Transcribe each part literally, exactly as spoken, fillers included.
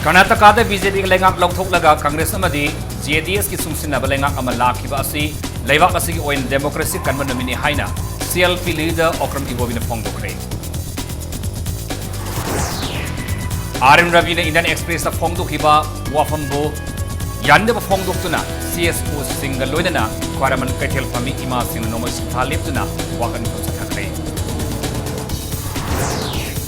ꯀꯔꯅꯥꯇꯀꯥꯗ B J ꯄꯤꯒꯤ ꯂꯩꯉꯥꯛ ꯂꯧꯊꯣꯛꯂꯒ ꯀꯪꯒ꯭ꯔꯦꯁ ꯑꯃꯗꯤ ꯖꯦ ꯗꯤ ꯑꯦꯁꯀꯤ ꯁꯨꯡꯁꯤꯟꯅꯕ ꯂꯩꯉꯥꯛ ꯑꯃ ꯂꯥꯛꯈꯤꯕ ꯑꯁꯤ ꯂꯩꯕꯥꯛ ꯑꯁꯤꯒꯤ ꯑꯣꯏꯅ ꯗꯦꯃꯣꯀ꯭ꯔꯦꯁꯤ ꯀꯟꯕ ꯅꯨꯃꯤꯠꯅꯤ ꯍꯥꯏꯅ C L P leader Okram ꯏꯕꯣꯕꯤꯅ ꯐꯣꯡꯗꯣꯛꯈ꯭ꯔꯦ꯫ ꯑꯥꯔ ꯑꯦꯟ ꯔꯕꯤꯅ ꯏꯟꯗꯤꯌꯟ ꯑꯦꯛꯁꯄ꯭ꯔꯦꯁꯇ ꯐꯣꯡꯗꯣꯛꯈꯤꯕ ꯋꯥꯐꯝꯕꯨ ꯌꯥꯅꯤꯡꯗꯕ ꯐꯣꯡꯗꯣꯛꯇꯨꯅ ꯁꯤ ꯑꯦꯁ ꯑꯣꯁꯤꯡꯒ ꯂꯣꯏꯅꯅ ꯈ꯭ꯋꯥꯏꯔꯝꯕꯟ ꯀꯩꯊꯦꯜ ꯐꯝꯃꯤ ꯏꯃꯥꯁꯤꯡꯅ ꯅꯣꯡꯃꯩ ꯁꯤꯟꯊꯥ ꯂꯦꯞꯇꯨꯅ ꯋꯥꯀꯟ ꯆꯠꯊꯈ꯭ꯔꯦ꯫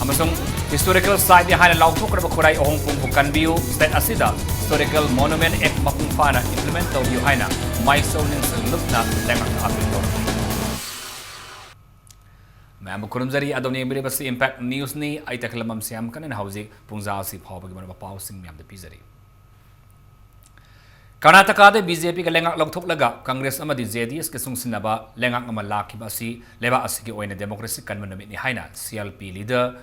ꯑꯃꯁꯨꯡ ꯍꯤꯁꯇꯣꯔꯤꯀꯦꯜ ꯁꯥꯏꯠꯅꯤ ꯍꯥꯏꯅ ꯂꯥꯎꯊꯣꯛꯈ꯭ꯔꯕ ꯈꯨꯔꯥꯏ ꯑꯍꯣꯡꯄꯨꯡꯕꯨ ꯀꯟꯕꯤꯌꯨ, ꯁ꯭ꯇꯦꯠ ꯑꯁꯤꯗ ꯍꯤꯁꯇꯣꯔꯤꯀꯦꯜ ꯃꯣꯅꯨꯃꯦꯟꯠ ꯑꯦꯛ ꯃꯄꯨꯡ ꯐꯥꯅ ꯏꯝꯄ꯭ꯂꯤꯃꯦꯟꯠ ꯇꯧꯕꯤꯌꯨ ꯍꯥꯏꯅ ꯃꯥꯏꯁꯣ ꯅꯤꯡꯁꯤꯡ ꯂꯨꯞꯅ ꯂꯩꯉꯥꯛꯇ ꯑꯥꯄꯤꯜ ꯇꯧꯈꯤ꯫ ꯃꯌꯥꯝꯕꯨ ꯈꯨꯔꯨꯝꯖꯔꯤ꯫ ꯑꯗꯣꯝꯅ ꯌꯦꯡꯕꯤꯔꯤꯕꯁꯤ ꯏꯝꯄꯦꯛ ꯅ꯭ꯌꯨꯁꯅꯤ꯫ ꯑꯩ ꯇꯈꯦꯂꯝꯕꯝ ꯁ꯭ꯌꯥꯝ ꯀꯅꯟ ꯍꯧꯖꯤꯛ ꯄꯨꯡꯖꯥ ꯑꯁꯤ ꯐꯥꯎꯕꯒꯤ ꯃꯔꯨꯑꯣꯏꯕ ꯄꯥꯎꯁꯤꯡ ꯃꯌꯥꯝꯗ ꯄꯤꯖꯔꯤ꯫ ꯀꯔꯅꯥꯇꯀꯥꯗ ꯕꯤ ꯖꯦ ꯄꯤꯒ ꯂꯩꯉꯥꯛ ꯂꯧꯊꯣꯛꯂꯒ ꯀꯪꯒ꯭ꯔꯦꯁ ꯑꯃꯗꯤ ꯖꯦ ꯗꯤ ꯑꯦꯁꯀ ꯆꯨꯡꯁꯤꯟꯅꯕ ꯂꯩꯉꯥꯛ ꯑꯃ ꯂꯥꯛꯈꯤꯕ ꯑꯁꯤ ꯂꯩꯕꯥꯛ ꯑꯁꯤꯒꯤ ꯑꯣꯏꯅ ꯗꯦꯃꯣꯀ꯭ꯔꯦꯁꯤ ꯀꯟꯕ ꯅꯨꯃꯤꯠꯅꯤ ꯍꯥꯏꯅ C L P leader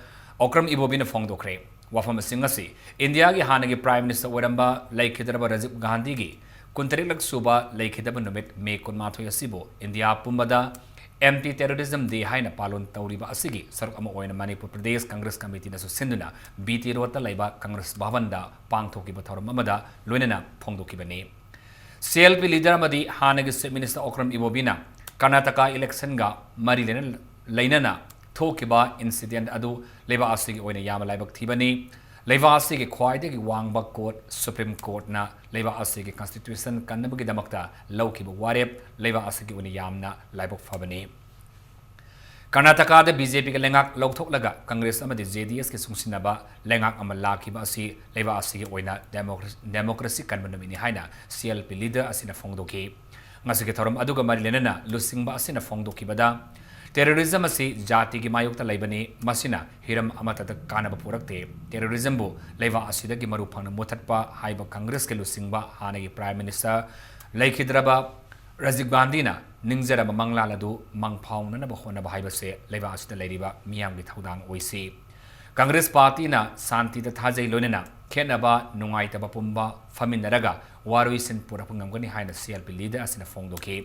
Okram ꯏꯕꯣꯕꯤꯅ ꯐꯣꯡꯗꯣꯛꯈ꯭ꯔꯦ꯫ ꯋꯥꯐꯝꯁꯤꯡ ꯑꯁꯤ ꯏꯟꯗꯤꯌꯥꯒꯤ ꯍꯥꯟꯅꯒꯤ ꯄ꯭ꯔꯥꯏꯝ ꯃꯤꯅꯤꯁꯇꯔ ꯑꯣꯏꯔꯝꯕ ꯂꯩꯈꯤꯗ꯭ꯔꯕ ꯔꯥꯖꯤꯕ ꯒꯥꯟꯙꯤꯒꯤ ꯀꯨꯟꯇꯔꯦꯠꯂꯛ ꯁꯨꯕ ꯂꯩꯈꯤꯗꯕ ꯅꯨꯃꯤꯠ ꯃꯦ ꯀꯨꯟꯃꯥꯊꯣꯏ ꯑꯁꯤꯕꯨ ꯏꯟꯗꯤꯌꯥ ꯄꯨꯝꯕꯗ ꯑꯦꯟꯇꯤ ꯇꯦꯔꯣꯔꯤꯖꯝ ꯗꯦ ꯍꯥꯏꯅ ꯄꯥꯂꯣꯟ ꯇꯧꯔꯤꯕ ꯑꯁꯤꯒꯤ ꯁꯔꯨꯛ ꯑꯃ ꯑꯣꯏꯅ ꯃꯅꯤꯄꯨꯔ ꯄ꯭ꯔꯗꯦꯁ ꯀꯪꯒ꯭ꯔꯦꯁ ꯀꯃꯤꯇꯤꯅꯁꯨ ꯁꯤꯟꯗꯨꯅ ꯕꯤ ꯇꯤ ꯔꯣꯗꯇ ꯂꯩꯕ ꯀꯪꯒ꯭ꯔꯦꯁ ꯚꯕꯟꯗ ꯄꯥꯡꯊꯣꯛꯈꯤꯕ ꯊꯧꯔꯝ ꯑꯃꯗ ꯂꯣꯏꯅꯅ ꯐꯣꯡꯗꯣꯛꯈꯤꯕꯅꯤ꯫ ꯁꯤ ꯑꯦꯜ ꯄꯤ ꯂꯤꯗꯔ ꯑꯃꯗꯤ ꯍꯥꯟꯅꯒꯤ ꯆꯤꯐ ꯃꯤꯅꯤꯁꯇꯔ ꯑꯣꯀ꯭ꯔꯝ ꯏꯕꯣꯕꯤꯅ ꯀꯔꯅꯥꯇꯀꯥ ꯏꯂꯦꯛꯁꯟꯒ ꯃꯔꯤ ꯂꯩꯅ-, ꯂꯩꯅꯅ ꯊꯣꯛꯈꯤꯕ ꯏꯟꯁꯤꯗꯦꯟꯠ ꯑꯗꯨ ꯂꯩꯕꯥꯛ ꯑꯁꯤꯒꯤ ꯑꯣꯏꯅ ꯌꯥꯝꯅ ꯂꯥꯏꯕꯛ ꯊꯤꯕꯅꯤ꯫ ꯂꯩꯕꯥꯛ ꯑꯁꯤꯒꯤ ꯈ꯭ꯋꯥꯏꯗꯒꯤ ꯋꯥꯡꯕ ꯀꯣꯔꯠ, ꯁꯨꯄ꯭ꯔꯤꯝ ꯀꯣꯔꯠꯅ ꯂꯩꯕꯥꯛ ꯑꯁꯤꯒꯤ ꯀꯟꯁꯇꯤꯇ꯭ꯌꯨꯁꯟ ꯀꯟꯅꯕꯒꯤꯗꯃꯛꯇ ꯂꯧꯈꯤꯕ ꯋꯥꯔꯦꯞ ꯂꯩꯕꯥꯛ ꯑꯁꯤꯒꯤ ꯑꯣꯏꯅ ꯌꯥꯝꯅ ꯂꯥꯏꯕꯛ ꯐꯕꯅꯤ꯫ ꯀꯔꯅꯥꯇꯀꯥꯗ ꯕꯤ ꯖꯦ ꯄꯤꯒ ꯂꯩꯉꯥꯛ ꯂꯧꯊꯣꯛꯂꯒ ꯀꯪꯒ꯭ꯔꯦꯁ ꯑꯃꯗꯤ ꯖꯦ ꯗꯤ ꯑꯦꯁꯀꯤ ꯆꯨꯡꯁꯤꯟꯅꯕ ꯂꯩꯉꯥꯛ ꯑꯃ ꯂꯥꯛꯈꯤꯕ ꯑꯁꯤ ꯂꯩꯕꯥꯛ ꯑꯁꯤꯒꯤ ꯑꯣꯏꯅ ꯗꯦꯃꯣꯀ꯭ꯔꯦ-, ꯗꯦꯃꯣꯀ꯭ꯔꯦꯁꯤ ꯀꯟꯕ ꯅꯨꯃꯤꯠꯅꯤ ꯍꯥꯏꯅ ꯁꯤ ꯑꯦꯜ ꯄꯤ ꯂꯤꯗꯔ ꯑꯁꯤꯅ ꯐꯣꯡꯗꯣꯛꯈꯤ꯫ ꯉꯁꯤꯒꯤ ꯊꯧꯔꯝ ꯑꯗꯨꯒ ꯃꯔꯤ ꯂꯩꯅꯅ ꯂꯨꯆꯤꯡꯕ ꯑꯁꯤꯅ ꯐꯣꯡꯗꯣꯛꯈꯤꯕꯗ, ꯇꯦꯔꯣꯔꯤꯖꯝ ꯑꯁꯤ ꯖꯥꯇꯤꯒꯤ ꯃꯥꯌꯣꯛꯇ ꯂꯩꯕꯅꯤ, ꯃꯁꯤꯅ ꯍꯤꯔꯝ ꯑꯃꯠꯇꯗ ꯀꯥꯟꯅꯕ ꯄꯨꯔꯛꯇꯦ꯫ ꯇꯦꯔꯣꯔꯤꯖꯝꯕꯨ ꯂꯩꯕꯥꯛ ꯑꯁꯤꯗꯒꯤ ꯃꯔꯨ ꯐꯪꯅ ꯃꯨꯊꯠꯄ ꯍꯥꯏꯕ ꯀꯪꯒ꯭ꯔꯦꯁꯀꯤ ꯂꯨꯆꯤꯡꯕ ꯍꯥꯟꯅꯒꯤ ꯄ꯭ꯔꯥꯏꯝ ꯃꯤꯅꯤꯁꯇꯔ ꯂꯩꯈꯤꯗ꯭ꯔꯕ ꯔꯥꯖꯤꯕ ꯒꯥꯟꯙꯤꯅ ꯅꯤꯡꯖꯔꯝꯕ ꯃꯪꯂꯥꯟ ꯑꯗꯨ ꯃꯪꯐꯥꯎꯅꯅꯕ ꯍꯣꯠꯅꯕ ꯍꯥꯏꯕꯁꯦ ꯂꯩꯕꯥꯛ ꯑꯁꯤꯗ ꯂꯩꯔꯤꯕ ꯃꯤꯌꯥꯝꯒꯤ ꯊꯧꯗꯥꯡ ꯑꯣꯏꯁꯤ꯫ ꯀꯪꯒ꯭ꯔꯦꯁ ꯄꯥꯔꯇꯤꯅ ꯁꯥꯟꯇꯤꯗ ꯊꯥꯖꯩ, ꯂꯣꯏꯅꯅ ꯈꯦꯠꯅꯕ, ꯅꯨꯡꯉꯥꯏꯇꯕ ꯄꯨꯝꯕ ꯐꯝꯃꯤꯟꯅꯔꯒ ꯋꯥꯔꯣꯏꯁꯤꯟ ꯄꯨꯔꯛꯄ ꯉꯝꯒꯅꯤ ꯍꯥꯏꯅ ꯁꯤ ꯑꯦꯜ ꯄꯤ ꯂꯤꯗꯔ ꯑꯁꯤꯅ ꯐꯣꯡꯗꯣꯛꯈꯤ꯫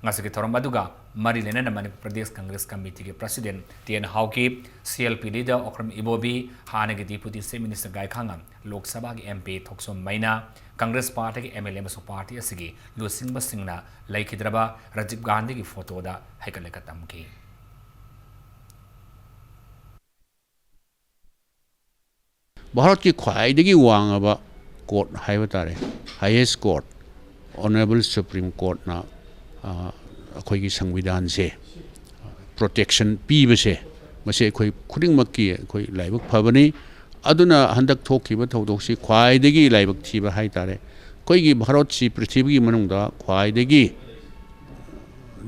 ꯉꯁꯤꯒꯤ ꯊꯧꯔꯝ ꯑꯗꯨꯒ ꯃꯔꯤ ꯂꯩꯅꯅ ꯃꯅꯤꯄꯨꯔ ꯄ꯭ꯔꯗꯦꯁ ꯀꯪꯒ꯭ꯔꯦꯁ ꯀꯃꯤꯇꯤꯒꯤ ꯄ꯭ꯔꯁꯤꯗꯦꯟ ꯇꯦꯟ Haokip, C L P leader Okram Ibobi, ꯍꯥꯟꯅꯒꯤ deputy chief minister Gaikhangam, Lok ꯁꯚꯥꯒꯤ ꯑꯦꯝ ꯄꯤ ꯊꯣꯛꯆꯣꯝ ꯃꯩꯅꯥ, ꯀꯪꯒ꯭ꯔꯦꯁ ꯄꯥꯔꯇꯤꯒꯤ ꯑꯦꯝ ꯑꯦꯜ ꯑꯦ ꯑꯃꯁꯨꯡ ꯄꯥꯔꯇꯤ ꯑꯁꯤꯒꯤ ꯂꯨꯆꯤꯡꯕꯁꯤꯡꯅ ꯂꯩꯈꯤꯗ꯭ꯔꯕ ꯔꯥꯖꯤꯕ ꯒꯥꯟꯙꯤꯒꯤ ꯐꯣꯇꯣꯗ ꯍꯩꯀꯠ ꯂꯩꯀꯠ ꯇꯝꯈꯤ꯫ ꯚꯥꯔꯠꯀꯤ ꯈ꯭ꯋꯥꯏꯗꯒꯤ ꯋꯥꯡꯉꯕ ꯀꯣꯔꯠ ꯍꯥꯏꯕ ꯇꯥꯔꯦ, highest court, Honourable Supreme Courtꯅ, ꯑ, ꯑꯩꯈꯣꯏꯒꯤ ꯁꯪꯕꯤꯙꯥꯟꯁꯦ protection ꯄꯤꯕꯁꯦ, ꯃꯁꯤ ꯑꯩꯈꯣꯏ ꯈꯨꯗꯤꯡꯃꯛꯀꯤ ꯑꯩꯈꯣꯏ ꯂꯥꯏꯕꯛ ꯐꯕꯅꯤ꯫ ꯑꯗꯨꯅ ꯍꯟꯗꯛ ꯊꯣꯛꯈꯤꯕ ꯊꯧꯗꯣꯛꯁꯤ ꯈ꯭ꯋꯥꯏꯗꯒꯤ ꯂꯥꯏꯕꯛ ꯊꯤꯕ ꯍꯥꯏ ꯇꯥꯔꯦ꯫ ꯑꯩꯈꯣꯏꯒꯤ ꯚꯥꯔꯠꯁꯤ ꯄ꯭ꯔꯤꯊꯤꯕꯤꯒꯤ ꯃꯅꯨꯡꯗ ꯈ꯭ꯋꯥꯏꯗꯒꯤ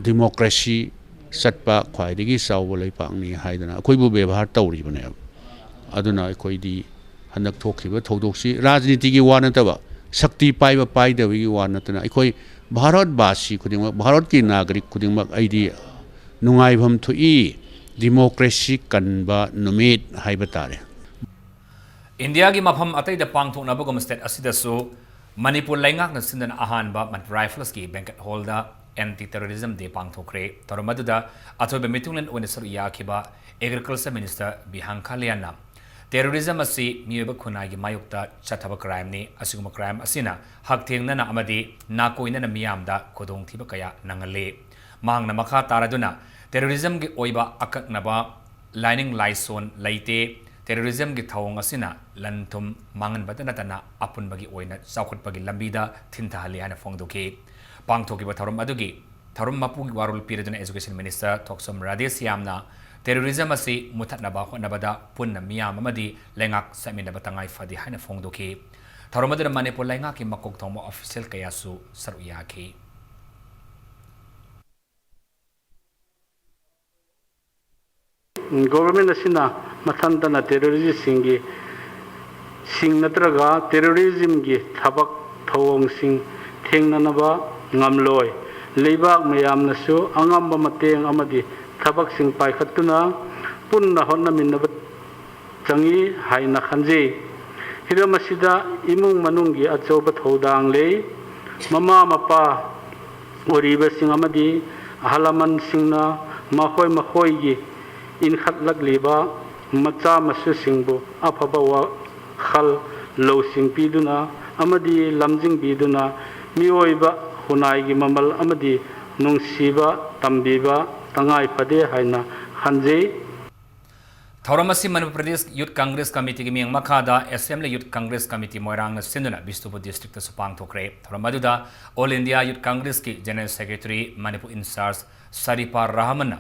democracy ꯆꯠꯄ ꯈ꯭ꯋꯥꯏꯗꯒꯤ ꯆꯥꯎꯕ ꯂꯩꯄꯥꯛꯅꯤ ꯍꯥꯏꯗꯅ ꯑꯩꯈꯣꯏꯕꯨ ꯕꯦꯕꯥꯔ ꯇꯧꯔꯤꯕꯅꯦꯕ꯫ ꯑꯗꯨꯅ ꯑꯩꯈꯣꯏꯗꯤ ꯍꯟꯗꯛ ꯊꯣꯛꯈꯤꯕ ꯊꯧꯗꯣꯛꯁꯤ ꯔꯥꯖꯅꯤꯇꯤꯒꯤ ꯋꯥ ꯅꯠꯇꯕ, ꯁꯛꯇꯤ ꯄꯥꯏꯕ ꯄꯥꯏꯗꯕꯒꯤ ꯋꯥ ꯅꯠꯇꯅ, ꯑꯩꯈꯣꯏ ꯚꯥꯔꯠꯕꯥꯁꯤ ꯈꯨꯗꯤꯡꯃꯛ, ꯚꯥꯔꯠꯀꯤ ꯅꯥꯒꯔꯤꯛ ꯈꯨꯗꯤꯡꯃꯛ ꯑꯩꯗꯤ ꯅꯨꯡꯉꯥꯏꯐꯝ ꯊꯣꯛꯏ꯫ Democracy ꯀꯟꯕ ꯅꯨꯃꯤꯠ ꯍꯥꯏꯕ ꯇꯥꯔꯦ꯫ ꯏꯟꯗꯤꯌꯥꯒꯤ ꯃꯐꯝ ꯑꯇꯩꯗ ꯄꯥꯡꯊꯣꯛꯅꯕꯒꯨꯝ ꯁ꯭ꯇꯦꯠ ꯑꯁꯤꯗꯁꯨ ꯃꯅꯤꯄꯨꯔ ꯂꯩꯉꯥꯛꯅ ꯁꯤꯟꯗꯨꯅ ꯑꯍꯥꯟꯕ Manipur ꯔꯥꯏꯐꯜꯁꯀꯤ banquet hallꯗ Anti Terrorism Day ꯄꯥꯡꯊꯣꯛꯈ꯭ꯔꯦ꯫ ꯊꯧꯔꯝ ꯑꯗꯨꯗ ꯑꯊꯣꯏꯕ ꯃꯤꯊꯨꯡꯂꯦꯟ ꯑꯣꯏꯅ ꯁꯔꯨꯛ ꯌꯥꯈꯤꯕ Agriculture Minister ꯕꯤꯍꯥꯡ ꯈꯥꯂꯤꯌꯥꯟꯅ, "Terrorism ꯑꯁꯤ ꯃꯤꯑꯣꯏꯕ ꯈꯨꯟꯅꯥꯏꯒꯤ ꯃꯥꯌꯣꯛꯇ ꯆꯠꯊꯕ crimeꯅꯤ꯫ ꯑꯁꯤꯒꯨꯝꯕ crime ꯑꯁꯤꯅ ꯍꯛꯊꯦꯡꯅꯅ ꯑꯃꯗꯤ ꯅꯥꯀꯣꯏꯅꯅ ꯃꯤꯌꯥꯝꯗ ꯈꯨꯗꯣꯡꯊꯤꯕ ꯀꯌꯥ ꯅꯪꯍꯜꯂꯤ꯫" ꯃꯍꯥꯛꯅ ꯃꯈꯥ ꯇꯥꯔꯗꯨꯅ, "Terrorismꯒꯤ ꯑꯣꯏꯕ ꯑꯀꯛꯅꯕ ꯂꯥꯏꯅꯤꯡ ꯂꯥꯏꯁꯣꯟ ꯂꯩꯇꯦ꯫ Terrorismꯒꯤ ꯊꯧꯑꯣꯡ ꯑꯁꯤꯅ ꯂꯟ ꯊꯨꯝ ꯃꯥꯡꯍꯟꯕꯇ ꯅꯠꯇꯅ ꯑꯄꯨꯟꯕꯒꯤ ꯑꯣꯏꯅ ꯆꯥꯎꯈꯠꯄꯒꯤ ꯂꯝꯕꯤꯗ ꯊꯤꯟꯊꯍꯜꯂꯤ" ꯍꯥꯏꯅ ꯐꯣꯡꯗꯣꯛꯈꯤ꯫ ꯄꯥꯡꯊꯣꯛꯈꯤꯕ ꯊꯧꯔꯝ ꯑꯗꯨꯒꯤ ꯊꯧꯔꯝ ꯃꯄꯨꯒꯤ ꯋꯥꯔꯣꯜ ꯄꯤꯔꯗꯨꯅ Education Minister ꯊꯣꯛꯆꯣꯝ ꯔꯥꯙꯦꯁ꯭ꯌꯥꯝꯅ, "Terrorism ꯑꯁꯤ ꯃꯨꯊꯠꯅꯕ ꯍꯣꯠꯅꯕꯗ ꯄꯨꯟꯅ ꯃꯤꯌꯥꯝ ꯑꯃꯗꯤ ꯂꯩꯉꯥꯛ ꯆꯠꯃꯤꯟꯅꯕ ꯇꯉꯥꯏ ꯐꯗꯦ" ꯍꯥꯏꯅ ꯐꯣꯡꯗꯣꯛꯈꯤ꯫ ꯊꯧꯔꯝ ꯑꯗꯨꯗ ꯃꯅꯤꯄꯨꯔ ꯂꯩꯉꯥꯛꯀꯤ ꯃꯀꯣꯛ ꯊꯣꯡꯕ official ꯀꯌꯥꯁꯨ ꯁꯔꯨꯛ ꯌꯥꯈꯤ꯫ Government ꯑꯁꯤꯅ ꯃꯊꯟꯇꯅ terroristꯁꯤꯡꯒꯤ ꯁꯤꯡ ꯅꯠꯇ꯭ꯔꯒ terrorismꯒꯤ ꯊꯕꯛ ꯊꯧꯑꯣꯡꯁꯤꯡ ꯊꯦꯡꯅꯅꯕ ꯉꯝꯂꯣꯏ꯫ ꯂꯩꯕꯥꯛ ꯃꯌꯥꯝꯅꯁꯨ ꯑꯉꯝꯕ ꯃꯇꯦꯡ ꯑꯃꯗꯤ ꯊꯕꯛꯁꯤꯡ ꯄꯥꯏꯈꯠꯇꯨꯅ ꯄꯨꯟꯅ ꯍꯣꯠꯅꯃꯤꯟꯅꯕ ꯆꯪꯏ ꯍꯥꯏꯅ ꯈꯟꯖꯩ꯫ ꯍꯤꯔꯝ ꯑꯁꯤꯗ ꯏꯃꯨꯡ ꯃꯅꯨꯡꯒꯤ ꯑꯆꯧꯕ ꯊꯧꯗꯥꯡ ꯂꯩ꯫ ꯃꯃꯥ ꯃꯄꯥ ꯑꯣꯏꯔꯤꯕꯁꯤꯡ ꯑꯃꯗꯤ ꯑꯍꯜ ꯂꯃꯟꯁꯤꯡꯅ ꯃꯈꯣꯏ ꯃꯈꯣꯏꯒꯤ ꯏꯟꯈꯠꯂꯛꯂꯤꯕ ꯃꯆꯥ ꯃꯁꯨꯁꯤꯡꯕꯨ ꯑꯐꯕ ꯋꯥꯈꯜ ꯂꯧꯁꯤꯡ ꯄꯤꯗꯨꯅ ꯑꯃꯗꯤ ꯂꯝꯖꯤꯡꯕꯤꯗꯨꯅ ꯃꯤꯑꯣꯏꯕ ꯈꯨꯟꯅꯥꯏꯒꯤ ꯃꯃꯜ ꯑꯃꯗꯤ ꯅꯨꯡꯁꯤꯕ ꯇꯝꯕꯤꯕ ꯇꯉꯥꯏ ꯐꯗꯦ ꯍꯥꯏꯅ ꯈꯟꯖꯩ꯫ ꯊꯧꯔꯝ ꯑꯁꯤ ꯃꯅꯤꯄꯨꯔ ꯄ꯭ꯔꯗꯦꯁ ꯌꯨꯠ ꯀꯪꯒ꯭ꯔꯦꯁ ꯀꯃꯤꯇꯤꯒꯤ ꯃꯤꯠꯌꯦꯡ ꯃꯈꯥꯗ ꯑꯦꯁꯦꯝꯕ꯭ꯂꯤ ꯌꯨꯠ ꯀꯪꯒ꯭ꯔꯦꯁ ꯀꯃꯤꯇꯤ ꯃꯣꯏꯔꯥꯡꯅ ꯁꯤꯟꯗꯨꯅ ꯕꯤꯁꯅꯨꯄꯨꯔ ꯗꯤꯁꯇ꯭ꯔꯤꯛꯇꯁꯨ ꯄꯥꯡꯊꯣꯛꯈ꯭ꯔꯦ꯫ ꯊꯧꯔꯝ ꯑꯗꯨꯗ ꯑꯣꯜ ꯏꯟꯗꯤꯌꯥ ꯌꯨꯠ ꯀꯪꯒ꯭ꯔꯦꯁꯀꯤ general secretary Manipur in-charge Sharifa ꯔꯍꯃꯟꯅ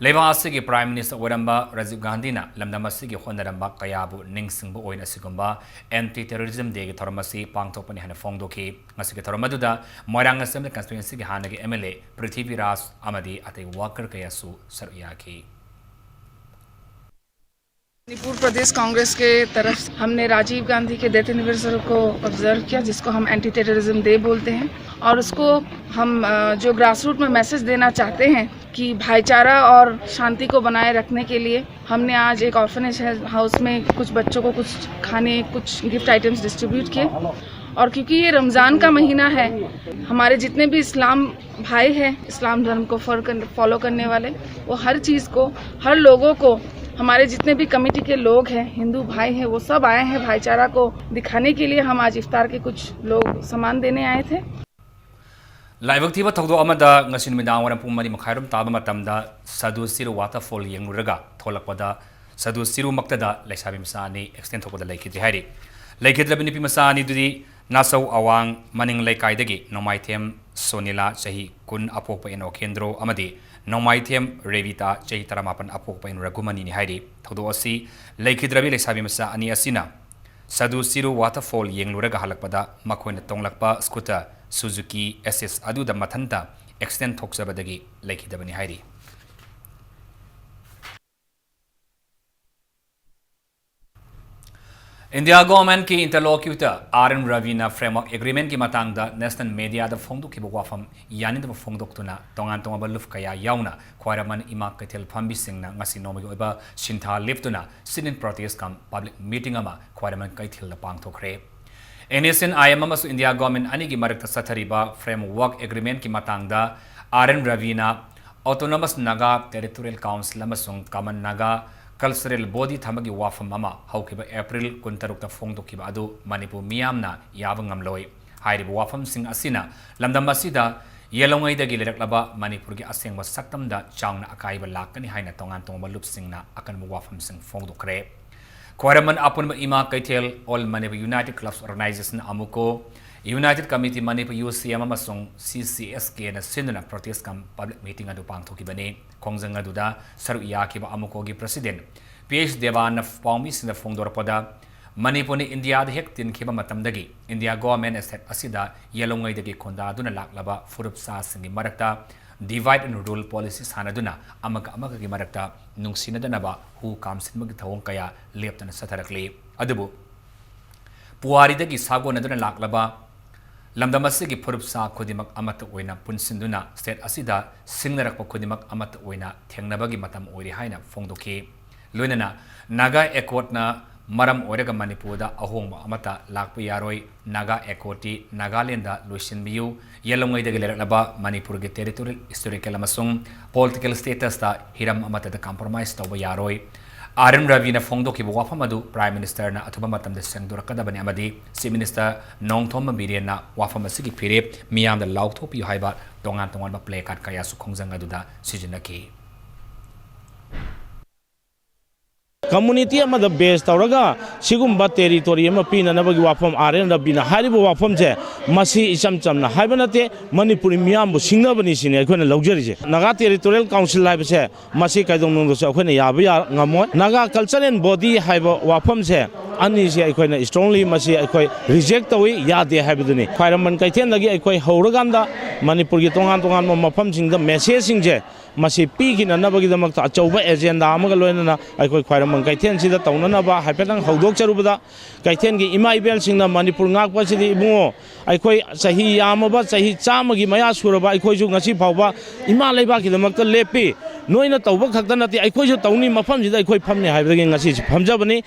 ꯂꯩꯕꯥꯛ ꯑꯁꯤꯒꯤ ꯄ꯭ꯔꯥꯏꯝ ꯃꯤꯅꯤꯁꯇꯔ ꯑꯣꯏꯔꯝꯕ ꯔꯥꯖꯤꯕ ꯒꯥꯟꯙꯤꯅ ꯂꯝꯗꯝ ꯑꯁꯤꯒꯤ ꯍꯣꯠꯅꯔꯝꯕ ꯀꯌꯥꯕꯨ ꯅꯤꯡꯁꯤꯡꯕ ꯑꯣꯏꯅ ꯑꯁꯤꯒꯨꯝꯕ ꯑꯦꯟꯇꯤ ꯇꯦꯔꯣꯔꯤꯖꯝ ꯗꯦꯒꯤ ꯊꯧꯔꯝ ꯑꯁꯤ ꯄꯥꯡꯊꯣꯛꯄꯅꯤ ꯍꯥꯏꯅ ꯐꯣꯡꯗꯣꯛꯈꯤ꯫ ꯉꯁꯤꯒꯤ ꯊꯧꯔꯝ ꯑꯗꯨꯗ ꯃꯣꯏꯔꯥꯡ ꯑꯦꯁꯦꯝꯕ꯭ꯂꯤ ꯀꯟꯁꯇꯤꯇ꯭ꯋꯦꯟꯁꯤꯒꯤ ꯍꯥꯟꯅꯒꯤ ꯑꯦꯝ ꯑꯦꯜ ꯑꯦ ꯄ꯭ꯔꯤꯊꯤꯕꯤꯔꯥꯖ ꯑꯃꯗꯤ ꯑꯇꯩ ꯋꯥꯀꯔ ꯀꯌꯥꯁꯨ ꯁꯔꯨꯛ ꯌꯥꯈꯤ꯫ मणिपुर प्रदेश कांग्रेस के तरफ से हमने राजीव गांधी के डेथ एनिवर्सरी को ऑब्जर्व किया, जिसको हम एंटी टेररिज्म डे बोलते हैं। और उसको हम, अ, जो ग्रासरूट में मैसेज देना चाहते हैं कि भाईचारा और शांति को बनाए रखने के लिए हमने आज एक ऑर्फनेज हाउस में कुछ बच्चों को कुछ खाने, कुछ गिफ्ट आइटम्स डिस्ट्रीब्यूट किए। और क्योंकि ये रमज़ान का महीना है, हमारे जितने भी इस्लाम भाई हैं, इस्लाम धर्म को फॉर-, फॉलो करने वाले, वो हर चीज़ को, हर लोगों को, हमारे जितने भी कमेटी के लोग हैं, हिंदू भाई हैं, वो सब आए हैं भाईचारा को दिखाने के लिए। हम आज इफ्तार के कुछ लोग सामान देने आए थे। ꯂꯥꯏꯕꯛ ꯊꯤꯕ ꯊꯧꯗꯣꯛ ꯑꯃꯗ ꯉꯁꯤ ꯅꯨꯃꯤꯗꯥꯡ ꯋꯥꯏꯔꯝ ꯄꯨꯡ ꯃꯔꯤ ꯃꯈꯥꯏꯔꯣꯝ ꯇꯥꯕ ꯃꯇꯝꯗ ꯁꯗꯨ ꯁꯤꯔꯨ ꯋꯥꯇꯔꯐꯣꯜ ꯌꯦꯡꯂꯨꯔꯒ ꯊꯣꯛꯂꯛꯄꯗ ꯁꯗꯨ ꯁꯤꯔꯨꯃꯛꯇꯗ ꯂꯩꯁꯥꯕꯤ ꯃꯆꯥ ꯑꯅꯤ ꯑꯦꯛꯁꯤꯗꯦꯟ ꯊꯣꯛꯄꯗ ꯂꯩꯈꯤꯗ꯭ꯔꯦ ꯍꯥꯏꯔꯤ꯫ ꯂꯩꯈꯤꯗ꯭ꯔꯕ ꯅꯨꯄꯤ ꯃꯆꯥ ꯑꯅꯤꯗꯨꯗꯤ ꯅꯥꯆꯧ ꯑꯋꯥꯡ ꯃꯅꯤꯡ ꯂꯩꯀꯥꯏꯗꯒꯤ ꯅꯣꯡꯃꯥꯏꯊꯦꯝ ꯁꯣꯅꯤꯂꯥ ꯆꯍꯤ ꯀꯨꯟ ꯑꯄꯣꯛꯄ ꯑꯦꯟ ꯑꯣꯀꯦꯟꯗ꯭ꯔꯣ ꯑꯃꯗꯤ ꯅꯣꯡꯃꯥꯏꯊꯦꯝ ꯔꯦꯕꯤꯇꯥ ꯆꯍꯤ ꯇꯔꯥꯃꯥꯄꯟ ꯑꯄꯣꯛꯄ ꯑꯦꯟ ꯔꯘꯨꯃꯅꯤꯅꯤ ꯍꯥꯏꯔꯤ꯫ ꯊꯧꯗꯣꯛ ꯑꯁꯤ ꯂꯩꯈꯤꯗ꯭ꯔꯕꯤ ꯂꯩꯁꯥꯕꯤ ꯃꯆꯥ ꯑꯅꯤ ꯑꯁꯤꯅ ꯁꯗꯨ ꯁꯤꯔꯨ ꯋꯥꯇꯔꯐꯣꯜ ꯌꯦꯡꯂꯨꯔꯒ ꯍꯜꯂꯛꯄꯗ ꯃꯈꯣꯏꯅ ꯇꯣꯡꯂꯛꯄ ꯁ꯭ꯀꯨꯇꯔ ꯁꯨꯖꯨꯀꯤ ꯑꯦꯁꯤꯁ ꯑꯗꯨꯗ ꯃꯊꯟꯇ ꯑꯦꯛꯁꯤꯗꯦꯟ ꯊꯣꯛꯆꯕꯗꯒꯤ ꯂꯩꯈꯤꯗꯕꯅꯤ ꯍꯥꯏꯔꯤ꯫ ꯏꯟꯗꯤꯌꯥ ꯒꯣꯚꯔꯟꯃꯦꯟꯠꯀꯤ ꯏꯟꯇꯔꯂꯣꯀ꯭ꯌꯨꯇꯔ ꯑꯥꯔ ꯑꯦꯟ ꯔꯕꯤꯅ ꯐ꯭ꯔꯦꯝꯋꯥꯔꯛ ꯑꯦꯒ꯭ꯔꯤꯃꯦꯟꯠꯀꯤ ꯃꯇꯥꯡꯗ ꯅꯦꯁꯅꯦꯜ ꯃꯦꯗꯤꯌꯥꯗ ꯐꯣꯡꯗꯣꯛꯈꯤꯕ ꯋꯥꯐꯝ ꯌꯥꯅꯤꯡꯗꯕ ꯐꯣꯡꯗꯣꯛꯇꯨꯅ ꯇꯣꯉꯥꯟ ꯇꯣꯉꯥꯟꯕ ꯂꯨꯞ ꯀꯌꯥ ꯌꯥꯎꯅ ꯈ꯭ꯋꯥꯏꯔꯝꯕꯟ ꯏꯃꯥ ꯀꯩꯊꯦꯜ ꯐꯝꯕꯤꯁꯤꯡꯅ ꯉꯁꯤ ꯅꯣꯡꯃꯒꯤ ꯑꯣꯏꯕ ꯁꯤꯟꯊꯥ ꯂꯦꯞꯇꯨꯅ sit-in protest cum public meeting ꯑꯃ ꯈ꯭ꯋꯥꯏꯔꯝꯕꯟ ꯀꯩꯊꯦꯜꯗ ꯄꯥꯡꯊꯣꯛꯈ꯭ꯔꯦ꯫ NSCN-IM ꯑꯃꯁꯨꯡ ꯏꯟꯗꯤꯌꯥ ꯒꯣꯔꯃꯦꯟ ꯑꯅꯤꯒꯤ ꯃꯔꯛꯇ ꯆꯠꯊꯔꯤꯕ Framework Agreement-ꯀꯤ ꯃꯇꯥꯡꯗ R N Ravina Autonomous Naga Territorial Council ꯑꯃꯁꯨꯡ Common Naga Cultural Body ꯊꯝꯕꯒꯤ ꯋꯥꯐꯝ ꯑꯃ ꯍꯧꯈꯤꯕ April ꯀꯨꯟꯇꯔꯨꯛꯇ ꯐꯣꯡꯗꯣꯛꯈꯤꯕ ꯑꯗꯨ ꯃꯅꯤꯄꯨꯔ ꯃꯤꯌꯥꯝꯅ ꯌꯥꯕ ꯉꯝꯂꯣꯏ꯫ ꯍꯥꯏꯔꯤꯕ ꯋꯥꯐꯝꯁꯤꯡ ꯑꯁꯤꯅ ꯂꯝꯗꯝ ꯑꯁꯤꯗ ꯌꯦꯜꯍꯧꯉꯩꯗꯒꯤ ꯂꯩꯔꯛꯂꯕ ꯃꯅꯤꯄꯨꯔꯒꯤ ꯑꯁꯦꯡꯕ ꯁꯛꯇꯝꯗ ꯆꯥꯎꯅ ꯑꯀꯥꯏꯕ ꯂꯥꯛꯀꯅꯤ ꯍꯥꯏꯅ ꯇꯣꯉꯥꯟ ꯇꯣꯉꯥꯟꯕ ꯂꯨꯞꯁꯤꯡꯅ ꯑꯀꯟꯕ ꯋꯥꯐꯝꯁꯤꯡ ꯐꯣꯡꯗꯣꯛꯈ꯭ꯔꯦ꯫ ꯈ꯭ꯋꯥꯏꯔꯝꯕꯟ ꯑꯄꯨꯟꯕ ꯏꯃꯥ ꯀꯩꯊꯦꯜ, All Manipur United Clubs Organization, AMUCO, United Committee Manipur, U C M, ꯑꯃꯁꯨꯡ C C S K-ꯅ ꯁꯤꯟꯗꯨꯅ protest cum public meeting ꯑꯗꯨ ꯄꯥꯡꯊꯣꯛꯈꯤꯕꯅꯤ꯫ ꯈꯣꯡꯖꯪ ꯑꯗꯨꯗ ꯁꯔꯨꯛ ꯌꯥꯈꯤꯕ AMUCO-ꯒꯤ president P H Devan-ꯅ ꯄꯥꯎꯃꯤꯁꯤꯡꯗ ꯐꯣꯡꯗꯣꯔꯛꯄꯗ, ꯃꯅꯤꯄꯨꯔꯅ ꯏꯟꯗꯤꯌꯥꯗ ꯍꯦꯛ ꯇꯤꯟꯈꯤꯕ ꯃꯇꯝꯗꯒꯤ ꯏꯟꯗꯤꯌꯥ ꯒꯣꯔꯃꯦꯟꯅ state ꯑꯁꯤꯗ ꯌꯦꯜꯍꯧꯉꯩꯗꯒꯤ ꯈꯨꯟꯗꯥꯗꯨꯅ ꯂꯥꯛꯂꯕ ꯐꯨꯔꯨꯞ ꯆꯥꯁꯤꯡꯒꯤ ꯃꯔꯛꯇ divide and rule policy ꯁꯥꯟꯅꯗꯨꯅ ꯑꯃꯒ ꯑꯃꯒꯒꯤ ꯃꯔꯛꯇ ꯅꯨꯡꯁꯤꯅꯗꯅꯕ ꯍꯨ ꯀꯥꯝꯁꯤꯟꯕꯒꯤ ꯊꯧꯑꯣꯡ ꯀꯌꯥ ꯂꯦꯞꯇꯅ ꯆꯠꯊꯔꯛꯂꯤ꯫ ꯑꯗꯨꯕꯨ ꯄꯨꯋꯥꯔꯤꯗꯒꯤ ꯁꯥꯒꯣꯟꯅꯗꯨꯅ ꯂꯥꯛꯂꯕ ꯂꯝꯗꯝ ꯑꯁꯤꯒꯤ ꯐꯨꯔꯨꯞ ꯆꯥ ꯈꯨꯗꯤꯡꯃꯛ ꯑꯃꯠꯇ ꯑꯣꯏꯅ ꯄꯨꯟꯁꯤꯟꯗꯨꯅ state ꯑꯁꯤꯗ ꯁꯤꯡꯅꯔꯛꯄ ꯈꯨꯗꯤꯡꯃꯛ ꯑꯃꯠꯇ ꯑꯣꯏꯅ ꯊꯦꯡꯅꯕꯒꯤ ꯃꯇꯝ ꯑꯣꯏꯔꯦ ꯍꯥꯏꯅ ꯐꯣꯡꯗꯣꯛꯈꯤ꯫ ꯂꯣꯏꯅꯅ Naga Accord-ꯅ ꯃꯔꯝ ꯑꯣꯏꯔꯒ ꯃꯅꯤꯄꯨꯔꯗ ꯑꯍꯣꯡꯕ ꯑꯃꯠꯇ ꯂꯥꯛꯄ ꯌꯥꯔꯣꯏ꯫ Naga Accord-ꯇꯤ ꯅꯥꯒꯥꯂꯦꯟꯗ ꯂꯣꯏꯁꯤꯟꯕꯤꯌꯨ꯫ ꯌꯦꯜꯍꯧꯉꯩꯗꯒꯤ ꯂꯩꯔꯛꯂꯕ ꯃꯅꯤꯄꯨꯔꯒꯤ territorial, historical ꯑꯃꯁꯨꯡ political status-ꯇ ꯍꯤꯔꯝ ꯑꯃꯠꯇꯗ compromise ꯇꯧꯕ ꯌꯥꯔꯣꯏ꯫ R N Ravina ꯐꯣꯡꯗꯣꯛꯈꯤꯕ ꯋꯥꯐꯝ ꯑꯗꯨ Prime Minister-ꯅ ꯑꯊꯨꯕ ꯃꯇꯝꯗ ꯁꯦꯡꯗꯣꯔꯛꯀꯗꯕꯅꯤ ꯑꯃꯗꯤ Chief Minister ꯅꯣꯡꯊꯣꯝꯕꯝ ꯕꯤꯔꯦꯟꯅ ꯋꯥꯐꯝ ꯑꯁꯤꯒꯤ ꯐꯤꯔꯦꯞ ꯃꯤꯌꯥꯝꯗ ꯂꯥꯎꯊꯣꯛꯄꯤꯌꯨ ꯍꯥꯏꯕ ꯇꯣꯉꯥꯟ ꯇꯣꯉꯥꯟꯕ placard ꯀꯌꯥꯁꯨ ꯈꯣꯡꯖꯪ ꯑꯗꯨꯗ ꯁꯤꯖꯤꯟꯅꯈꯤ꯫ Community ꯑꯃꯗ base ꯇꯧꯔꯒ ꯁꯤꯒꯨꯝꯕ territory ꯑꯃ ꯄꯤꯅꯅꯕꯒꯤ ꯋꯥꯐꯝ R N Ravina ꯍꯥꯏꯔꯤꯕ ꯋꯥꯐꯝꯁꯦ, ꯃꯁꯤ ꯏꯆꯝ ꯆꯝꯅ ꯍꯥꯏꯕ ꯅꯠꯇꯦ, ꯃꯅꯤꯄꯨꯔꯤ ꯃꯤꯌꯥꯝꯕꯨ ꯁꯤꯡꯅꯕꯅꯤ ꯁꯤꯅꯤ ꯑꯩꯈꯣꯏꯅ ꯂꯧꯖꯔꯤꯁꯦ꯫ Naga Territorial Council ꯍꯥꯏꯕꯁꯦ ꯃꯁꯤ ꯀꯩꯗꯧꯅꯨꯡꯗꯁꯨ ꯑꯩꯈꯣꯏꯅ ꯌꯥꯕ ꯌꯥ-, ꯉꯝꯃꯣꯏ꯫ Naga Culture and Body ꯍꯥꯏꯕ ꯋꯥꯐꯝꯁꯦ ꯑꯅꯤꯁꯦ ꯑꯩꯈꯣꯏꯅ strongly ꯃꯁꯤ ꯑꯩꯈꯣꯏ reject ꯇꯧꯏ, ꯌꯥꯗꯦ ꯍꯥꯏꯕꯗꯨꯅꯤ꯫ ꯈ꯭ꯋꯥꯏꯔꯝꯕꯟ ꯀꯩꯊꯦꯜꯗꯒꯤ ꯑꯩꯈꯣꯏ ꯍꯧꯔꯀꯥꯟꯗ ꯃꯅꯤꯄꯨꯔꯒꯤ ꯇꯣꯉꯥꯟ ꯇꯣꯉꯥꯟꯕ ꯃꯐꯝꯁꯤꯡꯗ message-ꯁꯤꯡꯁꯦ ꯃꯁꯤ ꯄꯤꯈꯤꯅꯅꯕꯒꯤꯗꯃꯛꯇ ꯑꯆꯧꯕ agenda ꯑꯃꯒ ꯂꯣꯏꯅꯅ ꯑꯩꯈꯣꯏ ꯈ꯭ꯋꯥꯏꯔꯝꯕꯟ ꯀꯩꯊꯦꯜꯁꯤꯗ ꯇꯧꯅꯅꯕ ꯍꯥꯏꯐꯦꯠꯇꯪ ꯍꯧꯗꯣꯛꯆꯔꯨꯕꯗ, ꯀꯩꯊꯦꯜꯒꯤ ꯏꯃꯥ ꯏꯕꯦꯜꯁꯤꯡꯅ ꯃꯅꯤꯄꯨꯔ ꯉꯥꯛꯄꯁꯤꯗꯤ, ꯏꯕꯨꯡꯉꯣ, ꯑꯩꯈꯣꯏ ꯆꯍꯤ ꯌꯥꯝꯃꯕ, ꯆꯍꯤ ꯆꯥꯝꯃꯒꯤ ꯃꯌꯥ ꯁꯨꯔꯕ ꯑꯩꯈꯣꯏꯁꯨ ꯉꯁꯤ ꯐꯥꯎꯕ ꯏꯃꯥ ꯂꯩꯕꯥꯛꯀꯤꯗꯃꯛꯇ ꯂꯦꯞꯄꯤ꯫ ꯅꯣꯏꯅ ꯇꯧꯕ ꯈꯛꯇ ꯅꯠꯇꯦ, ꯑꯩꯈꯣꯏꯁꯨ ꯇꯧꯅꯤ, ꯃꯐꯝꯁꯤꯗ ꯑꯩꯈꯣꯏ ꯐꯝꯅꯤ ꯍꯥꯏꯕꯗꯒꯤ ꯉꯁꯤꯁꯤ ꯐꯝꯖꯕꯅꯤ꯫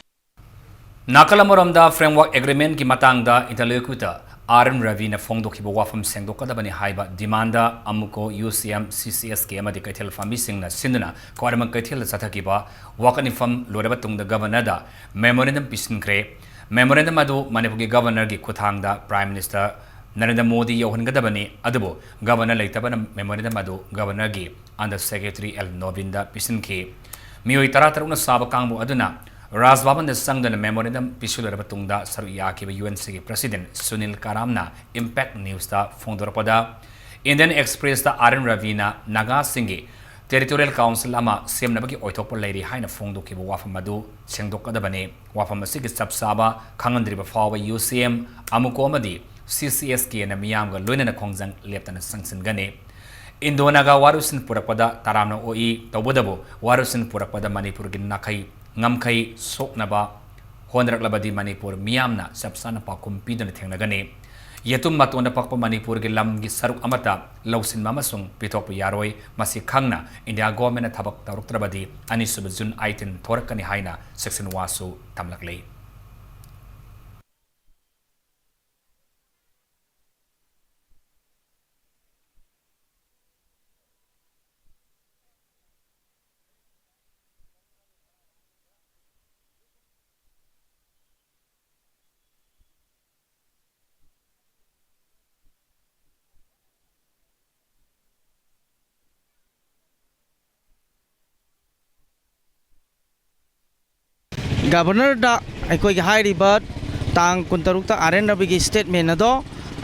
ꯅꯥꯀꯜ ꯑꯃꯔꯣꯝꯗ, framework agreement ꯀꯤ ꯃꯇꯥꯡꯗ interlocutor ꯑꯥꯔ ꯑꯦꯟ ꯔꯕꯤꯅ ꯐꯣꯡꯗꯣꯛꯈꯤꯕ ꯋꯥꯐꯝ ꯁꯦꯡꯗꯣꯛꯀꯗꯕꯅꯤ ꯍꯥꯏꯕ demand ꯑꯃꯨꯛꯀꯣ ꯌꯨ ꯁꯤ ꯑꯦꯝ, ꯁꯤ ꯁꯤ ꯑꯦꯁ ꯀꯦ ꯑꯃꯗꯤ ꯀꯩꯊꯦꯜ ꯐꯝꯕꯤꯁꯤꯡꯅ ꯁꯤꯟꯗꯨꯅ ꯈ꯭ꯋꯥꯏꯔꯝꯕꯟ ꯀꯩꯊꯦꯜꯗ ꯆꯠꯊꯈꯤꯕ ꯋꯥꯀꯠ ꯃꯤꯐꯝ ꯂꯣꯏꯔꯕ ꯇꯨꯡꯗ Governor ꯗ memorandum ꯄꯤꯁꯤꯟꯈ꯭ꯔꯦ꯫ Memorandum ꯑꯗꯨ ꯃꯅꯤꯄꯨꯔꯒꯤ Governor ꯒꯤ ꯈꯨꯠꯊꯥꯡꯗ Prime Minister ꯅꯔꯦꯟꯗ꯭ꯔ ꯃꯣꯗꯤ ꯌꯧꯍꯟꯒꯗꯕꯅꯤ, ꯑꯗꯨꯕꯨ Governor ꯂꯩꯇꯕꯅ memorandum ꯑꯗꯨ Governor ꯒꯤ Under Secretary ꯑꯦꯜ ꯅꯣꯕꯤꯟꯗ ꯄꯤꯁꯤꯟꯈꯤ꯫ ꯃꯤꯑꯣꯏ ꯇꯔꯥꯇꯔꯨꯛꯅ ꯁꯥꯕ ꯀꯥꯡꯕꯨ ꯑꯗꯨꯅ ꯔꯥꯖ ꯚꯕꯟꯗ ꯆꯪꯗꯨꯅ memorandum ꯄꯤꯁꯤꯜꯂꯨꯔꯕ ꯇꯨꯡꯗ ꯁꯔꯨꯛ ꯌꯥꯈꯤꯕ ꯌꯨ ꯑꯦꯟ ꯁꯤ ꯒꯤ President ꯁꯨꯅꯤꯜ ꯀꯥꯔꯥꯝꯅ Impact News ꯇ ꯐꯣꯡꯗꯣꯔꯛꯄꯗ, Indian Express ꯇ ꯑꯥꯔ ꯑꯦꯟ ꯔꯕꯤꯅ ꯅꯥꯒꯥꯁꯤꯡꯒꯤ Territorial Council ꯑꯃ ꯁꯦꯝꯅꯕꯒꯤ ꯑꯣꯏꯊꯣꯛꯄ ꯂꯩꯔꯤ ꯍꯥꯏꯅ ꯐꯣꯡꯗꯣꯛꯈꯤꯕ ꯋꯥꯐꯝ ꯑꯗꯨ ꯁꯦꯡꯗꯣꯛꯀꯗꯕꯅꯤ꯫ ꯋꯥꯐꯝ ꯑꯁꯤꯒꯤ ꯆꯞ ꯆꯥꯕ ꯈꯪꯍꯟꯗ꯭ꯔꯤꯕ ꯐꯥꯎꯕ ꯌꯨ ꯁꯤ ꯑꯦꯝ, ꯑꯃꯨꯀꯣ ꯑꯃꯗꯤ ꯁꯤ ꯁꯤ ꯑꯦꯁ ꯀꯦꯅ ꯃꯤꯌꯥꯝꯒ ꯂꯣꯏꯅꯅ ꯈꯣꯡꯖꯪ ꯂꯦꯞꯇꯅ ꯆꯪꯁꯤꯟꯒꯅꯤ꯫ ꯏꯟꯗꯣ ꯅꯥꯒꯥ ꯋꯥꯔꯣꯏꯁꯤꯟ ꯄꯨꯔꯛꯄꯗ ꯇꯔꯥꯝꯅ ꯑꯣꯛꯏ, ꯇꯧꯕꯇꯕꯨ ꯋꯥꯔꯣꯏꯁꯤꯟ ꯄꯨꯔꯛꯄꯗ ꯃꯅꯤꯄꯨꯔꯒꯤ ꯅꯥꯈꯩ ꯉꯝꯈꯩ ꯁꯣꯛꯅꯕ ꯍꯣꯠꯅꯔꯛꯂꯕꯗꯤ ꯃꯅꯤꯄꯨꯔ ꯃꯤꯌꯥꯝꯅ ꯆꯞ ꯆꯥꯅ ꯄꯥꯎꯈꯨꯝ ꯄꯤꯗꯨꯅ ꯊꯦꯡꯅꯒꯅꯤ꯫ ꯌꯦꯇꯨꯝ ꯃꯇꯣꯟꯗ ꯄꯛꯄ ꯃꯅꯤꯄꯨꯔꯒꯤ ꯂꯝꯒꯤ ꯁꯔꯨꯛ ꯑꯃꯠꯇ ꯂꯧꯁꯤꯟꯕ ꯑꯃꯁꯨꯡ ꯄꯤꯊꯣꯛꯄ ꯌꯥꯔꯣꯏ꯫ ꯃꯁꯤ ꯈꯪꯅ India Government ꯅ ꯊꯕꯛ ꯇꯧꯔꯛꯇ꯭ꯔꯕꯗꯤ ꯑꯅꯤꯁꯨꯕ June eighteen ꯊꯣꯔꯛꯀꯅꯤ ꯍꯥꯏꯅ ꯁꯦꯛꯁꯟ ꯋꯥꯁꯨ ꯇꯝꯂꯛꯂꯤ꯫ Governor ꯗ ꯑꯩꯈꯣꯏꯒꯤ ꯍꯥꯏꯔꯤꯕ ꯇꯥꯡ ꯀꯨꯟꯇꯔꯨꯛꯇ ꯑꯥꯔ ꯑꯦꯟ ꯔꯕꯤꯒꯤ statement ꯑꯗꯣ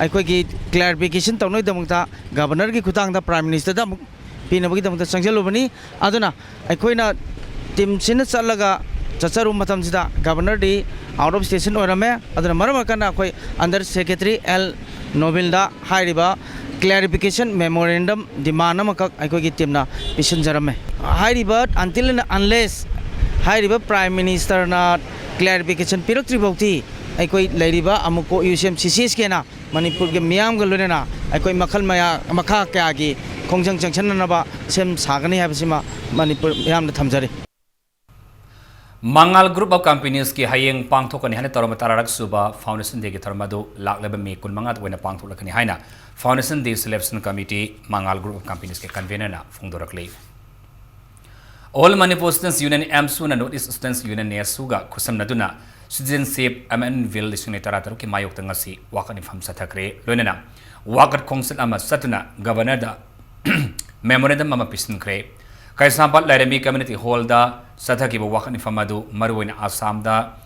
ꯑꯩꯈꯣꯏꯒꯤ clarification ꯇꯧꯅꯕꯒꯤꯗꯃꯛꯇ Governor ꯒꯤ ꯈꯨꯠꯊꯥꯡꯗ Prime Minister ꯗ ꯑꯃꯨꯛ ꯄꯤꯅꯕꯒꯤꯗꯃꯛꯇ ꯆꯪꯁꯤꯜꯂꯨꯕꯅꯤ꯫ ꯑꯗꯨꯅ ꯑꯩꯈꯣꯏꯅ team ꯁꯤꯅ ꯆꯠꯂꯒ ꯆꯠꯆꯔꯨꯕ ꯃꯇꯝꯁꯤꯗ Governor D out of station ꯑꯣꯏꯔꯝꯃꯦ꯫ ꯑꯗꯨꯅ ꯃꯔꯝ ꯑꯣꯏꯔꯀꯥꯟꯗ ꯑꯩꯈꯣꯏ Under Secretary ꯑꯦꯜ ꯅꯣꯕꯤꯜꯗ ꯍꯥꯏꯔꯤꯕ clarification memorandum demand ꯑꯃꯈꯛ ꯑꯩꯈꯣꯏꯒꯤ team ꯅ ꯄꯤꯁꯤꯟꯖꯔꯝꯃꯦ꯫ ꯍꯥꯏꯔꯤꯕ until and unless ꯍꯥꯏꯔꯤꯕ Prime Minister ꯅ clarification ꯄꯤꯔꯛꯇ꯭ꯔꯤ ꯐꯥꯎꯗꯤ ꯑꯩꯈꯣꯏ ꯂꯩꯔꯤꯕ ꯑꯃꯨꯛꯀꯣ ꯌꯨ ꯁꯤ ꯑꯦꯝ ꯁꯤ ꯁꯤ ꯑꯦꯁ ꯀꯦꯅ ꯃꯅꯤꯄꯨꯔꯒꯤ ꯃꯤꯌꯥꯝꯒ ꯂꯣꯏꯅꯅ ꯑꯩꯈꯣꯏ ꯃꯈꯜ ꯃꯌꯥ-, ꯃꯈꯥ ꯀꯌꯥꯒꯤ ꯈꯣꯡꯖꯪ ꯆꯪꯁꯤꯟꯅꯅꯕ ꯁꯦꯝ ꯁꯥꯒꯅꯤ ꯍꯥꯏꯕꯁꯤꯃ ꯃꯅꯤꯄꯨꯔ ꯃꯤꯌꯥꯝꯗ ꯊꯝꯖꯔꯤ꯫ ꯃꯉꯥꯜ Group of Companiesꯀꯤ ꯍꯌꯦꯡ ꯄꯥꯡꯊꯣꯛꯀꯅꯤ ꯍꯥꯏꯅ ꯇꯧꯔꯝꯕ ꯇꯔꯥꯔꯛ ꯁꯨꯕ Foundation Dayꯒꯤ ꯊꯧꯔꯝ ꯑꯗꯨ ꯂꯥꯛꯂꯤꯕ May ꯀꯨꯟꯃꯉꯥꯗ ꯑꯣꯏꯅ ꯄꯥꯡꯊꯣꯛꯂꯛꯀꯅꯤ ꯍꯥꯏꯅ Foundation Day Celebration Committee, ꯃꯉꯥꯜ Group of Companiesꯀꯤ convenorꯅ ꯐꯣꯡꯗꯣꯔꯛꯂꯤ꯫ All Manipur Students Union, AMSUꯅ North East Students Union, NESUꯒ ꯈꯨꯠꯁꯝꯅꯗꯨꯅ Citizenship Amendment Bill ꯂꯤꯁꯤꯡ ꯑꯅꯤ ꯇꯔꯥꯇꯔꯨꯛꯀꯤ ꯃꯥꯌꯣꯛꯇ ꯉꯁꯤ ꯋꯥꯀꯠ ꯃꯤꯐꯝ ꯆꯠꯊꯈ꯭ꯔꯦ꯫ ꯂꯣꯏꯅꯅ ꯋꯥꯀꯠ ꯈꯣꯡꯆꯠ ꯑꯃ ꯆꯠꯇꯨꯅ Governorꯗ memorandum ꯑꯃ ꯄꯤꯁꯤꯟꯈ꯭ꯔꯦ꯫ ꯀꯩꯁꯥꯝꯄꯥꯠ ꯂꯥꯏꯔꯦꯝꯕꯤ Community Hallꯗ ꯆꯠꯊꯈꯤꯕ ꯋꯥꯀꯠ ꯃꯤꯐꯝ ꯑꯗꯨ ꯃꯔꯨꯑꯣꯏꯅ ꯑꯁꯥꯝꯗ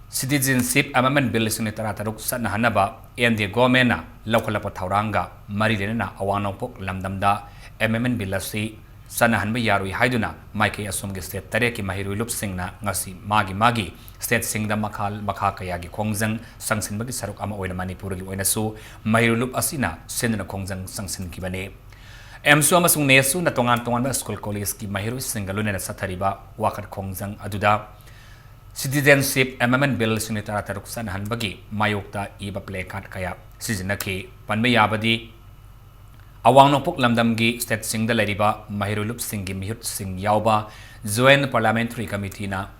Citizenship Amendment Bill ꯂꯤꯁꯤꯡ ꯑꯅꯤ ꯇꯔꯥꯇꯔꯨꯛ ꯆꯠꯅꯍꯟꯅꯕ NDA governmentꯅ ꯂꯧꯈꯠꯂꯛꯄ ꯊꯧꯔꯥꯡꯒ ꯃꯔꯤ ꯂꯩꯅꯅ ꯑꯋꯥꯡ ꯅꯣꯡꯄꯣꯛ ꯂꯝꯗꯝꯗ Amendment Bill ꯑꯁꯤ ꯆꯠꯅꯍꯟꯕ ꯌꯥꯔꯣꯏ ꯍꯥꯏꯗꯨꯅ ꯃꯥꯏꯀꯩ ꯑꯁꯣꯝꯒꯤ state ꯇꯔꯦꯠꯀꯤ ꯃꯍꯩꯔꯣꯏ ꯂꯨꯞꯁꯤꯡꯅ ꯉꯁꯤ ꯃꯥꯒꯤ ꯃꯥꯒꯤ stateꯁꯤꯡꯗ ꯃꯈꯥ ꯃꯈꯥ ꯀꯌꯥꯒꯤ ꯈꯣꯡꯖꯪ ꯆꯪꯁꯤꯟꯕꯒꯤ ꯁꯔꯨꯛ ꯑꯃ ꯑꯣꯏꯅ ꯃꯅꯤꯄꯨꯔꯒꯤ ꯑꯣꯏꯅꯁꯨ ꯃꯍꯩꯔꯣꯏ ꯂꯨꯞ ꯑꯁꯤꯅ ꯁꯤꯟꯗꯨꯅ ꯈꯣꯡꯖꯪ ꯆꯪꯁꯤꯟꯈꯤꯕꯅꯤ꯫ AMSU ꯑꯃꯁꯨꯡ NESUꯅ ꯇꯣꯉꯥꯟ ꯇꯣꯉꯥꯟꯕ school collegeꯀꯤ ꯃꯍꯩꯔꯣꯏꯁꯤꯡꯒ ꯂꯣꯏꯅꯅ ꯆꯠꯊꯔꯤꯕ ꯋꯥꯀꯠ ꯈꯣꯡꯖꯪ ꯑꯗꯨꯗ Citizenship Amendment Bill ꯂꯤꯁꯤꯡ ꯑꯅꯤ ꯇꯔꯥꯇꯔꯨꯛ ꯆꯠꯅꯍꯟꯕꯒꯤ ꯃꯥꯌꯣꯛꯇ ꯏꯕ placard ꯀꯌꯥ ꯁꯤꯖꯤꯟꯅꯈꯤ꯫ ꯄꯟꯕ ꯌꯥꯕꯗꯤ, ꯑꯋꯥꯡ ꯅꯣꯡꯄꯣꯛ ꯂꯝꯗꯝꯒꯤ stateꯁꯤꯡꯗ ꯂꯩꯔꯤꯕ ꯃꯍꯩꯔꯣꯏ ꯂꯨꯞꯁꯤꯡꯒꯤ ꯃꯤꯍꯨꯠꯁꯤꯡ ꯌꯥꯎꯕ Joint Parliamentary Committeeꯅ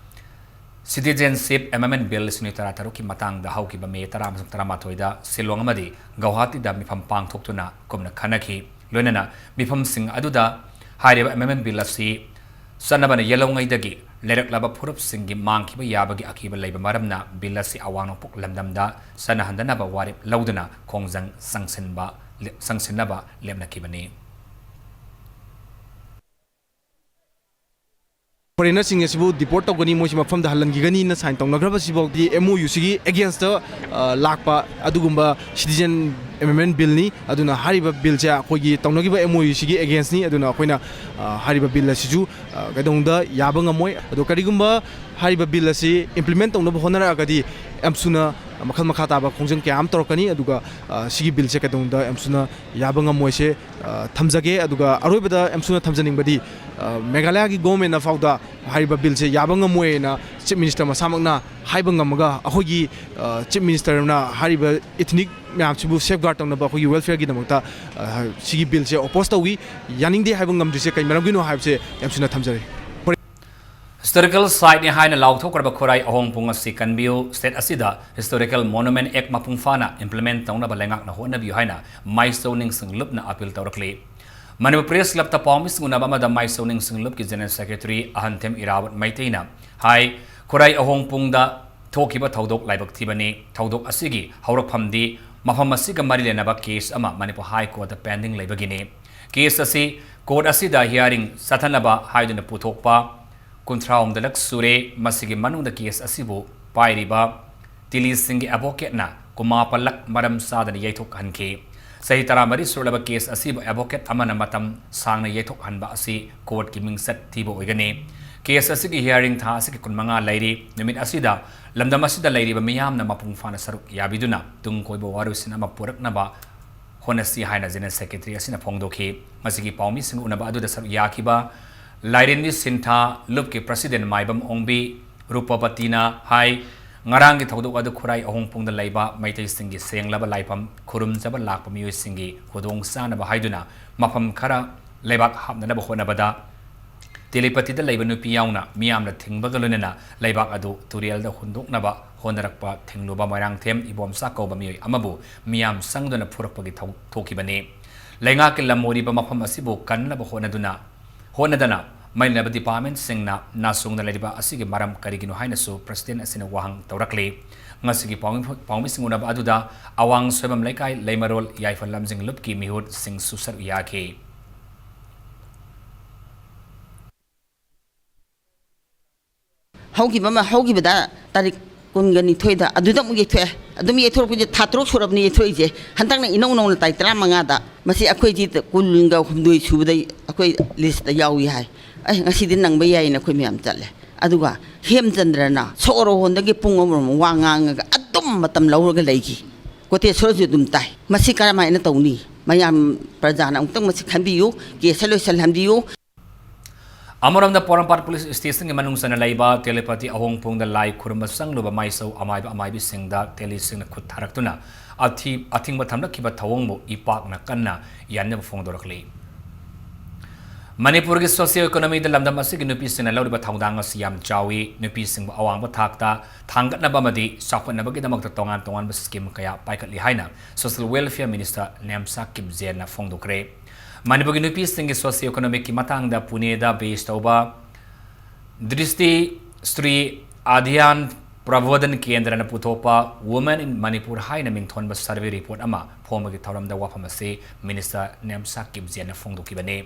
Citizenship Amendment Bill ꯂꯤꯁꯤꯡ ꯑꯅꯤ ꯇꯔꯥꯇꯔꯨꯛꯀꯤ ꯃꯇꯥꯡꯗ ꯍꯧꯈꯤꯕ May ꯇꯔꯥ ꯑꯃꯁꯨꯡ ꯇꯔꯥꯃꯥꯊꯣꯏꯗ ꯁꯤꯂꯣꯡ ꯑꯃꯗꯤ ꯒꯧꯍꯥꯇꯤꯗ ꯃꯤꯐꯝ ꯄꯥꯡꯊꯣꯛꯇꯨꯅ ꯀꯨꯞꯅ ꯈꯟꯅꯈꯤ꯫ ꯂꯣꯏꯅꯅ ꯃꯤꯐꯝꯁꯤꯡ ꯑꯗꯨꯗ ꯍꯥꯏꯔꯤꯕ Amendment Bill ꯑꯁꯤ ꯆꯠꯅꯕꯅ ꯌꯦꯜꯍꯧꯉꯩꯗꯒꯤ ꯂꯩꯔꯛꯂꯕ ꯐꯨꯔꯨꯞꯁꯤꯡꯒꯤ ꯃꯥꯡꯈꯤꯕ ꯌꯥꯕꯒꯤ ꯑꯀꯤꯕ ꯂꯩꯕ ꯃꯔꯝꯅ Bill ꯑꯁꯤ ꯑꯋꯥꯡ ꯅꯣꯡꯄꯣꯛ ꯂꯝꯗꯝꯗ ꯆꯠꯅꯍꯟꯗꯅꯕ ꯋꯥꯔꯦꯞ ꯂꯧꯗꯨꯅ ꯈꯣꯡꯖꯪ ꯆꯪꯁꯤꯟꯕ, ꯆꯪꯁꯤꯟꯅꯕ ꯂꯦꯞꯅꯈꯤꯕꯅꯤ꯫ Foreignerꯁꯤꯡ ꯑꯁꯤꯕꯨ deport ꯇꯧꯒꯅꯤ, ꯃꯣꯏꯁꯤ ꯃꯐꯝꯗ ꯍꯜꯍꯟꯈꯤꯒꯅꯤꯅ sign ꯇꯧꯅꯈ꯭ꯔꯕꯁꯤꯐꯥꯎꯗꯤ MOUꯁꯤꯒꯤ againstꯇ, ꯑ, ꯂꯥꯛꯄ ꯑꯗꯨꯒꯨꯝꯕ Citizen Amendment Billꯅꯤ꯫ ꯑꯗꯨꯅ ꯍꯥꯏꯔꯤꯕ Billꯁꯦ ꯑꯩꯈꯣꯏꯒꯤ ꯇꯧꯅꯈꯤꯕ MOUꯁꯤꯒꯤ againstꯅꯤ꯫ ꯑꯗꯨꯅ ꯑꯩꯈꯣꯏꯅ, ꯑ, ꯍꯥꯏꯔꯤꯕ Bill ꯑꯁꯤꯁꯨ, ꯑ, ꯀꯩꯗꯧꯅꯨꯡꯗ ꯌꯥꯕ ꯉꯝꯃꯣꯏ꯫ ꯑꯗꯣ ꯀꯔꯤꯒꯨꯝꯕ ꯍꯥꯏꯔꯤꯕ Bill ꯑꯁꯤ implement ꯇꯧꯅꯕ ꯍꯣꯠꯅꯔꯛꯑꯒꯗꯤ AMSUꯅ ꯃꯈꯜ ꯃꯈꯥ ꯇꯥꯕ ꯈꯣꯡꯖꯪ ꯀꯌꯥ ꯑꯃ ꯇꯧꯔꯛꯀꯅꯤ꯫ ꯑꯗꯨꯒ, ꯑ, ꯁꯤꯒꯤ Billꯁꯦ ꯀꯩꯗꯧꯅꯨꯡꯗ AMSUꯅ ꯌꯥꯕ ꯉꯝꯃꯣꯏꯁꯦ, ꯑ, ꯊꯝꯖꯒꯦ꯫ ꯑꯗꯨꯒ ꯑꯔꯣꯏꯕꯗ AMSUꯅ ꯊꯝꯖꯅꯤꯡꯕꯗꯤ, ꯑ, ꯃꯦꯘꯥꯂꯌꯥꯒꯤ governmentꯅ ꯐꯥꯎꯗ ꯍꯥꯏꯔꯤꯕ Billꯁꯦ ꯌꯥꯕ ꯉꯝꯃꯣꯏꯅ Chief Minister ꯃꯁꯥꯃꯛꯅ ꯍꯥꯏꯕ ꯉꯝꯃꯒ, ꯑꯩꯈꯣꯏꯒꯤ, ꯑ, Chief Ministerꯅ ꯍꯥꯏꯔꯤꯕ ethnic ꯃꯌꯥꯝꯁꯤꯕꯨ safeguard ꯇꯧꯅꯕ, ꯑꯩꯈꯣꯏꯒꯤ welfareꯒꯤꯗꯃꯛꯇ, ꯑ, ꯁꯤꯒꯤ Billꯁꯦ oppose ꯇꯧꯏ꯫ ꯌꯥꯅꯤꯡꯗꯦ ꯍꯥꯏꯕ ꯉꯝꯗ꯭ꯔꯤꯁꯦ ꯀꯩ ꯃꯔꯝꯒꯤꯅꯣ ꯍꯥꯏꯕꯁꯦ AMSUꯅ ꯊꯝꯖꯔꯤ꯫ Historical site ꯅꯤ ꯍꯥꯏꯅ ꯂꯥꯎꯊꯣꯛꯈ꯭ꯔꯕ ꯈꯨꯔꯥꯏ ꯑꯍꯣꯡꯄꯨꯡ ꯑꯁꯤ ꯀꯟꯕꯤꯌꯨ, state ꯑꯁꯤꯗ Historical Monuments Act ꯃꯄꯨꯡ ꯐꯥꯅ implement ꯇꯧꯅꯕ ꯂꯩꯉꯥꯛꯅ ꯍꯣꯠꯅꯕꯤꯌꯨ ꯍꯥꯏꯅ ꯃꯥꯏꯆꯧ ꯅꯤꯡꯁꯤꯡ ꯂꯨꯞꯅ appeal ꯇꯧꯔꯛꯂꯤ꯫ ꯃꯅꯤꯄꯨꯔ Press Club ꯇ ꯄꯥꯎꯃꯤꯁꯤꯡ ꯎꯅꯕ ꯑꯃꯗ ꯃꯥꯏꯆꯧ ꯅꯤꯡꯁꯤꯡ ꯂꯨꯞꯀꯤ General Secretary ꯑꯍꯟꯊꯦꯝ ꯏꯔꯥꯕꯣꯠ ꯃꯩꯇꯩꯅ ꯍꯥꯏ, ꯈꯨꯔꯥꯏ ꯑꯍꯣꯡꯄꯨꯡꯗ ꯊꯣꯛꯈꯤꯕ ꯊꯧꯗꯣꯛ ꯂꯥꯏꯕꯛ ꯊꯤꯕꯅꯤ꯫ ꯊꯧꯗꯣꯛ ꯑꯁꯤꯒꯤ ꯍꯧꯔꯛꯐꯝꯗꯤ ꯃꯐꯝ ꯑꯁꯤꯒ ꯃꯔꯤ ꯂꯩꯅꯕ case ꯑꯃ ꯃꯅꯤꯄꯨꯔ High Court ꯇ pending ꯂꯩꯕꯒꯤꯅꯤ꯫ Case ꯑꯁꯤ court ꯑꯁꯤꯗ hearing ꯆꯠꯊꯅꯕ ꯍꯥꯏꯗꯨꯅ ꯄꯨꯊꯣꯛꯄ ꯀꯨꯟꯊ꯭ꯔꯥꯍꯨꯝꯗꯣꯏ ꯂꯛ ꯁꯨꯔꯦ꯫ ꯃꯁꯤꯒꯤ ꯃꯅꯨꯡꯗ case ꯑꯁꯤꯕꯨ ꯄꯥꯏꯔꯤꯕ ꯇꯤꯂꯤꯁꯤꯡꯒꯤ advocate ꯅ ꯀꯨꯟꯃꯥꯄꯜ ꯂꯛ ꯃꯔꯝ ꯆꯥꯗꯅ ꯌꯩꯊꯣꯛꯍꯟꯈꯤ꯫ ꯆꯍꯤ ꯇꯔꯥꯃꯔꯤ ꯁꯨꯔꯕ case ꯑꯁꯤꯕꯨ advocate ꯑꯃꯅ ꯃꯇꯝ ꯁꯥꯡꯅ ꯌꯩꯊꯣꯛꯍꯟꯕ ꯑꯁꯤ court ꯀꯤ ꯃꯤꯡꯆꯠ ꯊꯤꯕ ꯑꯣꯏꯒꯅꯤ꯫ Case ꯑꯁꯤꯒꯤ hearing ꯊꯥ ꯑꯁꯤꯒꯤ ꯀꯨꯟꯃꯉꯥ ꯂꯩꯔꯤ꯫ ꯅꯨꯃꯤꯠ ꯑꯁꯤꯗ ꯂꯝꯗꯝ ꯑꯁꯤꯗ ꯂꯩꯔꯤꯕ ꯃꯤꯌꯥꯝꯅ ꯃꯄꯨꯡ ꯐꯥꯅ ꯁꯔꯨꯛ ꯌꯥꯕꯤꯗꯨꯅ ꯇꯨꯡ ꯀꯣꯏꯕ ꯋꯥꯔꯣꯏꯁꯤꯟ ꯑꯃ ꯄꯨꯔꯛꯅꯕ ꯍꯣꯠꯅꯁꯤ ꯍꯥꯏꯅ General Secretary ꯑꯁꯤꯅ ꯐꯣꯡꯗꯣꯛꯈꯤ꯫ ꯃꯁꯤꯒꯤ ꯄꯥꯎꯃꯤꯁꯤꯡ ꯎꯅꯕ ꯑꯗꯨꯗ ꯁꯔꯨꯛ ꯌꯥꯈꯤꯕ ꯂꯥꯏꯔꯦꯝꯕꯤ ꯁꯤꯟꯊꯥ, ꯂꯨꯞꯀꯤ President ꯃꯥꯏꯕꯝ ꯑꯣꯡꯕꯤ ꯔꯨꯄꯕꯇꯤꯅ ꯍꯥꯏ, ꯉꯔꯥꯡꯒꯤ ꯊꯧꯗꯣꯛ ꯑꯗꯨ ꯈꯨꯔꯥꯏ ꯑꯍꯣꯡꯄꯨꯡꯗ ꯂꯩꯕ ꯃꯩꯇꯩꯁꯤꯡꯒꯤ ꯁꯦꯡꯂꯕ ꯂꯥꯏꯐꯝ ꯈꯨꯔꯨꯝꯖꯕ ꯂꯥꯛꯄ ꯃꯤꯑꯣꯏꯁꯤꯡꯒꯤ ꯈꯨꯗꯣꯡ ꯆꯥꯅꯕ ꯍꯥꯏꯗꯨꯅ ꯃꯐꯝ ꯈꯔ ꯂꯩꯕꯥꯛ ꯍꯥꯞꯅꯅꯕ ꯍꯣꯠꯅꯕꯗ ꯇꯦꯂꯤꯄꯇꯤꯗ ꯂꯩꯕ ꯅꯨꯄꯤ ꯌꯥꯎꯅ ꯃꯤꯌꯥꯝꯅ ꯊꯤꯡꯕꯒ ꯂꯣꯏꯅꯅ ꯂꯩꯕꯥꯛ ꯑꯗꯨ ꯇꯨꯔꯦꯜꯗ ꯍꯨꯟꯗꯣꯛꯅꯕ ꯍꯣꯠꯅꯔꯛꯄ ꯊꯤꯡꯂꯨꯕ ꯃꯣꯏꯔꯥꯡꯊꯦꯝ ꯏꯕꯣꯝꯆꯥ ꯀꯧꯕ ꯃꯤꯑꯣꯏ ꯑꯃꯕꯨ ꯃꯤꯌꯥꯝ ꯆꯪꯗꯨꯅ ꯐꯨꯔꯛꯄꯒꯤ ꯊꯧ-, ꯊꯣꯛꯈꯤꯕꯅꯤ꯫ ꯂꯩꯉꯥꯛꯀꯤ ꯂꯝ ꯑꯣꯏꯔꯤꯕ ꯃꯐꯝ ꯑꯁꯤꯕꯨ ꯀꯟꯅꯕ ꯍꯣꯠꯅꯗꯨꯅ, ꯍꯣꯠꯅꯗꯅ ꯃꯔꯤ ꯂꯩꯅꯕ department ꯁꯤꯡꯅ ꯅꯥꯆꯣꯡꯗ ꯂꯩꯔꯤꯕ ꯑꯁꯤꯒꯤ ꯃꯔꯝ ꯀꯔꯤꯒꯤꯅꯣ ꯍꯥꯏꯅꯁꯨ President ꯑꯁꯤꯅ ꯋꯥꯍꯪ ꯇꯧꯔꯛꯂꯤ꯫ ꯉꯁꯤꯒꯤ ꯄꯥꯎꯃꯤ-, ꯄꯥꯎꯃꯤꯁꯤꯡ ꯎꯅꯕ ꯑꯗꯨꯗ ꯑꯋꯥꯡ ꯁꯣꯏꯕꯝ ꯂꯩꯀꯥꯏ ꯂꯩꯃꯔꯣꯜ ꯌꯥꯏꯐ ꯂꯝꯖꯤꯡ ꯂꯨꯞꯀꯤ ꯃꯤꯍꯨꯠꯁꯤꯡꯁꯨ ꯁꯔꯨꯛ ꯌꯥꯈꯤ꯫ ꯍꯧꯈꯤꯕ ꯑꯃ, ꯍꯧꯈꯤꯕꯗ ꯇꯥꯔꯤꯛ ꯀꯨꯟꯒ ꯅꯤꯊꯣꯏꯗ ꯑꯗꯨꯗ ꯑꯃꯨꯛ ꯌꯩꯊꯣꯛꯑꯦ꯫ ꯑꯗꯨꯝ ꯌꯩꯊꯣꯔꯛꯄꯁꯦ ꯊꯥ ꯇꯔꯨꯛ ꯁꯨꯔꯕꯅꯤ ꯌꯩꯊꯣꯔꯛꯏꯁꯦ꯫ ꯍꯟꯗꯛꯅ ꯏꯅꯧ ꯅꯧꯅ ꯇꯥꯔꯤꯛ ꯇꯔꯥꯃꯉꯥꯗ꯫ ꯃꯁꯤ ꯑꯩꯈꯣꯏꯗꯤ ꯀꯨꯟꯒ ꯍꯨꯝꯗꯣꯏ ꯁꯨꯕꯗ ꯑꯩꯈꯣꯏ list ꯇ ꯌꯥꯎꯏ ꯍꯥꯏ꯫ ꯑꯦ, ꯉꯁꯤꯗꯤ ꯅꯪꯕ ꯌꯥꯏꯅ ꯑꯩꯈꯣꯏ ꯃꯌꯥꯝ ꯆꯠꯂꯦ꯫ ꯑꯗꯨꯒ ꯍꯦꯝꯆꯟꯗ꯭ꯔꯅ ꯁꯣꯔꯣ ꯍꯣꯟꯗꯒꯤ ꯄꯨꯡ ꯑꯃꯔꯣꯝ ꯋꯥ ꯉꯥꯡꯉꯒ ꯑꯗꯨꯝ ꯃꯇꯝ ꯂꯧꯔꯒ ꯂꯩꯈꯤ꯫ ꯀꯣꯇꯦꯁꯣꯔꯁꯨ ꯑꯗꯨꯝ ꯇꯥꯏ꯫ ꯃꯁꯤ ꯀꯔꯝꯍꯥꯏꯅ ꯇꯧꯅꯤ? ꯃꯌꯥꯝ ꯄ꯭ꯔꯖꯥꯅ ꯑꯃꯨꯛꯇꯪ ꯃꯁꯤ ꯈꯟꯕꯤꯌꯨ, case ꯁꯦ ꯂꯣꯏꯁꯤꯜꯍꯟꯕꯤꯌꯨ꯫ ꯑꯃꯔꯣꯝꯗ ꯄꯣꯔꯣꯝꯄꯥꯠ police station ꯒꯤ ꯃꯅꯨꯡ ꯆꯟꯅ ꯂꯩꯕ ꯇꯦꯂꯤꯄꯇꯤ ꯑꯍꯣꯡꯄꯨꯡꯗ ꯂꯥꯏ ꯈꯨꯔꯨꯝꯕ ꯆꯪꯂꯨꯕ ꯃꯥꯏꯆꯧ ꯑꯃꯥꯏꯕ ꯑꯃꯥꯏꯕꯤꯁꯤꯡꯗ ꯇꯦꯂꯤꯁꯤꯡꯅ ꯈꯨꯠ ꯊꯥꯔꯛꯇꯨꯅ ꯑꯊꯤ-, ꯑꯊꯤꯡꯕ ꯊꯝꯂꯛꯈꯤꯕ ꯊꯧꯑꯣꯡꯕꯨ ꯏꯄꯥꯛꯅ ꯀꯟꯅ ꯌꯥꯅꯕ ꯐꯣꯡꯗꯣꯔꯛꯂꯤ꯫ ꯃꯅꯤꯄꯨꯔꯒꯤ socio economyꯗ ꯂꯝꯗꯝ ꯑꯁꯤꯒꯤ ꯅꯨꯄꯤꯁꯤꯡꯅ ꯂꯧꯔꯤꯕ ꯊꯧꯗꯥꯡ ꯑꯁꯤ ꯌꯥꯝ ꯆꯥꯎꯏ꯫ ꯅꯨꯄꯤꯁꯤꯡꯕꯨ ꯑꯋꯥꯡꯕ ꯊꯥꯛꯇ ꯊꯥꯡꯒꯠꯅꯕ ꯑꯃꯗꯤ ꯆꯥꯎꯈꯠꯅꯕꯒꯤꯗꯃꯛꯇ ꯇꯣꯉꯥꯟ ꯇꯣꯉꯥꯟꯕ scheme ꯀꯌꯥ ꯄꯥꯏꯈꯠꯂꯤ ꯍꯥꯏꯅ Social Welfare Minister ꯅꯦꯝꯁꯥ ꯀꯤꯞꯖꯦꯟꯅ ꯐꯣꯡꯗꯣꯛꯈ꯭ꯔꯦ꯫ ꯃꯅꯤꯄꯨꯔꯒꯤ ꯅꯨꯄꯤꯁꯤꯡꯒꯤ socio economyꯒꯤ ꯃꯇꯥꯡꯗ ꯄꯨꯅꯦꯗ base ꯇꯧꯕ ꯗ꯭ꯔꯤꯁꯇꯤ ꯁ꯭ꯔꯤ ꯑꯙ꯭ꯌꯥꯟ ꯄ꯭ꯔꯕꯣꯙꯟ ꯀꯦꯟꯗ꯭ꯔꯅ ꯄꯨꯊꯣꯛꯄ Women in Manipur ꯍꯥꯏꯅ ꯃꯤꯡꯊꯣꯟꯕ survey report ꯑꯃ ꯐꯣꯡꯕꯒꯤ ꯊꯧꯔꯝꯗ ꯋꯥꯐꯝ ꯑꯁꯤ Minister ꯅꯦꯝꯁꯥ ꯀꯤꯞꯖꯦꯟꯅ ꯐꯣꯡꯗꯣꯛꯈꯤꯕꯅꯤ꯫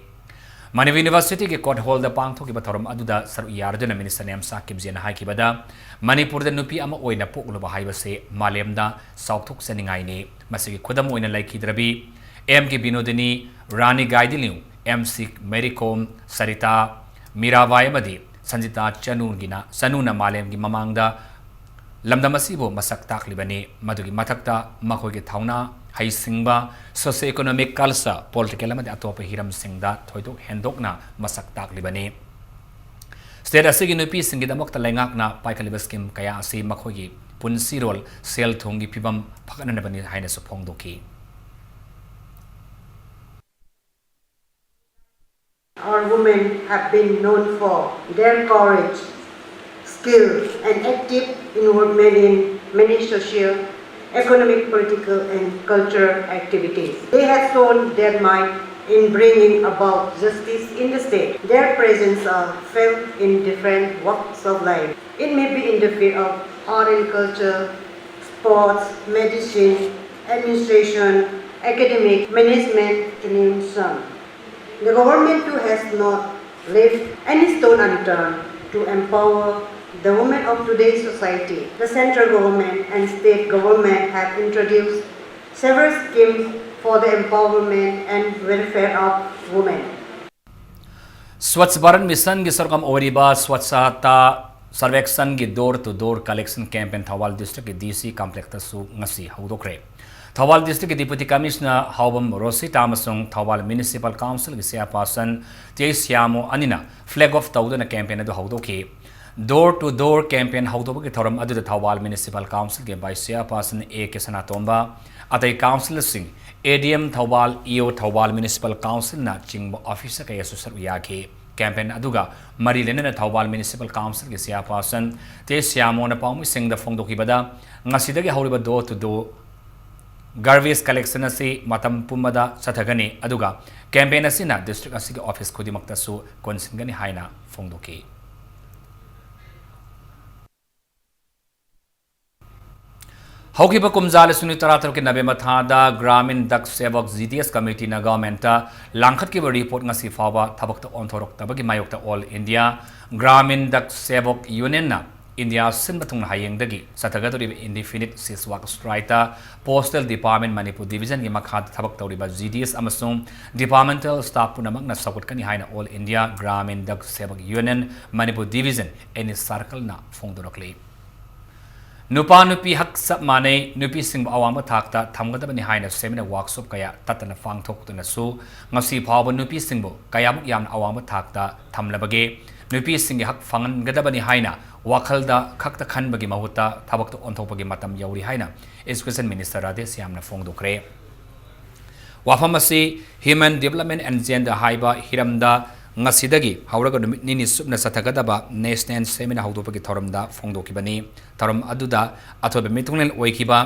ꯃꯅꯤꯄꯨꯔ Universityꯒꯤ court hallꯗ ꯄꯥꯡꯊꯣꯛꯈꯤꯕ ꯊꯧꯔꯝ ꯑꯗꯨꯗ ꯁꯔꯨꯛ ꯌꯥꯔꯗꯨꯅ Minister ꯅꯦꯝꯁꯥ ꯀꯤꯞꯖꯦꯟꯅ ꯍꯥꯏꯈꯤꯕꯗ, ꯃꯅꯤꯄꯨꯔꯗ ꯅꯨꯄꯤ ꯑꯃ ꯑꯣꯏꯅ ꯄꯣꯛꯂꯨꯕ ꯍꯥꯏꯕꯁꯤ ꯃꯥꯂꯦꯝꯗ ꯆꯥꯎꯊꯣꯛꯆꯅꯤꯡꯉꯥꯏꯅꯤ꯫ ꯃꯁꯤꯒꯤ ꯈꯨꯗꯝ ꯑꯣꯏꯅ ꯂꯩꯈꯤꯗ꯭ꯔꯕꯤ ꯑꯦꯝ ꯀꯦ ꯕꯤꯅꯣꯗꯤꯅꯤ, ꯔꯥꯅꯤ ꯒꯥꯏꯗꯤꯟꯂꯤꯎ, ꯑꯦꯝ ꯁꯤ ꯃꯦꯔꯤ ꯀꯣꯝ, ꯁꯔꯤꯇꯥ ꯃꯤꯔꯥꯕꯥꯏ ꯑꯃꯗꯤ ꯁꯟꯖꯤꯇꯥ ꯆꯅꯨꯒꯤꯅ, ꯆꯅꯨꯅ ꯃꯥꯂꯦꯝꯒꯤ ꯃꯃꯥꯡꯗ ꯂꯝꯗꯝ ꯑꯁꯤꯕꯨ ꯃꯁꯛ ꯇꯥꯛꯂꯤꯕꯅꯤ꯫ ꯃꯗꯨꯒꯤ ꯃꯊꯛꯇ ꯃꯈꯣꯏꯒꯤ ꯊꯧꯅꯥ, ꯍꯩꯁꯤꯡꯕ, socio economic, culture, political ꯑꯃꯗꯤ ꯑꯇꯣꯞꯄ ꯍꯤꯔꯝꯁꯤꯡꯗ ꯊꯣꯏꯗꯣꯛ ꯍꯦꯟꯗꯣꯛꯅ ꯃꯁꯛ ꯇꯥꯛꯂꯤꯕꯅꯤ꯫ State ꯑꯁꯤꯒꯤ ꯅꯨꯄꯤꯁꯤꯡꯒꯤꯗꯃꯛꯇ ꯂꯩꯉꯥꯛꯅ ꯄꯥꯏꯈꯠꯂꯤꯕ scheme ꯀꯌꯥ ꯑꯁꯤ ꯃꯈꯣꯏꯒꯤ ꯄꯨꯟꯁꯤꯔꯣꯜ, ꯁꯦꯜ ꯊꯨꯝꯒꯤ ꯐꯤꯕꯝ ꯐꯒꯠꯅꯅꯕꯅꯤ ꯍꯥꯏꯅꯁꯨ ꯐꯣꯡꯗꯣꯛꯈꯤ꯫ Our women have been known for their courage, skill, and active involvement in many social, economic, political, and cultural activities. They have shown their might in bringing about justice in the state. Their presence are felt in different walks of life. It may be in the field of art and culture, sports, medicine, administration, academic, management, to name some. The government too has not left any stone unturned to empower the women of today's society. The central government and state government have introduced several schemes for the empowerment and welfare of women. Swachh Bharat Missionꯒꯤ ꯁꯔꯨꯛ ꯑꯃ ꯑꯣꯏꯔꯤꯕ Swachhata Sarvekshanꯒꯤ door to door collection campaign Thoubal districtꯀꯤ DC complexꯇꯁꯨ ꯉꯁꯤ ꯍꯧꯗꯣꯛꯈ꯭ꯔꯦ꯫ Thoubal districtꯀꯤ Deputy Commissioner ꯍꯥꯎꯕꯝ ꯔꯣꯁꯤꯇꯥ ꯑꯃꯁꯨꯡ Thoubal Municipal Councilꯒꯤ chairperson T H Shyamo ꯑꯅꯤꯅ flag off ꯇꯧꯗꯨꯅ campaign ꯑꯗꯨ ꯍꯧꯗꯣꯛꯈꯤ꯫ Door to door campaign ꯍꯧꯗꯣꯛꯄꯒꯤ ꯊꯧꯔꯝ ꯑꯗꯨꯗ Thoubal Municipal Councilꯒꯤ Vice Chairperson A K ꯁꯅꯥꯇꯣꯝꯕ, ꯑꯇꯩ councillorꯁꯤꯡ, A D M Thoubal, E O Thoubal Municipal Councilꯅ ꯆꯤꯡꯕ officer ꯀꯌꯥꯁꯨ ꯁꯔꯨꯛ ꯌꯥꯈꯤ꯫ Campaign ꯑꯗꯨꯒ ꯃꯔꯤ ꯂꯩꯅꯅ ꯊꯧꯕꯥꯜ Municipal Councilꯒꯤ Chairperson T ꯁ꯭ꯌꯥꯃꯣꯅ ꯄꯥꯎꯃꯤꯁꯤꯡꯗ ꯐꯣꯡꯗꯣꯛꯈꯤꯕꯗ, ꯉꯁꯤꯗꯒꯤ ꯍꯧꯔꯤꯕ door to door garbage collection ꯑꯁꯤ ꯃꯇꯝ ꯄꯨꯝꯕꯗ ꯆꯠꯊꯒꯅꯤ, ꯑꯗꯨꯒ campaign ꯑꯁꯤꯅ district ꯑꯁꯤꯒꯤ office ꯈꯨꯗꯤꯡꯃꯛꯇꯁꯨ ꯀꯣꯟꯁꯤꯟꯒꯅꯤ ꯍꯥꯏꯅ ꯐꯣꯡꯗꯣꯛꯈꯤ꯫ ꯍꯧꯈꯤꯕ ꯀꯨꯝꯖꯥ ꯂꯤꯁꯤꯡ ꯑꯅꯤ ꯇꯔꯥꯇꯔꯨꯛꯀꯤ November ꯊꯥꯗ Gramin Dak Sevak G D S committeeꯅ governmentꯇ ꯂꯥꯡꯈꯠꯈꯤꯕ report ꯉꯁꯤ ꯐꯥꯎꯕ ꯊꯕꯛꯇ ꯑꯣꯟꯊꯣꯔꯛꯇꯕꯒꯤ ꯃꯥꯌꯣꯛꯇ All India Gramin Dak Sevak Unionꯅ India ꯁꯤꯟꯕ ꯊꯨꯡꯅ ꯍꯌꯦꯡꯗꯒꯤ ꯆꯠꯊꯒꯗꯧꯔꯤꯕ indefinite cease work strikeꯇ Postal Department Manipur Divisionꯒꯤ ꯃꯈꯥꯗ ꯊꯕꯛ ꯇꯧꯔꯤꯕ G D S ꯑꯃꯁꯨꯡ departmental staff ꯄꯨꯝꯅꯃꯛꯅ ꯁꯧꯒꯠꯀꯅꯤ ꯍꯥꯏꯅ All India Gramin Dak Sevak Union Manipur Division, any circleꯅ ꯐꯣꯡꯗꯣꯔꯛꯂꯤ꯫ ꯅꯨꯄꯥ ꯅꯨꯄꯤ ꯍꯛ ꯆꯞ ꯃꯥꯟꯅꯩ, ꯅꯨꯄꯤꯁꯤꯡꯕꯨ ꯑꯋꯥꯡꯕ ꯊꯥꯛꯇ ꯊꯝꯒꯗꯕꯅꯤ ꯍꯥꯏꯅ seminar workshop ꯀꯌꯥ ꯇꯠꯇꯅ ꯄꯥꯡꯊꯣꯛꯇꯨꯅꯁꯨ ꯉꯁꯤ ꯐꯥꯎꯕ ꯅꯨꯄꯤꯁꯤꯡꯕꯨ ꯀꯌꯥꯃꯨꯛ ꯌꯥꯝꯅ ꯑꯋꯥꯡꯕ ꯊꯥꯛꯇ ꯊꯝꯂꯕꯒꯦ? ꯅꯨꯄꯤꯁꯤꯡꯒꯤ ꯍꯛ ꯐꯪꯍꯟꯒꯗꯕꯅꯤ ꯍꯥꯏꯅ ꯋꯥꯈꯜꯗ ꯈꯛꯇ ꯈꯟꯕꯒꯤ ꯃꯍꯨꯠꯇ ꯊꯕꯛꯇ ꯑꯣꯟꯊꯣꯛꯄꯒꯤ ꯃꯇꯝ ꯌꯧꯔꯤ ꯍꯥꯏꯅ Education Minister ꯔꯥꯙꯦꯁ꯭ꯌꯥꯝꯅ ꯐꯣꯡꯗꯣꯛꯈ꯭ꯔꯦ꯫ ꯋꯥꯐꯝ ꯑꯁꯤ Human Development and Gender ꯍꯥꯏꯕ ꯍꯤꯔꯝꯗ ꯉꯁꯤꯗꯒꯤ ꯍꯧꯔꯒ ꯅꯨꯃꯤꯠ ꯅꯤꯅꯤ ꯆꯨꯞꯅ ꯆꯠꯊꯒꯗꯕ national seminar ꯍꯧꯗꯣꯛꯄꯒꯤ ꯊꯧꯔꯝꯗ ꯐꯣꯡꯗꯣꯛꯈꯤꯕꯅꯤ꯫ ꯊꯧꯔꯝ ꯑꯗꯨꯗ ꯑꯊꯣꯏꯕ ꯃꯤꯊꯨꯡꯂꯦꯟ ꯑꯣꯏꯈꯤꯕ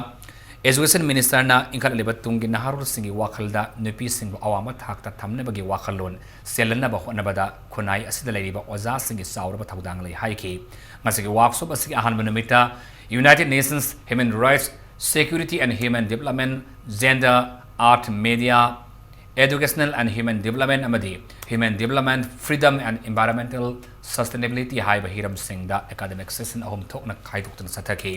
Education Ministerꯅ ꯏꯟꯈꯠꯂꯛꯂꯤꯕ ꯇꯨꯡꯒꯤ ꯅꯍꯥꯔꯣꯜꯁꯤꯡꯒꯤ ꯋꯥꯈꯜꯗ ꯅꯨꯄꯤꯁꯤꯡꯕꯨ ꯑꯋꯥꯡꯕ ꯊꯥꯛꯇ ꯊꯝꯅꯕꯒꯤ ꯋꯥꯈꯜꯂꯣꯟ ꯆꯦꯜꯍꯟꯅꯕ ꯍꯣꯠꯅꯕꯗ ꯈꯨꯟꯅꯥꯏ ꯑꯁꯤꯗ ꯂꯩꯔꯤꯕ ꯑꯣꯖꯥꯁꯤꯡꯒꯤ ꯆꯥꯎꯔꯕ ꯊꯧꯗꯥꯡ ꯂꯩ ꯍꯥꯏꯈꯤ꯫ ꯉꯁꯤꯒꯤ workshop ꯑꯁꯤꯒꯤ ꯑꯍꯥꯟꯕ ꯅꯨꯃꯤꯠꯇ United Nations Human Rights, Security and Human Development, Gender, Art, Media, Educational and Human Development ꯑꯃꯗꯤ Human Development, Freedom and Environmental Sustainability ꯍꯥꯏꯕ ꯍꯤꯔꯝꯁꯤꯡꯗ academic session ꯑꯍꯨꯝ ꯊꯣꯛꯅ ꯈꯥꯏꯗꯣꯛꯇꯨꯅ ꯆꯠꯊꯈꯤ꯫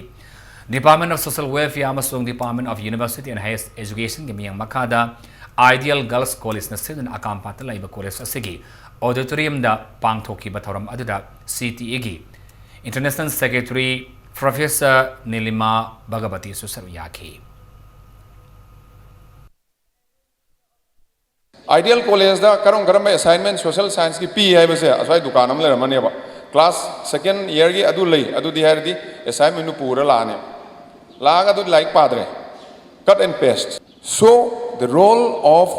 Department of Social Welfare ꯑꯃꯁꯨꯡ Department of University and Higher Educationꯒꯤ ꯃꯤꯠꯌꯦꯡ ꯃꯈꯥꯗ Ideal Girls Collegeꯅ ꯁꯤꯟꯗꯨꯅ ꯑꯀꯥꯝꯄꯥꯠꯇ ꯂꯩꯕ college ꯑꯁꯤꯒꯤ auditoriumꯗ ꯄꯥꯡꯊꯣꯛꯈꯤꯕ ꯊꯧꯔꯝ ꯑꯗꯨꯗ C T Aꯒꯤ International Secretary Professor Nilima Bhagavateꯁꯨ ꯁꯔꯨꯛ ꯌꯥꯈꯤ꯫ Ideal Collegeꯗ ꯀꯔꯝ ꯀꯔꯝꯕ assignment social scienceꯀꯤ ꯄꯤ ꯍꯥꯏꯕꯁꯦ ꯑꯁ꯭ꯋꯥꯏ ꯗꯨꯀꯥꯟ ꯑꯃ ꯂꯩꯔꯝꯃꯅꯦꯕ꯫ Class second yearꯒꯤ ꯑꯗꯨ ꯂꯩ, ꯑꯗꯨꯗꯤ ꯍꯥꯏꯔꯗꯤ assignment ꯄꯨꯔ ꯂꯥꯛꯑꯅꯤ, ꯂꯥꯛꯑꯒ ꯑꯗꯨ ꯂꯥꯏꯔꯤꯛ ꯄꯥꯗ꯭ꯔꯦ, cut and paste. So the role of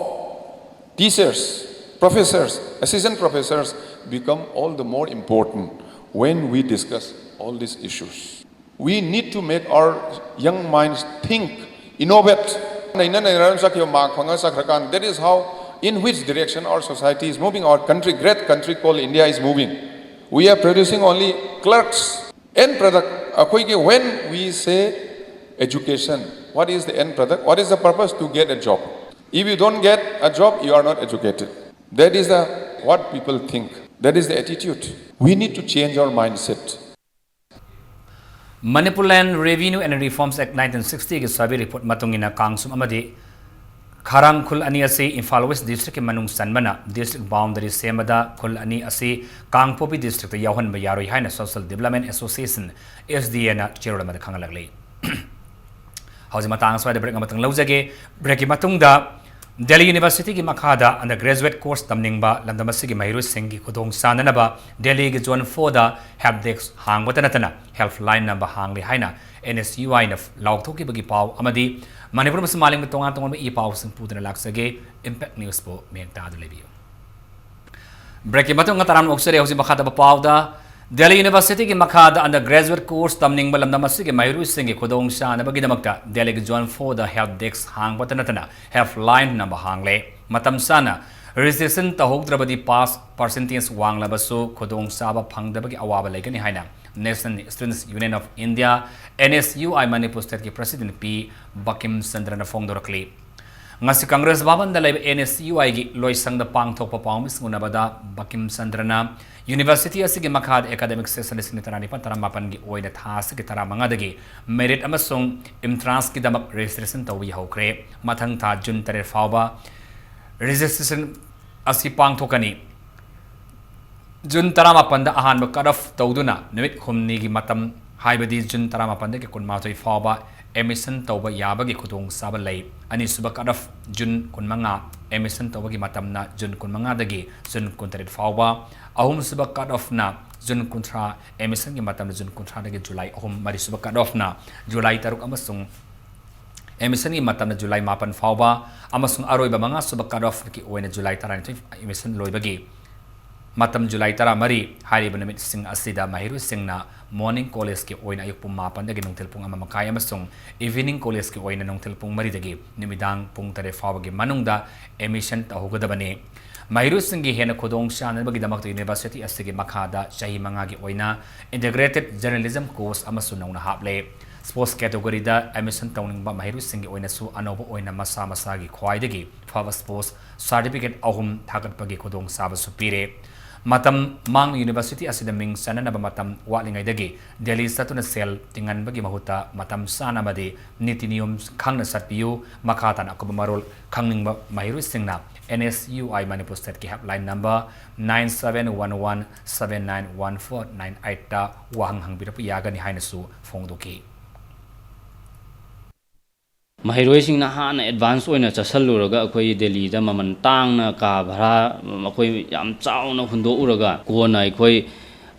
teachers, professors, assistant professors become all the more important when we discuss all these issues. We need to make our young minds think, innovate. ꯅꯩꯅ ꯅꯩꯅꯔ ꯆꯠꯈꯤꯕ mark ꯐꯪꯉ ꯆꯠꯈ꯭ꯔꯀꯥꯟꯗ, that is how, in which direction our society is moving, our country, great country called India is moving. We are producing only clerks. End product, ꯑꯩꯈꯣꯏꯒꯤ, when we say education, what is the end product? What is the purpose? To get a job. If you don't get a job, you are not educated. That is the, what people think. That is the attitude. We need to change our mindset. Manipur Land Revenue and Reforms Act nineteen sixty ꯒꯤ survey report ꯃꯇꯨꯡ ꯏꯟꯅ ꯀꯥꯡꯁꯨꯝ ꯑꯃꯗꯤ ꯈꯥꯔꯥꯡ ꯈꯨꯜ ꯑꯅꯤ ꯑꯁꯤ Imphal West district ꯀꯤ ꯃꯅꯨꯡ ꯆꯟꯕꯅ district boundary ꯁꯦꯝꯕꯗ ꯈꯨꯜ ꯑꯅꯤ ꯑꯁꯤ ꯀꯥꯡꯄꯣꯛꯄꯤ district ꯇ ꯌꯥꯎꯍꯟꯕ ꯌꯥꯔꯣꯏ ꯍꯥꯏꯅ Social Development Association, S D A ꯅ ꯆꯦꯔꯣꯜ ꯑꯃꯗ ꯈꯪꯍꯜꯂꯛꯂꯤ꯫ ꯍꯧꯖꯤꯛ ꯃꯇꯥꯡ ꯑꯁ꯭ꯋꯥꯏꯗ break ꯑꯃꯇꯪ ꯂꯧꯖꯒꯦ꯫ Break ꯀꯤ ꯃꯇꯨꯡꯗ Delhi University ꯒꯤ ꯃꯈꯥꯗ undergraduate course ꯇꯝꯅꯤꯡꯕ ꯂꯝꯗꯝ ꯑꯁꯤꯒꯤ ꯃꯍꯩꯔꯣꯏꯁꯤꯡꯒꯤ ꯈꯨꯗꯣꯡ ꯆꯥꯅꯅꯕ Delhi ꯒꯤ Zone four ꯗ help desk ꯍꯥꯡꯕꯇ ꯅꯠꯇꯅ helpline number ꯍꯥꯡꯂꯤ ꯍꯥꯏꯅ N S U I ꯅ ꯂꯥꯎꯊꯣꯛꯈꯤꯕꯒꯤ ꯄꯥꯎ ꯑꯃꯗꯤ ꯃꯅꯤꯄꯨꯔ ꯑꯃꯁꯨꯡ ꯃꯥꯂꯦꯝꯒꯤ ꯇꯣꯉꯥꯟ ꯇꯣꯉꯥꯟꯕ ꯏ ꯄꯥꯎꯁꯤꯡ ꯄꯨꯗꯨꯅ ꯂꯥꯛꯆꯒꯦ꯫ Impact News ꯄꯨ ꯃꯤꯠꯌꯦꯡ ꯇꯥꯗꯨꯅ ꯂꯩꯕꯤꯌꯨ꯫ Break ꯀꯤ ꯃꯇꯨꯡ ꯇꯔꯥꯝꯅ ꯑꯣꯛꯆꯔꯤ꯫ ꯍꯧꯖꯤꯛ ꯃꯈꯥ ꯇꯥꯕ ꯄꯥꯎꯗ, Delhi University ꯒꯤ ꯃꯈꯥꯗ undergraduate course ꯇꯝꯅꯤꯡꯕ ꯂꯝꯗꯝ ꯑꯁꯤꯒꯤ ꯃꯍꯩꯔꯣꯏꯁꯤꯡꯒꯤ ꯈꯨꯗꯣꯡ ꯆꯥꯅꯕꯒꯤꯗꯃꯛꯇ Delhi ꯒꯤ Zone four ꯗ help desk ꯍꯥꯡꯕꯇ ꯅꯠꯇꯅ helpline number ꯍꯥꯡꯂꯦ꯫ ꯃꯇꯝ ꯆꯥꯅ registration ꯇꯧꯍꯧꯗ꯭ꯔꯕꯗꯤ pass percentage ꯋꯥꯡꯂꯕꯁꯨ ꯈꯨꯗꯣꯡ ꯆꯥꯕ ꯐꯪꯗꯕꯒꯤ ꯑꯋꯥꯕ ꯂꯩꯒꯅꯤ ꯍꯥꯏꯅ National Students Union of India, N S U I, Manipur state ꯀꯤ president ꯄꯤ ꯕꯀꯤꯝ ꯆꯟꯗ꯭ꯔꯅ ꯐꯣꯡꯗꯣꯔꯛꯂꯤ꯫ ꯉꯁꯤ Congress ꯚꯕꯟꯗ ꯂꯩꯕ N S U I ꯒꯤ ꯂꯣꯏꯁꯪꯗ ꯄꯥꯡꯊꯣꯛꯄ ꯄꯥꯎꯃꯤꯁꯤꯡ ꯎꯅꯕꯗ ꯕꯀꯤꯝ ꯆꯟꯗ꯭ꯔꯅ University ꯑꯁꯤꯒꯤ ꯃꯈꯥꯗ academic session ꯂꯤꯁꯤꯡ ꯑꯅꯤ ꯇꯔꯥꯅꯤꯄꯥꯟ ꯇꯔꯥꯃꯥꯄꯟꯒꯤ ꯑꯣꯏꯅ ꯊꯥ ꯑꯁꯤꯒꯤ ꯇꯔꯥꯃꯉꯥꯗꯒꯤ merit ꯑꯃꯁꯨꯡ entrance ꯀꯤꯗꯃꯛ registration ꯇꯧꯕ ꯍꯧꯈ꯭ꯔꯦ꯫ ꯃꯊꯪ ꯊꯥ June ꯇꯔꯦꯠ ꯐꯥꯎꯕ registration ꯑꯁꯤ ꯄꯥꯡꯊꯣꯛꯀꯅꯤ꯫ June ꯇꯔꯥꯃꯥꯄꯟꯗ ꯑꯍꯥꯟꯕ cut off ꯇꯧꯗꯨꯅ ꯅꯨꯃꯤꯠ ꯍꯨꯝꯅꯤꯒꯤ ꯃꯇꯝ, ꯍꯥꯏꯕꯗꯤ June ꯇꯔꯥꯃꯥꯄꯟꯗꯒꯤ ꯀꯨꯟꯃꯥꯊꯣꯏ ꯐꯥꯎꯕ admission ꯇꯧꯕ ꯌꯥꯕꯒꯤ ꯈꯨꯗꯣꯡꯆꯥꯕ ꯂꯩ꯫ ꯑꯅꯤꯁꯨꯕ cut off June ꯀꯨꯟꯃꯉꯥ, admission ꯇꯧꯕꯒꯤ ꯃꯇꯝꯅ June ꯀꯨꯟꯃꯉꯥꯗꯒꯤ June ꯀꯨꯟꯇꯔꯦꯠ ꯐꯥꯎꯕ꯫ ꯑꯍꯨꯝꯁꯨꯕ cut off ꯅ ꯖꯨꯟ ꯀꯨꯟꯊ꯭ꯔꯥ, admission ꯒꯤ ꯃꯇꯝꯅ ꯖꯨꯟ ꯀꯨꯟꯊ꯭ꯔꯥꯗꯒꯤ ꯖꯨꯂꯥꯏ ꯑꯍꯨꯝ, ꯃꯔꯤꯁꯨꯕ cut off ꯅ ꯖꯨꯂꯥꯏ ꯇꯔꯨꯛ ꯑꯃꯁꯨꯡ admission ꯒꯤ ꯃꯇꯝꯅ ꯖꯨꯂꯥꯏ ꯃꯥꯄꯟ ꯐꯥꯎꯕ, ꯑꯃꯁꯨꯡ ꯑꯔꯣꯏꯕ ꯃꯉꯥꯁꯨꯕ cut off ꯀꯤ ꯑꯣꯏꯅ ꯖꯨꯂꯥꯏ ꯇꯔꯥꯅꯤꯊꯣꯏ admission ꯂꯣꯏꯕꯒꯤ ꯃꯇꯝ ꯖꯨꯂꯥꯏ ꯇꯔꯥꯃꯔꯤ꯫ ꯍꯥꯏꯔꯤꯕ ꯅꯨꯃꯤꯠꯁꯤꯡ ꯑꯁꯤꯗ ꯃꯍꯩꯔꯣꯏꯁꯤꯡꯅ morning college ꯀꯤ ꯑꯣꯏꯅ ꯑꯌꯨꯛ ꯄꯨꯡ ꯃꯥꯄꯟꯗꯒꯤ ꯅꯨꯡꯊꯤꯜ ꯄꯨꯡ ꯑꯃ ꯃꯈꯥꯏ ꯑꯃꯁꯨꯡ evening college ꯀꯤ ꯑꯣꯏꯅ ꯅꯨꯡꯊꯤꯜ ꯄꯨꯡ ꯃꯔꯤꯗꯒꯤ ꯅꯨꯃꯤꯗꯥꯡ ꯄꯨꯡ ꯇꯔꯦꯠ ꯐꯥꯎꯕꯒꯤ ꯃꯅꯨꯡꯗ admission ꯇꯧꯍꯧꯒꯗꯕꯅꯤ꯫ ꯃꯍꯩꯔꯣꯏꯁꯤꯡꯒꯤ ꯍꯦꯟꯅ ꯈꯨꯗꯣꯡ ꯆꯥꯅꯕꯒꯤꯗꯃꯛꯇ university ꯑꯁꯤꯒꯤ ꯃꯈꯥꯗ ꯆꯍꯤ ꯃꯉꯥꯒꯤ ꯑꯣꯏꯅ Integrated Journalism Course ꯑꯃꯁꯨ ꯅꯧꯅ ꯍꯥꯞꯂꯦ꯫ Sports category ꯗ admission ꯇꯧꯅꯤꯡꯕ ꯃꯍꯩꯔꯣꯏꯁꯤꯡꯒꯤ ꯑꯣꯏꯅꯁꯨ ꯑꯅꯧꯕ ꯑꯣꯏꯅ ꯃꯁꯥ ꯃꯁꯥꯒꯤ ꯈ꯭ꯋꯥꯏꯗꯒꯤ ꯐꯕ sports certificate ꯑꯍꯨꯝ ꯊꯥꯒꯠꯄꯒꯤ ꯈꯨꯗꯣꯡꯆꯥꯕꯁꯨ ꯄꯤꯔꯦ꯫ ꯃꯇꯝ ꯃꯥꯡꯅ university ꯑꯁꯤꯗ ꯃꯤꯡ ꯆꯟꯅꯅꯕ ꯃꯇꯝ ꯋꯥꯠꯂꯤꯉꯩꯗꯒꯤ ꯗꯦꯜꯂꯤ ꯆꯠꯇꯨꯅ ꯁꯦꯜ ꯇꯤꯡꯍꯟꯕꯒꯤ ꯃꯍꯨꯠꯇ ꯃꯇꯝ ꯆꯥꯅ ꯑꯃꯗꯤ ꯅꯤꯇꯤ ꯅꯤꯌꯣꯝ ꯈꯪꯅ ꯆꯠꯄꯤꯌꯨ꯫ ꯃꯈꯥ ꯇꯥꯅ ꯑꯀꯨꯞꯄ ꯃꯔꯣꯜ ꯈꯪꯅꯤꯡꯕ ꯃꯍꯩꯔꯣꯏꯁꯤꯡꯅ N S U I Manipur State ꯀꯤ helpline number nine seven one one seven nine one four nine eight ꯇ ꯋꯥꯍꯪ ꯍꯪꯕꯤꯔꯛꯄ ꯌꯥꯒꯅꯤ ꯍꯥꯏꯅꯁꯨ ꯐꯣꯡꯗꯣꯛꯈꯤ꯫ ꯃꯍꯩꯔꯣꯏꯁꯤꯡꯅ ꯍꯥꯟꯅ advance ꯑꯣꯏꯅ ꯆꯠꯁꯜꯂꯨꯔꯒ ꯑꯩꯈꯣꯏ ꯗꯦꯜꯂꯤꯗ ꯃꯃꯜ ꯇꯥꯡꯅ ꯀꯥ ꯚꯔꯥ ꯑꯩꯈꯣꯏ ꯌꯥꯝ ꯆꯥꯎꯅ ꯍꯨꯟꯗꯣꯛꯎꯔꯒ ꯀꯣꯟꯅ ꯑꯩꯈꯣꯏ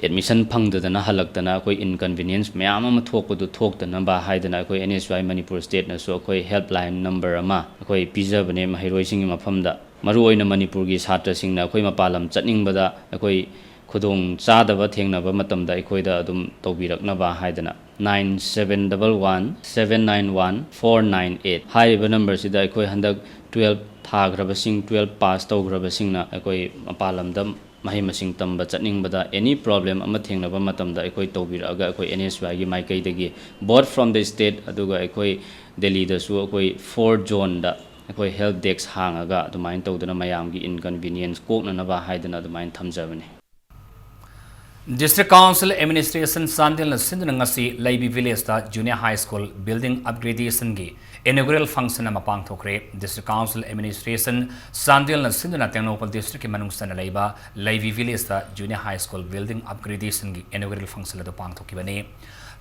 admission ꯐꯪꯗꯗꯅ ꯍꯜꯂꯛꯇꯅ ꯑꯩꯈꯣꯏ inconvenience ꯃꯌꯥꯝ ꯑꯃ ꯊꯣꯛꯄꯗꯨ ꯊꯣꯛꯇꯅꯕ ꯍꯥꯏꯗꯅ ꯑꯩꯈꯣꯏ N S U I Manipur State ꯅꯁꯨ ꯑꯩꯈꯣꯏ helpline number ꯑꯃ ꯑꯩꯈꯣꯏ ꯄꯤꯖꯕꯅꯦ ꯃꯍꯩꯔꯣꯏꯁꯤꯡꯒꯤ ꯃꯐꯝꯗ꯫ ꯃꯔꯨꯑꯣꯏꯅ ꯃꯅꯤꯄꯨꯔꯒꯤ ꯁꯥꯇ꯭ꯔꯁꯤꯡꯅ ꯑꯩꯈꯣꯏ ꯃꯄꯥꯟ ꯂꯝ ꯆꯠꯅꯤꯡꯕꯗ ꯑꯩꯈꯣꯏ ꯈꯨꯗꯣꯡ ꯆꯥꯗꯕ ꯊꯦꯡꯅꯕ ꯃꯇꯝꯗ ꯑꯩꯈꯣꯏꯗ ꯑꯗꯨꯝ ꯇꯧꯕꯤꯔꯛꯅꯕ ꯍꯥꯏꯗꯅ nine seven one one seven nine one four nine eight ꯍꯥꯏꯔꯤꯕ number ꯁꯤꯗ ꯑꯩꯈꯣꯏ ꯍꯟꯗꯛ twelve ꯊꯥꯈ꯭ꯔꯕꯁꯤꯡ, twelve pass ꯇꯧꯈ꯭ꯔꯕꯁꯤꯡꯅ ꯑꯩꯈꯣꯏ ꯃꯄꯥꯟ ꯂꯝꯗ ꯃꯍꯩ ꯃꯁꯤꯡ ꯇꯝꯕ ꯆꯠꯅꯤꯡꯕꯗ any problem ꯑꯃ ꯊꯦꯡꯅꯕ ꯃꯇꯝꯗ ꯑꯩꯈꯣꯏ ꯇꯧꯕꯤꯔꯛꯑꯒ ꯑꯩꯈꯣꯏ N S U I ꯒꯤ ꯃꯥꯏꯀꯩꯗꯒꯤ both from the state ꯑꯗꯨꯒ ꯑꯩꯈꯣꯏ ꯗꯦꯜꯂꯤꯗꯁꯨ ꯑꯩꯈꯣꯏ four zone ꯗ ꯑꯩꯈꯣꯏ help desk ꯍꯥꯡꯉꯒ ꯑꯗꯨꯃꯥꯏꯅ ꯇꯧꯗꯅ ꯃꯌꯥꯝꯒꯤ inconvenience ꯀꯣꯛꯅꯅꯕ ꯍꯥꯏꯗꯅ ꯑꯗꯨꯃꯥꯏꯅ ꯊꯝꯖꯕꯅꯤ꯫ District Council Administration ꯆꯥꯟꯗꯦꯜꯅ ꯁꯤꯟꯗꯨꯅ ꯉꯁꯤ ꯂꯩꯕꯤ village ꯇ Junior High School building upgradation ꯒꯤ inaugural function ꯑꯃ ꯄꯥꯡꯊꯣꯛꯈ꯭ꯔꯦ꯫ District Council Administration ꯆꯥꯟꯗꯦꯜꯅ ꯁꯤꯟꯗꯨꯅ ꯇꯦꯡꯅꯧꯄꯜ district ꯀꯤ ꯃꯅꯨꯡ ꯆꯟꯅ ꯂꯩꯕ ꯂꯩꯕꯤ village ꯇ Junior High School building upgradation ꯒꯤ inaugural function ꯑꯗꯨ ꯄꯥꯡꯊꯣꯛꯈꯤꯕꯅꯤ꯫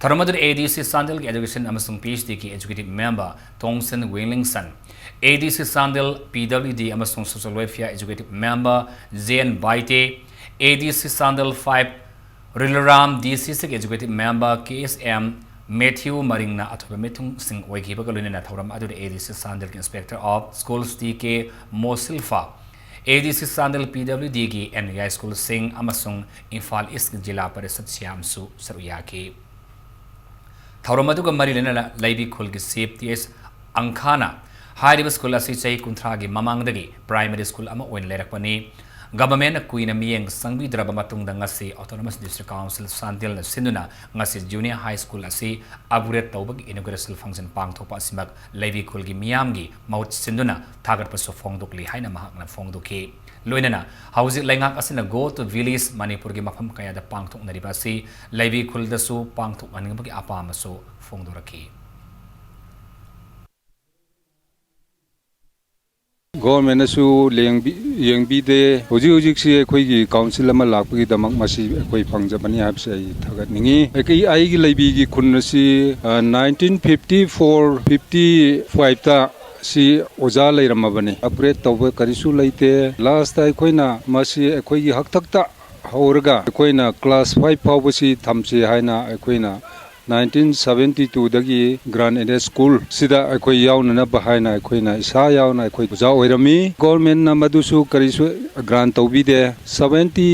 ꯊꯧꯔꯝ ꯑꯗꯨꯗ A D C ꯆꯥꯟꯗꯦꯜꯒꯤ Education ꯑꯃꯁꯨꯡ P H D ꯒꯤ Executive Member ꯇꯣꯡꯁꯟ ꯋꯤꯡꯂꯤꯡꯁꯟ, A D C Chandel P W D ꯑꯃꯁꯨꯡ Social Welfare Executive Member Jain Baite, A D C Chandel five ꯔꯤꯂꯨꯔꯥꯝ ꯗꯤ ꯁꯤ ꯁꯤꯒꯤ ꯑꯦꯛꯖꯤꯀ꯭ꯌꯨꯇꯤꯕ ꯃꯦꯝꯕꯔ ꯀꯦ ꯑꯦꯁ ꯑꯦꯝ ꯃꯦꯊ꯭ꯌꯨ ꯃꯔꯤꯡꯅ ꯑꯊꯣꯏꯕ ꯃꯤꯊꯨꯡꯁꯤꯡ ꯑꯣꯏꯈꯤꯕꯒ ꯂꯣꯏꯅꯅ ꯊꯧꯔꯝ ꯑꯗꯨꯗ ꯑꯦ ꯗꯤ ꯁꯤ ꯆꯥꯟꯗꯦꯜꯒꯤ ꯏꯟꯁꯄꯦꯛꯇꯔ ꯑꯣꯐ ꯁ꯭ꯀꯨꯜꯁ ꯇꯤ ꯀꯦ ꯃꯣꯁꯤꯜꯐꯥ, ꯑꯦ ꯗꯤ ꯁꯤ ꯆꯥꯟꯗꯦꯜ ꯄꯤ ꯗꯕ꯭ꯂꯤꯎ ꯗꯤꯒꯤ ꯑꯦꯟ ꯏ ꯑꯥꯏ ꯁ꯭ꯀꯨꯜꯁꯤꯡ ꯑꯃꯁꯨꯡ ꯏꯝꯐꯥꯜ ꯏꯁ꯭ꯠꯀꯤ ꯖꯤꯂꯥ ꯄꯔꯤꯁꯠ ꯁꯤꯌꯥꯝꯁꯨ ꯁꯔꯨꯛ ꯌꯥꯈꯤ꯫ ꯊꯧꯔꯝ ꯑꯗꯨꯒ ꯃꯔꯤ ꯂꯩꯅꯅ ꯂꯩꯕꯤ ꯈꯨꯜꯒꯤ ꯆꯤꯐ ꯇꯤ ꯑꯦꯁ ꯑꯪꯈꯥꯅ ꯍꯥꯏꯔꯤꯕ ꯁ꯭ꯀꯨꯜ ꯑꯁꯤ ꯆꯍꯤ ꯀꯨꯟꯊ꯭ꯔꯥꯒꯤ ꯃꯃꯥꯡꯗꯒꯤ ꯄ꯭ꯔꯥꯏꯃꯔꯤ ꯁ꯭ꯀꯨꯜ ꯑꯃ ꯑꯣꯏꯅ ꯂꯩꯔꯛꯄꯅꯤ꯫ ꯒꯚꯔꯟꯃꯦꯟꯠꯅ ꯀꯨꯏꯅ ꯃꯤꯠꯌꯦꯡ ꯆꯪꯕꯤꯗ꯭ꯔꯕ ꯃꯇꯨꯡꯗ ꯉꯁꯤ ꯑꯣꯇꯣꯅꯣꯃꯁ ꯗꯤꯁꯇ꯭ꯔꯤꯛ ꯀꯥꯎꯟꯁꯤꯜ ꯆꯥꯟꯗꯦꯜꯅ ꯁꯤꯟꯗꯨꯅ ꯉꯁꯤ ꯖꯨꯅꯤꯌꯔ ꯍꯥꯏ ꯁ꯭ꯀꯨꯜ ꯑꯁꯤ ꯑꯞꯒ꯭ꯔꯦꯗ ꯇꯧꯕꯒꯤ ꯏꯅꯣꯒ꯭ꯔꯦꯁꯟ ꯐꯪꯁꯟ ꯄꯥꯡꯊꯣꯛꯄ ꯑꯁꯤꯃꯛ ꯂꯩꯕꯤ ꯈꯨꯜꯒꯤ ꯃꯤꯌꯥꯝꯒꯤ ꯃꯍꯨꯠ ꯁꯤꯟꯗꯨꯅ ꯊꯥꯒꯠꯄꯁꯨ ꯐꯣꯡꯗꯣꯛꯂꯤ ꯍꯥꯏꯅ ꯃꯍꯥꯛꯅ ꯐꯣꯡꯗꯣꯛꯈꯤ꯫ ꯂꯣꯏꯅꯅ ꯍꯧꯖꯤꯛ ꯂꯩꯉꯥꯛ ꯑꯁꯤꯅ Go to Village ꯃꯅꯤꯄꯨꯔꯒꯤ ꯃꯐꯝ ꯀꯌꯥꯗ ꯄꯥꯡꯊꯣꯛꯅꯔꯤꯕ ꯑꯁꯤ ꯂꯩꯕꯤ ꯈꯨꯜꯗꯁꯨ ꯄꯥꯡꯊꯣꯛꯍꯟꯅꯤꯡꯕꯒꯤ ꯑꯄꯥꯝꯕꯁꯨ ꯐꯣꯡꯗꯣꯔꯛꯈꯤ꯫ ꯒꯣꯔꯃꯦꯟꯅꯁꯨ ꯂꯦꯡꯕꯤ-, ꯌꯦꯡꯕꯤꯗꯦ꯫ ꯍꯧꯖꯤꯛ ꯍꯧꯖꯤꯛꯁꯤ ꯑꯩꯈꯣꯏꯒꯤ ꯀꯥꯎꯟꯁꯤꯜ ꯑꯃ ꯂꯥꯛꯄꯒꯤꯗꯃꯛ ꯃꯁꯤ ꯑꯩꯈꯣꯏ ꯐꯪꯖꯕꯅꯤ ꯍꯥꯏꯕꯁꯤ ꯑꯩ ꯊꯥꯒꯠꯅꯤꯡꯉꯤ꯫ ꯑꯩꯒꯤ, ꯑꯩꯒꯤ ꯂꯩꯕꯤꯒꯤ ꯈꯨꯟ ꯑꯁꯤ, ꯑ, ꯅꯥꯏꯟꯇꯤꯟ ꯐꯤꯐꯇꯤ ꯐꯣꯔ ꯐꯤꯐꯇꯤ ꯐꯥꯏꯚꯇ ꯁꯤ ꯑꯣꯖꯥ ꯂꯩꯔꯝꯃꯕꯅꯤ꯫ ꯑꯞꯒ꯭ꯔꯦꯗ ꯇꯧꯕ ꯀꯔꯤꯁꯨ ꯂꯩꯇꯦ꯫ ꯂꯥꯁꯇ ꯑꯩꯈꯣꯏꯅ ꯃꯁꯤ ꯑꯩꯈꯣꯏꯒꯤ ꯍꯛꯊꯛꯇ ꯍꯧꯔꯒ ꯑꯩꯈꯣꯏꯅ ꯀ꯭ꯂꯥꯁ ꯐꯥꯏꯚ ꯐꯥꯎꯕꯁꯤ ꯊꯝꯁꯤ ꯍꯥꯏꯅ ꯑꯩꯈꯣꯏꯅ ꯅꯥꯏꯟꯇꯤꯟ ꯁꯚꯦꯟꯇꯤ ꯇꯨꯗꯒꯤ ꯒ꯭ꯔꯥꯟ ꯑꯦꯗꯦꯗ ꯁ꯭ꯀꯨꯜꯁꯤꯗ ꯑꯩꯈꯣꯏ ꯌꯥꯎꯅꯅꯕ ꯍꯥꯏꯅ ꯑꯩꯈꯣꯏꯅ ꯏꯁꯥ ꯌꯥꯎꯅ ꯑꯩꯈꯣꯏ ꯑꯣꯖꯥ ꯑꯣꯏꯔꯝꯃꯤ꯫ ꯒꯣꯔꯃꯦꯟꯅ ꯃꯗꯨꯁꯨ ꯀꯔꯤꯁꯨ ꯒ꯭ꯔꯥꯟ ꯇꯧꯕꯤꯗꯦ꯫ ꯁꯚꯦꯟꯇꯤ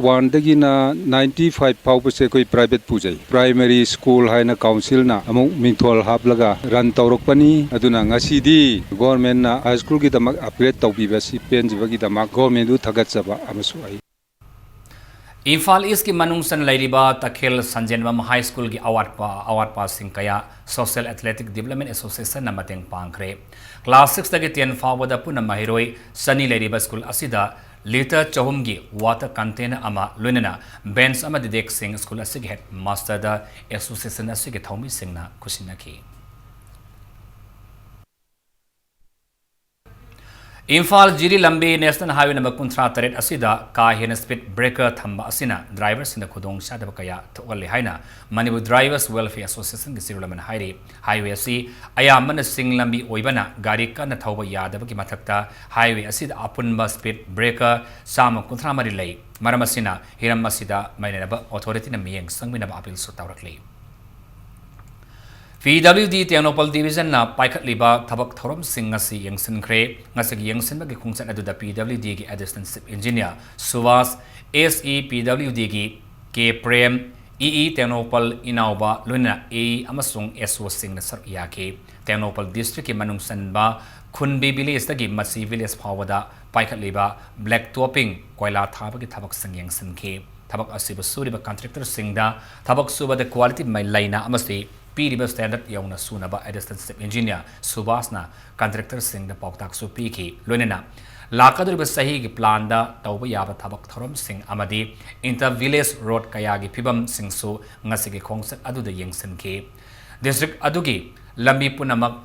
ꯋꯥꯟꯗꯒꯤꯅ ꯅꯥꯏꯟꯇꯤ ꯐꯥꯏꯚ ꯐꯥꯎꯕꯁꯦ ꯑꯩꯈꯣꯏ ꯄ꯭ꯔꯥꯏꯚꯦꯠ ꯄꯨꯖꯩ꯫ ꯄ꯭ꯔꯥꯏꯃꯔꯤ ꯁ꯭ꯀꯨꯜ ꯍꯥꯏꯅ ꯀꯥꯎꯟꯁꯤꯜꯅ ꯑꯃꯨꯛ ꯃꯤꯡꯊꯣꯜ ꯍꯥꯞꯂꯒ ꯔꯟ ꯇꯧꯔꯛꯄꯅꯤ꯫ ꯑꯗꯨꯅ ꯉꯁꯤꯗꯤ ꯒꯣꯔꯃꯦꯟꯅ ꯍꯥꯏ ꯁ꯭ꯀꯨꯜꯒꯤꯗꯃꯛ ꯑꯞꯒ꯭ꯔꯦꯗ ꯇꯧꯕꯤꯕ ꯑꯁꯤ ꯄꯦꯟꯖꯕꯒꯤꯗꯃꯛ ꯒꯣꯔꯃꯦꯟꯗꯨ ꯊꯥꯒꯠꯆꯕ ꯑꯃꯁꯨ ꯑꯩ ꯏꯝꯐꯥꯜ ꯏꯁ꯭ꯠꯀꯤ ꯃꯅꯨꯡ ꯆꯟꯅ ꯂꯩꯔꯤꯕ ꯇꯈꯦꯜ ꯁꯟꯖꯦꯟꯕꯝ ꯍꯥꯏ ꯁ꯭ꯀꯨꯜꯒꯤ ꯑꯋꯥꯠꯄ, ꯑꯋꯥꯠꯄꯁꯤꯡ ꯀꯌꯥ ꯁꯣꯁꯤꯌꯦꯜ ꯑꯦꯊꯂꯦꯇꯤꯛ ꯗꯤꯕꯦꯂꯞꯃꯦꯟ ꯑꯦꯁꯣꯁꯤꯌꯦꯁꯟꯅ ꯃꯇꯦꯡ ꯄꯥꯡꯈ꯭ꯔꯦ꯫ ꯀ꯭ꯂꯥꯁ ꯁꯤꯛꯁꯇꯒꯤ ꯇꯦꯟ ꯐꯥꯎꯕꯗ ꯄꯨꯟꯅ ꯃꯍꯩꯔꯣꯏ ꯆꯅꯤ ꯂꯩꯔꯤꯕ ꯁ꯭ꯀꯨꯜ ꯑꯁꯤꯗ ꯂꯤꯇꯔ ꯆꯍꯨꯝꯒꯤ ꯋꯥꯇꯔ ꯀꯟꯇꯦꯅꯔ ꯑꯃ, ꯂꯣꯏꯅꯅ ꯕꯦꯟꯆ ꯑꯃꯗꯤ ꯗꯦꯛꯁꯤꯡ ꯁ꯭ꯀꯨꯜ ꯑꯁꯤꯒꯤ ꯍꯦꯗ ꯃꯥꯁꯇꯔꯗ ꯑꯦꯁꯣꯁꯤꯌꯦꯁꯟ ꯑꯁꯤꯒꯤ ꯊꯧꯃꯤꯁꯤꯡꯅ ꯈꯨꯠꯁꯤꯟꯅꯈꯤ꯫ ꯏꯝꯐꯥꯜ ꯖꯤꯔꯤ ꯂꯝꯕꯤ National Highway number ꯀꯨꯟꯊ꯭ꯔꯥ ꯇꯔꯦꯠ ꯑꯁꯤꯗ ꯀꯥ ꯍꯦꯟꯅ speed breaker ꯊꯝꯕ ꯑꯁꯤꯅ driverꯁꯤꯡꯗ ꯈꯨꯗꯣꯡꯆꯥꯗꯕ ꯀꯌꯥ ꯊꯣꯛꯍꯜꯂꯤ ꯍꯥꯏꯅ Manipur Drivers Welfare Associationꯒꯤ ꯆꯦꯔꯣꯜ ꯑꯃꯅ ꯍꯥꯏꯔꯤ꯫ Highway ꯑꯁꯤ ꯑꯌꯥꯝꯕꯅ ꯆꯤꯡ ꯂꯝꯕꯤ ꯑꯣꯏꯕꯅ ꯒꯥꯔꯤ ꯀꯟꯅ ꯊꯧꯕ ꯌꯥꯗꯕꯒꯤ ꯃꯊꯛꯇ highway ꯑꯁꯤꯗ ꯑꯄꯨꯟꯕ speed breaker ꯆꯥꯝꯃ ꯀꯨꯟꯊ꯭ꯔꯥ ꯃꯔꯤ ꯂꯩ꯫ ꯃꯔꯝ ꯑꯁꯤꯅ ꯍꯤꯔꯝ ꯑꯁꯤꯗ ꯃꯔꯤ ꯂꯩꯅꯕ authorityꯅ ꯃꯤꯠꯌꯦꯡ ꯆꯪꯕꯤꯅꯕ appealꯁꯨ ꯇꯧꯔꯛꯂꯤ꯫ PWD ꯇꯦꯡꯅꯧꯄꯜ divisionꯅ ꯄꯥꯏꯈꯠꯂꯤꯕ ꯊꯕꯛ ꯊꯧꯔꯝꯁꯤꯡ ꯉꯁꯤ ꯌꯦꯡꯁꯤꯟꯈ꯭ꯔꯦ꯫ ꯉꯁꯤꯒꯤ ꯌꯦꯡꯁꯤꯟꯕꯒꯤ ꯈꯣꯡꯆꯠ ꯑꯗꯨꯗ PWDꯒꯤ Additional Chief Engineer Subhash, SE PWDꯒꯤ ꯀꯦ ꯄ꯭ꯔꯦꯝ, EE ꯇꯦꯡꯅꯧꯄꯜ ꯏꯅꯥꯎꯕ, ꯂꯣꯏꯅꯅ AE ꯑꯃꯁꯨꯡ SOꯁꯤꯡꯅ ꯁꯔꯨꯛ ꯌꯥꯈꯤ꯫ ꯇꯦꯡꯅꯧꯄꯜ districtꯀꯤ ꯃꯅꯨꯡ ꯆꯟꯕ ꯈꯨꯟꯕꯤ villageꯇꯒꯤ ꯃꯁꯤ village ꯐꯥꯎꯕꯗ ꯄꯥꯏꯈꯠꯂꯤꯕ black topping ꯀꯣꯏꯂꯥ ꯊꯥꯕꯒꯤ ꯊꯕꯛꯁꯤꯡ ꯌꯦꯡꯁꯤꯟꯈꯤ꯫ ꯊꯕꯛ ꯑꯁꯤꯕꯨ ꯁꯨꯔꯤꯕ contractorꯁꯤꯡꯗ ꯊꯕꯛ ꯁꯨꯕꯗ quality ꯃꯩ ꯂꯩꯅ ꯑꯃꯁꯨꯡ ꯄꯤꯔꯤꯕ standard ꯌꯧꯅ ꯁꯨꯅꯕ Additional Chief Engineer ꯁꯨꯚꯥꯁꯅ contractorꯁꯤꯡꯗ ꯄꯥꯎꯇꯥꯛꯁꯨ ꯄꯤꯈꯤ꯫ ꯂꯣꯏꯅꯅ ꯂꯥꯛꯀꯗꯧꯔꯤꯕ ꯆꯍꯤꯒꯤ planꯗ ꯇꯧꯕ ꯌꯥꯕ ꯊꯕꯛ ꯊꯧꯔꯝꯁꯤꯡ ꯑꯃꯗꯤ inter village road ꯀꯌꯥꯒꯤ ꯐꯤꯕꯝꯁꯤꯡꯁꯨ ꯉꯁꯤꯒꯤ ꯈꯣꯡꯆꯠ ꯑꯗꯨꯗ ꯌꯦꯡꯁꯤꯟꯈꯤ꯫ District ꯑꯗꯨꯒꯤ ꯂꯝꯕꯤ ꯄꯨꯝꯅꯃꯛ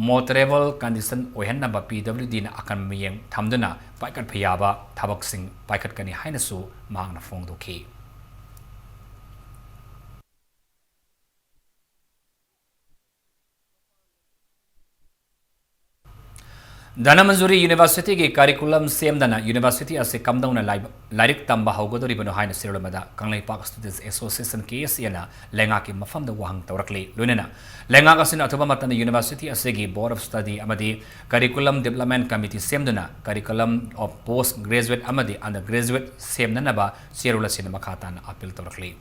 motorable condition ꯑꯣꯏꯍꯟꯅꯕ PWDꯅ ꯑꯀꯟꯕ ꯃꯤꯠꯌꯦꯡ ꯊꯝꯗꯨꯅ ꯄꯥꯏꯈꯠꯄ ꯌꯥꯕ ꯊꯕꯛꯁꯤꯡ ꯄꯥꯏꯈꯠꯀꯅꯤ ꯍꯥꯏꯅꯁꯨ ꯃꯍꯥꯛꯅ ꯐꯣꯡꯗꯣꯛꯈꯤ꯫ ꯙꯅꯃꯟꯖꯨꯔꯤ Universityꯒꯤ curriculum ꯁꯦꯝꯗꯅ university ꯑꯁꯤ ꯀꯝꯗꯧꯅ ꯂꯥꯏ-, ꯂꯥꯏꯔꯤꯛ ꯇꯝꯕ ꯍꯧꯒꯗꯧꯔꯤꯕꯅꯣ ꯍꯥꯏꯅ ꯆꯦꯔꯣꯜ ꯑꯃꯗ ꯀꯪꯂꯩꯄꯥꯛ Students Association, KSAꯅ ꯂꯩꯉꯥꯛꯀꯤ ꯃꯐꯝꯗ ꯋꯥꯍꯪ ꯇꯧꯔꯛꯂꯤ꯫ ꯂꯣꯏꯅꯅ ꯂꯩꯉꯥꯛ ꯑꯁꯤꯅ ꯑꯊꯨꯕ ꯃꯇꯝꯗ university ꯑꯁꯤꯒꯤ Board of Study ꯑꯃꯗꯤ Curriculum Development Committee ꯁꯦꯝꯗꯨꯅ Curriculum of Post Graduate ꯑꯃꯗꯤ Undergraduate ꯁꯦꯝꯅꯅꯕ ꯆꯦꯔꯣꯜ ꯑꯁꯤꯗ ꯃꯈꯥ ꯇꯥꯅ appeal ꯇꯧꯔꯛꯂꯤ꯫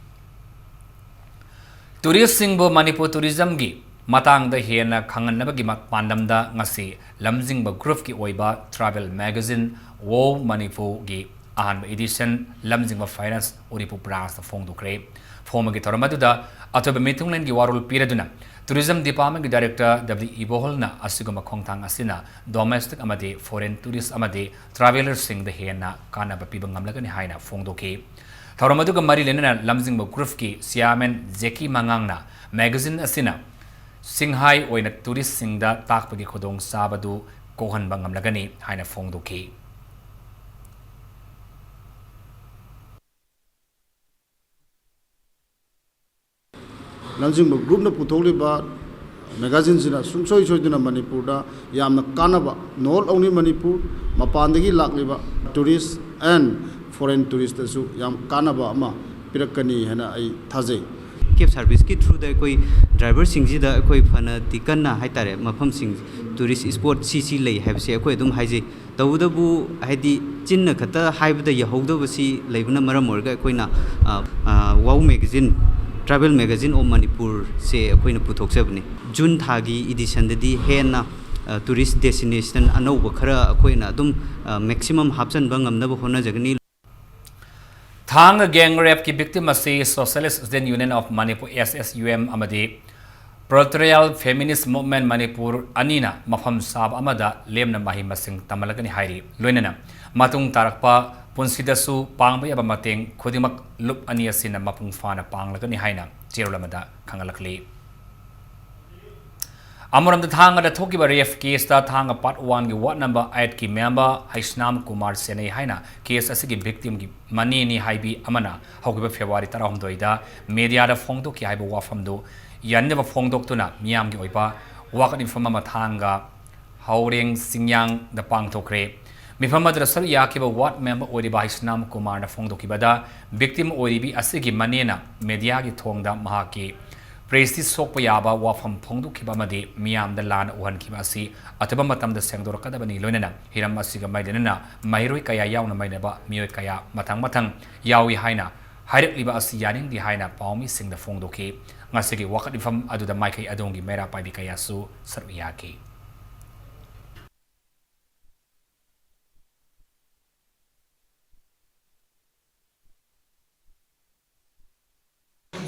Touristꯁꯤꯡꯕꯨ ꯃꯅꯤꯄꯨꯔ tourismꯒꯤ ꯃꯇꯥꯡꯗ ꯍꯦꯟꯅ ꯈꯪꯍꯟꯅꯕꯒꯤ ꯃ-, ꯄꯥꯟꯗꯝꯗ ꯉꯁꯤ ꯂꯝꯖꯤꯡꯕ groupꯀꯤ ꯑꯣꯏꯕ travel magazine Wow Manipurꯒꯤ ꯑꯍꯥꯟꯕ edition ꯂꯝꯖꯤꯡꯕ Finance ꯎꯔꯤꯄꯣꯛ branchꯇ ꯐꯣꯡꯗꯣꯛꯈ꯭ꯔꯦ꯫ ꯐꯣꯡꯕꯒꯤ ꯊꯧꯔꯝ ꯑꯗꯨꯗ ꯑꯊꯣꯏꯕ ꯃꯤꯊꯨꯡꯂꯦꯟꯒꯤ ꯋꯥꯔꯣꯜ ꯄꯤꯔꯗꯨꯅ Tourism Departmentꯀꯤ Director W ꯏꯕꯣꯍꯜꯅ ꯑꯁꯤꯒꯨꯝꯕ ꯈꯣꯡꯊꯥꯡ ꯑꯁꯤꯅ domestic ꯑꯃꯗꯤ foreign tourist ꯑꯃꯗꯤ travellerꯁꯤꯡꯗ ꯍꯦꯟꯅ ꯀꯥꯟꯅꯕ ꯄꯤꯕ ꯉꯝꯂꯒꯅꯤ ꯍꯥꯏꯅ ꯐꯣꯡꯗꯣꯛꯈꯤ꯫ ꯊꯧꯔꯝ ꯑꯗꯨꯒ ꯃꯔꯤ ꯂꯩꯅꯅ ꯂꯝꯖꯤꯡꯕ groupꯀꯤ chairman ꯖꯦꯀꯤ ꯃꯉꯥꯡꯅ magazine ꯑꯁꯤꯅ ꯁꯤꯡꯍꯥꯏ ꯑꯣꯏꯅ touristꯁꯤꯡꯗ ꯇꯥꯛꯄꯒꯤ ꯈꯨꯗꯣꯡꯆꯥꯕꯗꯨ ꯀꯣꯛꯍꯟꯕ ꯉꯝꯂꯒꯅꯤ ꯍꯥꯏꯅ ꯐꯣꯡꯗꯣꯛꯈꯤ꯫ ꯂꯟꯆꯤꯡꯕ groupꯅ ꯄꯨꯊꯣꯛꯂꯤꯕ magazineꯁꯤꯅ ꯁꯨꯡꯁꯣꯏ ꯁꯣꯏꯗꯅ ꯃꯅꯤꯄꯨꯔꯗ ꯌꯥꯝꯅ ꯀꯥꯟꯅꯕ, not only ꯃꯅꯤꯄꯨꯔ, ꯃꯄꯥꯟꯗꯒꯤ ꯂꯥꯛꯂꯤꯕ tourist and foreign touristꯇꯁꯨ ꯌꯥꯝ ꯀꯥꯟꯅꯕ ꯑꯃ ꯄꯤꯔꯛꯀꯅꯤ ꯍꯥꯏꯅ ꯑꯩ ꯊꯥꯖꯩ꯫ Cab serviceꯀꯤ throughꯗ ꯑꯩꯈꯣꯏ driverꯁꯤꯡꯁꯤꯗ ꯑꯩꯈꯣꯏ ꯐꯅꯗꯤ ꯀꯟꯅ ꯍꯥꯏꯇꯥꯔꯦ, ꯃꯐꯝꯁꯤꯡ, tourist spot ꯁꯤ ꯁꯤ ꯂꯩ ꯍꯥꯏꯕꯁꯦ ꯑꯩꯈꯣꯏ ꯑꯗꯨꯝ ꯍꯥꯏꯖꯩ꯫ ꯇꯧꯕꯇꯕꯨ ꯍꯥꯏꯗꯤ ꯆꯤꯟꯅ ꯈꯛꯇ ꯍꯥꯏꯕꯗ ꯌꯧꯍꯧꯗꯕꯁꯤ ꯂꯩꯕꯅ ꯃꯔꯝ ꯑꯣꯏꯔꯒ ꯑꯩꯈꯣꯏꯅ, ꯑ, ꯑ, Wow magazine, Travel Magazine of Manipurꯁꯦ ꯑꯩꯈꯣꯏꯅ ꯄꯨꯊꯣꯛꯆꯕꯅꯤ꯫ June ꯊꯥꯒꯤ editionꯗꯗꯤ ꯍꯦꯟꯅ, ꯑ, tourist destination ꯑꯅꯧꯕ ꯈꯔ ꯑꯩꯈꯣꯏꯅ ꯑꯗꯨꯝ, ꯑ, maximum ꯍꯥꯞꯆꯤꯟꯕ ꯉꯝꯅꯕ ꯍꯣꯠꯅꯖꯒꯅꯤ꯫ ꯊꯥꯡꯒ gang rapeꯀꯤ victim ꯑꯁꯤ Socialist Student Union of Manipur, S S U M, ꯑꯃꯗꯤ Patriotic Feminist Movement Manipur ꯑꯅꯤꯅ ꯃꯐꯝ ꯆꯥꯕ ꯑꯃꯗ ꯂꯦꯝꯅ ꯃꯍꯩ ꯃꯁꯤꯡ ꯇꯝꯍꯜꯂꯒꯅꯤ ꯍꯥꯏꯔꯤ꯫ ꯂꯣꯏꯅꯅ ꯃꯇꯨꯡ ꯇꯥꯔꯛꯄ ꯄꯨꯟꯁꯤꯗꯁꯨ ꯄꯥꯡꯕ ꯌꯥꯕ ꯃꯇꯦꯡ ꯈꯨꯗꯤꯡꯃꯛ ꯂꯨꯞ ꯑꯅꯤ ꯑꯁꯤꯅ ꯃꯄꯨꯡ ꯐꯥꯅ ꯄꯥꯡꯂꯒꯅꯤ ꯍꯥꯏꯅ ꯆꯦꯔꯣꯜ ꯑꯃꯗ ꯈꯪꯍꯜꯂꯛꯂꯤ꯫ ꯑꯃꯔꯣꯝꯗ ꯊꯥꯡꯒꯗ ꯊꯣꯛꯈꯤꯕ rape caseꯇ ꯊꯥꯡꯒ Part Oneꯒꯤ ward number eightꯀꯤ member Heisnam Kumar ꯁꯦꯟꯅꯩ ꯍꯥꯏꯅ case ꯑꯁꯤꯒꯤ victimꯒꯤ ꯃꯅꯦꯅꯤ ꯍꯥꯏꯕꯤ ꯑꯃꯅ ꯍꯧꯈꯤꯕ February ꯇꯔꯥꯍꯨꯝꯗꯣꯏꯗ mediaꯗ ꯐꯣꯡꯗꯣꯛꯈꯤ ꯍꯥꯏꯕ ꯋꯥꯐꯝꯗꯨ ꯌꯥꯅꯤꯡꯗꯕ ꯐꯣꯡꯗꯣꯛꯇꯨꯅ ꯃꯤꯌꯥꯝꯒꯤ ꯑꯣꯏꯕ ꯋꯥꯀꯠ ꯃꯤꯐꯝ ꯑꯃ ꯊꯥꯡꯒ ꯍꯥꯎꯔꯦꯡ ꯆꯤꯡꯌꯥꯡꯗ ꯄꯥꯡꯊꯣꯛꯈ꯭ꯔꯦ꯫ ꯃꯤꯐꯝ ꯑꯗꯨꯗ ꯁꯔꯨꯛ ꯌꯥꯈꯤꯕ ward member ꯑꯣꯏꯔꯤꯕ ꯍꯩꯁꯅꯥꯝ ꯀꯨꯃꯥꯔꯅ ꯐꯣꯡꯗꯣꯛꯈꯤꯕꯗ, victim ꯑꯣꯏꯔꯤꯕꯤ ꯑꯁꯤꯒꯤ ꯃꯅꯦꯅ mediaꯒꯤ ꯊꯣꯡꯗ ꯃꯍꯥꯛꯀꯤ prestige ꯁꯣꯛꯄ ꯌꯥꯕ ꯋꯥꯐꯝ ꯐꯣꯡꯗꯣꯛꯈꯤꯕ ꯑꯃꯗꯤ ꯃꯤꯌꯥꯝꯗ ꯂꯥꯟꯅ ꯎꯍꯟꯈꯤꯕ ꯑꯁꯤ ꯑꯊꯨꯕ ꯃꯇꯝꯗ ꯁꯦꯡꯗꯣꯔꯛꯀꯗꯕꯅꯤ꯫ ꯂꯣꯏꯅꯅ ꯍꯤꯔꯝ ꯑꯁꯤꯒ ꯃꯔꯤ ꯂꯩꯅꯅ ꯃꯍꯩꯔꯣꯏ ꯀꯌꯥ ꯌꯥꯎꯅ ꯃꯩꯅꯕ ꯃꯤꯑꯣꯏ ꯀꯌꯥ ꯃꯊꯪ ꯃꯊꯪ ꯌꯥꯎꯏ ꯍꯥꯏꯅ ꯍꯥꯏꯔꯛꯂꯤꯕ ꯑꯁꯤ ꯌꯥꯅꯤꯡꯗꯦ ꯍꯥꯏꯅ ꯄꯥꯎꯃꯤꯁꯤꯡꯗ ꯐꯣꯡꯗꯣꯛꯈꯤ꯫ ꯉꯁꯤꯒꯤ ꯋꯥꯀꯠ ꯃꯤꯐꯝ ꯑꯗꯨꯗ ꯃꯥꯏꯀꯩ ꯑꯗꯣꯝꯒꯤ ꯃꯩꯔꯥ ꯄꯥꯏꯕꯤ ꯀꯌꯥꯁꯨ ꯁꯔꯨꯛ ꯌꯥꯈꯤ꯫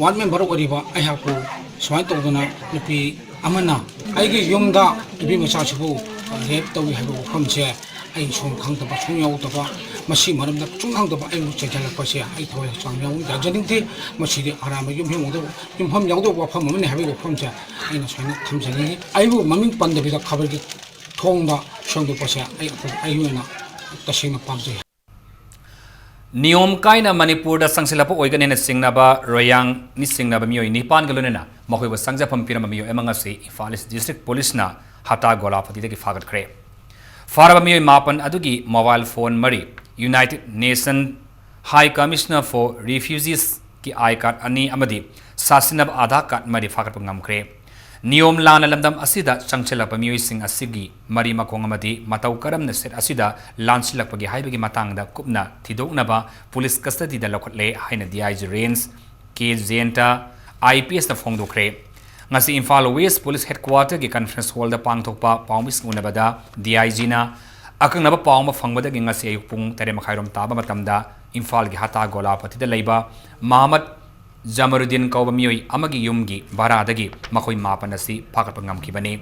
Ward member ꯑꯣꯏꯔꯤꯕ ꯑꯩꯍꯥꯛꯄꯨ ꯁꯨꯃꯥꯏꯅ ꯇꯧꯗꯅ ꯅꯨꯄꯤ ꯑꯃꯅ ꯑꯩꯒꯤ ꯌꯨꯝꯗ ꯅꯨꯄꯤ ꯃꯆꯥꯁꯤꯕꯨ rape ꯇꯧꯏ ꯍꯥꯏꯕ ꯋꯥꯐꯝꯁꯦ ꯑꯩ ꯁꯨꯝ ꯈꯪꯗꯕ, ꯁꯨꯝ ꯌꯥꯎꯗꯕ, ꯃꯁꯤ ꯃꯔꯝꯗ ꯁꯨꯝ ꯈꯪꯗꯕ ꯑꯩꯕꯨ ꯆꯩꯊꯔꯛꯄꯁꯦ ꯑꯩ ꯊꯋꯥꯏ ꯍꯛꯆꯥꯡ ꯌꯥꯎ-, ꯌꯥꯖꯅꯤꯡꯗꯦ꯫ ꯃꯁꯤꯗꯤ ꯑꯔꯥꯟꯕ ꯌꯨꯝꯐꯝ ꯌꯥꯎꯗꯕ, ꯌꯨꯝꯐꯝ ꯌꯥꯎꯗꯕ ꯋꯥꯐꯝ ꯑꯃꯅꯤ ꯍꯥꯏꯕꯒꯤ ꯋꯥꯐꯝꯁꯦ ꯑꯩꯅ ꯁꯨꯃꯥꯏꯅ ꯊꯝꯖꯅꯤꯡꯉꯤ꯫ ꯑꯩꯕꯨ ꯃꯃꯤꯡ ꯄꯟꯗꯕꯤꯗ ꯈꯕꯔꯒꯤ ꯊꯣꯡꯗ ꯁꯦꯡꯗꯣꯛꯄꯁꯦ ꯑꯩ ꯑꯩꯒꯤ ꯑꯣꯏꯅ ꯇꯁꯦꯡꯅ ꯄꯥꯝꯖꯩ꯫ ꯅꯤꯌꯣꯝ ꯀꯥꯏꯅ ꯃꯅꯤꯄꯨꯔꯗ ꯆꯪꯁꯤꯜꯂꯛꯄ ꯑꯣꯏꯒꯅꯤ ꯍꯥꯏꯅ ꯆꯤꯡꯅꯕ ꯔꯣꯌꯥꯡꯅꯤ ꯆꯤꯡꯅꯕ ꯃꯤꯑꯣꯏ ꯅꯤꯄꯥꯟꯒ ꯂꯣꯏꯅꯅ ꯃꯈꯣꯏꯕꯨ ꯆꯪꯖꯐꯝ ꯄꯤꯔꯝꯕ ꯃꯤꯑꯣꯏ ꯑꯃ ꯉꯁꯤ ꯏꯝꯐꯥꯜ ꯏꯁ ꯗꯤꯁꯇ꯭ꯔꯤꯛ ꯄꯨꯂꯤꯁꯅ ꯍꯇꯥ ꯒꯣꯂꯥꯄꯇꯤꯗꯒꯤ ꯐꯥꯒꯠꯈ꯭ꯔꯦ꯫ ꯐꯥꯔꯕ ꯃꯤꯑꯣꯏ ꯃꯥꯄꯟ ꯑꯗꯨꯒꯤ ꯃꯣꯕꯥꯏꯜ ꯐꯣꯟ ꯃꯔꯤ, ꯌꯨꯅꯥꯏꯇꯦꯗ ꯅꯦꯁꯟ ꯍꯥꯏ ꯀꯃꯤꯁꯅꯔ ꯐꯣꯔ ꯔꯤꯐ꯭ꯌꯨꯖꯤꯁꯀꯤ ꯑꯥꯏ ꯀꯥꯔꯗ ꯑꯅꯤ ꯑꯃꯗꯤ ꯁꯥꯁꯤꯟꯅꯕ ꯑꯥꯙꯥꯔ ꯀꯥꯔꯗ ꯃꯔꯤ ꯐꯥꯒꯠꯄ ꯉꯝꯈ꯭ꯔꯦ꯫ ꯅꯤꯌꯣꯝ ꯂꯥꯟꯅ ꯂꯝꯗꯝ ꯑꯁꯤꯗ ꯆꯪꯁꯤꯜꯂꯛꯄ ꯃꯤꯑꯣꯏꯁꯤꯡ ꯑꯁꯤꯒꯤ ꯃꯔꯤ ꯃꯈꯣꯡ ꯑꯃꯗꯤ ꯃꯇꯧ ꯀꯔꯝꯅ ꯁꯦꯠ ꯑꯁꯤꯗ ꯂꯥꯟꯁꯤꯜꯂꯛꯄꯒꯦ ꯍꯥꯏꯕꯒꯤ ꯃꯇꯥꯡꯗ ꯀꯨꯞꯅ ꯊꯤꯗꯣꯛꯅꯕ ꯄꯨꯂꯤꯁ ꯀꯁꯇꯗꯤꯗ ꯂꯧꯈꯠꯂꯦ ꯍꯥꯏꯅ D I G range K ꯖꯌꯟꯇ I P ꯑꯦꯁꯅ ꯐꯣꯡꯗꯣꯛꯈ꯭ꯔꯦ꯫ ꯉꯁꯤ ꯏꯝꯐꯥꯜ ꯋꯦꯁ ꯄꯨꯂꯤꯁ ꯍꯦꯗꯀ꯭ꯋꯥꯇꯔꯒꯤ ꯀꯟꯐꯔꯦꯟꯁ ꯍꯣꯜꯗ ꯄꯥꯡꯊꯣꯛꯄ ꯄꯥꯎꯃꯤꯁꯤꯡ ꯎꯅꯕꯗ ꯗꯤ ꯑꯥꯏ ꯖꯤꯅ ꯑꯀꯛꯅꯕ ꯄꯥꯎ ꯑꯃ ꯐꯪꯕꯗꯒꯤ ꯉꯁꯤ ꯑꯌꯨꯛ ꯄꯨꯡ ꯇꯔꯦꯠ ꯃꯈꯥꯏꯔꯣꯝ ꯇꯥꯕ ꯃꯇꯝꯗ ꯏꯝꯐꯥꯜꯒꯤ ꯍꯇꯥ ꯒꯣꯂꯥꯄꯇꯤꯗ ꯂꯩꯕ ꯃꯍꯃꯗ ꯖꯃꯔꯨꯗꯤꯟ ꯀꯧꯕ ꯃꯤꯑꯣꯏ ꯑꯃꯒꯤ ꯌꯨꯝꯒꯤ ꯚꯔꯥꯗꯒꯤ ꯃꯈꯣꯏ ꯃꯥꯄꯟ ꯑꯁꯤ ꯐꯥꯒꯠꯄ ꯉꯝꯈꯤꯕꯅꯤ꯫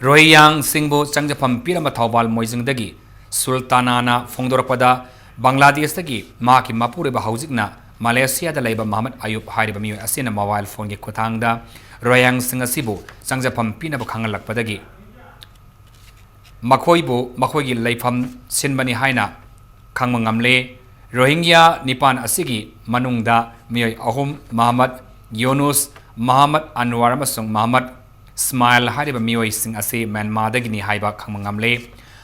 ꯔꯣꯍꯤꯡꯒ꯭ꯌꯥꯁꯤꯡꯕꯨ ꯆꯪꯖꯐꯝ ꯄꯤꯔꯝꯕ ꯊꯧꯕꯥꯜ ꯃꯣꯏꯖꯤꯡꯗꯒꯤ ꯁꯨꯜꯇꯥꯅꯥꯅ ꯐꯣꯡꯗꯣꯔꯛꯄꯗ, ꯕꯪꯒ꯭ꯂꯥꯗꯦꯁꯇꯒꯤ ꯃꯍꯥꯛꯀꯤ ꯃꯄꯨꯔꯣꯏꯕ ꯍꯧꯖꯤꯛꯅ ꯃꯂꯦꯁꯤꯌꯥꯗ ꯂꯩꯕ ꯃꯍꯃꯗ ꯑꯌꯨꯕ ꯍꯥꯏꯔꯤꯕ ꯃꯤꯑꯣꯏ ꯑꯁꯤꯅ ꯃꯣꯕꯥꯏꯜ ꯐꯣꯟꯒꯤ ꯈꯨꯠꯊꯥꯡꯗ ꯔꯣꯍꯤꯡꯒ꯭ꯌꯥꯁꯤꯡ ꯑꯁꯤꯕꯨ ꯆꯪꯖꯐꯝ ꯄꯤꯅꯕ ꯈꯪꯍꯜꯂꯛꯄꯗꯒꯤ ꯃꯈꯣꯏꯕꯨ ꯃꯈꯣꯏꯒꯤ ꯂꯩꯐꯝ ꯁꯤꯟꯕꯅꯤ ꯍꯥꯏꯅ ꯈꯪꯕ ꯉꯝꯂꯦ꯫ ꯔꯣꯍꯤꯡꯒ꯭ꯌꯥ ꯅꯤꯄꯥꯟ ꯑꯁꯤꯒꯤ ꯃꯅꯨꯡꯗ ꯃꯤꯑꯣꯏ ꯑꯍꯨꯝ, ꯃꯍꯃꯗ ꯌꯨꯅꯨꯁ, ꯃꯍꯃꯗ ꯑꯟꯋꯥꯔ ꯑꯃꯁꯨꯡ ꯃꯍꯃꯗ ꯁ꯭ꯃꯥꯏꯜ ꯍꯥꯏꯔꯤꯕ ꯃꯤꯑꯣꯏꯁꯤꯡ ꯑꯁꯤ ꯃ꯭ꯌꯥꯟꯃꯥꯔꯗꯒꯤꯅꯤ ꯍꯥꯏꯕ ꯈꯪꯕ ꯉꯝꯂꯦ꯫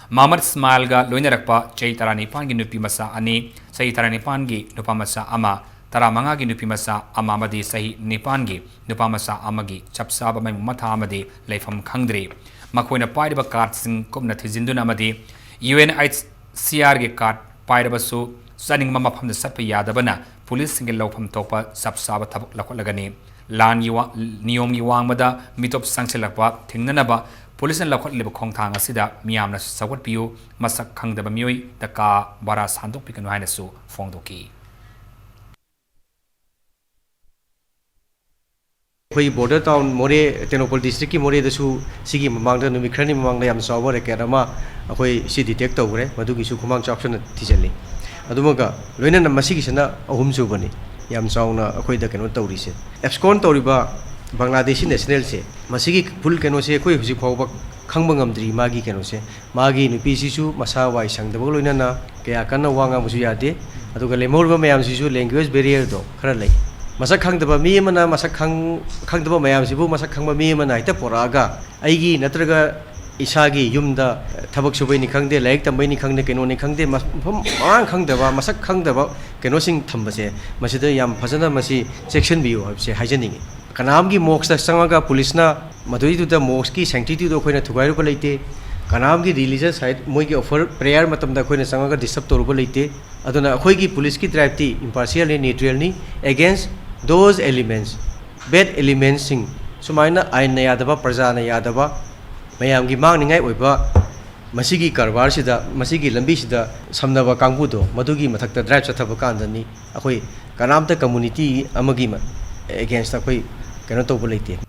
ꯃꯍꯃꯗ ꯁ꯭ꯃꯥꯏꯜꯒ ꯂꯣꯏꯅꯔꯛꯄ ꯆꯍꯤ ꯇꯔꯥꯅꯤꯄꯥꯟꯒꯤ ꯅꯨꯄꯤ ꯃꯆꯥ ꯑꯅꯤ, ꯆꯍꯤ ꯇꯔꯥꯅꯤꯄꯥꯟꯒꯤ ꯅꯨꯄꯥ ꯃꯆꯥ ꯑꯃ, ꯇꯔꯥꯃꯉꯥꯒꯤ ꯅꯨꯄꯤ ꯃꯆꯥ ꯑꯃ ꯑꯃꯗꯤ ꯆꯍꯤ ꯅꯤꯄꯥꯟꯒꯤ ꯅꯨꯄꯥ ꯃꯆꯥ ꯑꯃꯒꯤ ꯆꯞ ꯆꯥꯕ ꯃꯌꯨꯝ ꯃꯊꯥ ꯑꯃꯗꯤ ꯂꯩꯐꯝ ꯈꯪꯗ꯭ꯔꯤ꯫ ꯃꯈꯣꯏꯅ ꯄꯥꯏꯔꯤꯕ ꯀꯥꯔꯗꯁꯤꯡ ꯀꯨꯞꯅ ꯊꯤꯖꯤꯟꯗꯨꯅ ꯑꯃꯗꯤ U N H C ꯑꯥꯔꯒꯤ card ꯄꯥꯏꯔꯕꯁꯨ ꯆꯠꯅꯤꯡꯕ ꯃꯐꯝꯗ ꯆꯠꯄ ꯌꯥꯗꯕꯅ ꯄꯨꯂꯤꯁꯁꯤꯡꯒꯤ ꯂꯧꯐꯝ ꯊꯣꯛꯄ ꯆꯞ ꯆꯥꯕ ꯊꯕꯛ ꯂꯧꯈꯠꯂꯒꯅꯤ꯫ ꯂꯥꯟꯒꯤ ꯋꯥ-, ꯅꯤꯌꯣꯝꯒꯤ ꯋꯥꯡꯃꯗ ꯃꯤꯇꯣꯞ ꯆꯪꯁꯤꯜꯂꯛꯄ ꯊꯤꯡꯅꯅꯕ ꯄꯨꯂꯤꯁꯅ ꯂꯧꯈꯠꯂꯤꯕ ꯈꯣꯡꯊꯥꯡ ꯑꯁꯤꯗ ꯃꯤꯌꯥꯝꯅ ꯁꯧꯒꯠꯄꯤꯌꯨ, ꯃꯁꯛ ꯈꯪꯗꯕ ꯃꯤꯑꯣꯏꯗ ꯀꯥ ꯚꯔꯥ ꯁꯥꯟꯗꯣꯛꯄꯤꯒꯅꯨ ꯍꯥꯏꯅꯁꯨ ꯐꯣꯡꯗꯣꯛꯈꯤ꯫ ꯑꯩꯈꯣꯏ ꯕꯣꯔꯗꯔ ꯇꯥꯎꯟ ꯃꯣꯔꯦ, ꯇꯦꯡꯅꯧꯄꯜ ꯗꯤꯁꯇ꯭ꯔꯤꯛꯀꯤ ꯃꯣꯔꯦꯗꯁꯨ ꯁꯤꯒꯤ ꯃꯃꯥꯡꯗ, ꯅꯨꯃꯤꯠ ꯈꯔꯅꯤ ꯃꯃꯥꯡꯗ ꯌꯥꯝ ꯆꯥꯎꯕ ꯔꯦꯀꯦꯠ ꯑꯃ ꯑꯩꯈꯣꯏ ꯁꯤ ꯗꯤꯇꯦꯛ ꯇꯧꯈ꯭ꯔꯦ꯫ ꯃꯗꯨꯒꯤꯁꯨ ꯈꯨꯃꯥꯡ ꯆꯥꯎꯁꯟꯅ ꯊꯤꯖꯤꯜꯂꯤ꯫ ꯑꯗꯨꯃꯒ ꯂꯣꯏꯅꯅ ꯃꯁꯤꯒꯤꯁꯤꯅ ꯑꯍꯨꯝꯁꯨꯕꯅꯤ ꯌꯥꯝ ꯆꯥꯎꯅ ꯑꯩꯈꯣꯏꯗ ꯀꯩꯅꯣ ꯇꯧꯔꯤꯁꯦ꯫ ꯑꯦꯞꯁꯀꯣꯟ ꯇꯧꯔꯤꯕ ꯕꯪꯒ꯭ꯂꯥꯗꯦꯁꯤ ꯅꯦꯁꯅꯦꯜꯁꯦ, ꯃꯁꯤꯒꯤ ꯐꯨꯜ ꯀꯩꯅꯣꯁꯦ ꯑꯩꯈꯣꯏ ꯍꯧꯖꯤꯛ ꯐꯥꯎꯕ ꯈꯪꯕ ꯉꯝꯗ꯭ꯔꯤ ꯃꯥꯒꯤ ꯀꯩꯅꯣꯁꯦ꯫ ꯃꯥꯒꯤ ꯅꯨꯄꯤꯁꯤꯁꯨ ꯃꯁꯥ ꯋꯥꯏ ꯁꯪꯗꯕꯒ ꯂꯣꯏꯅꯅ ꯀꯌꯥ ꯀꯟꯅ ꯋꯥ ꯉꯥꯡꯕꯁꯨ ꯌꯥꯗꯦ꯫ ꯑꯗꯨꯒ ꯂꯦꯝꯍꯧꯔꯤꯕ ꯃꯌꯥꯝꯁꯤꯁꯨ language barrier ꯗꯣ ꯈꯔ ꯂꯩ꯫ ꯃꯁꯛ ꯈꯪꯗꯕ ꯃꯤ ꯑꯃꯅ ꯃꯁꯛ ꯈꯪ-, ꯈꯪꯗꯕ ꯃꯌꯥꯝꯁꯤꯕꯨ ꯃꯁꯛ ꯈꯪꯕ ꯃꯤ ꯑꯃꯅ ꯍꯦꯛꯇ ꯄꯣꯔꯛꯑꯒ ꯑꯩꯒꯤ ꯅꯠꯇ꯭ꯔꯒ ꯏꯁꯥꯒꯤ ꯌꯨꯝꯗ ꯊꯕꯛ ꯁꯨꯕꯩꯅꯤ ꯈꯪꯗꯦ, ꯂꯥꯏꯔꯤꯛ ꯇꯝꯕꯩꯅꯤ ꯈꯪꯗꯦ, ꯀꯩꯅꯣꯅꯤ ꯈꯪꯗꯦ, ꯃ-, ꯃꯐꯝ ꯃꯔꯥꯡ ꯈꯪꯗꯕ, ꯃꯁꯛ ꯈꯪꯗꯕ ꯀꯩꯅꯣꯁꯤꯡ ꯊꯝꯕꯁꯦ, ꯃꯁꯤꯗ ꯌꯥꯝ ꯐꯖꯅ ꯃꯁꯤ ꯆꯦꯛꯁꯤꯟꯕꯤꯌꯨ ꯍꯥꯏꯕꯁꯦ ꯍꯥꯏꯖꯅꯤꯡꯉꯤ꯫ ꯀꯅꯥꯝꯒꯤ mosque ꯇ ꯆꯪꯉꯒ ꯄꯨꯂꯤꯁꯅ ꯃꯗꯨꯏꯗꯨꯗ mosque ꯀꯤ sanctity ꯗꯣ ꯑꯩꯈꯣꯏꯅ ꯊꯨꯒꯥꯏꯔꯨꯕ ꯂꯩꯇꯦ꯫ ꯀꯅꯥꯝꯒꯤ religious side, ꯃꯣꯏꯒꯤ offer prayer ꯃꯇꯝꯗ ꯑꯩꯈꯣꯏꯅ ꯆꯪꯉꯒ disturb ꯇꯧꯔꯨꯕ ꯂꯩꯇꯦ꯫ ꯑꯗꯨꯅ ꯑꯩꯈꯣꯏꯒꯤ ꯄꯨꯂꯤꯁꯀꯤ drive ꯇꯤ impartial ꯅꯤ, neutral ꯅꯤ, against those elements, bad elements ꯁꯤꯡ, ꯁꯨꯃꯥꯏꯅ ꯑꯥꯏꯟꯅ ꯌꯥꯗꯕ, ꯄ꯭ꯔꯖꯥꯅ ꯌꯥꯗꯕ, ꯃꯌꯥꯝꯒꯤ ꯃꯥꯡꯅꯤꯡꯉꯥꯏ ꯑꯣꯏꯕ ꯃꯁꯤꯒꯤ ꯀꯔꯕꯥꯔꯁꯤꯗ, ꯃꯁꯤꯒꯤ ꯂꯝꯕꯤꯁꯤꯗ ꯁꯝꯅꯕ ꯀꯥꯡꯕꯨꯗꯣ, ꯃꯗꯨꯒꯤ ꯃꯊꯛꯇ drive ꯆꯠꯊꯕ ꯀꯥꯟꯗꯅꯤ ꯑꯩꯈꯣꯏ ꯀꯅꯥꯝꯇ community ꯑꯃꯒꯤ ꯃ-, against ꯇ ꯑꯩꯈꯣꯏ ꯀꯩꯅꯣ ꯇꯧꯕ ꯂꯩꯇꯦ꯫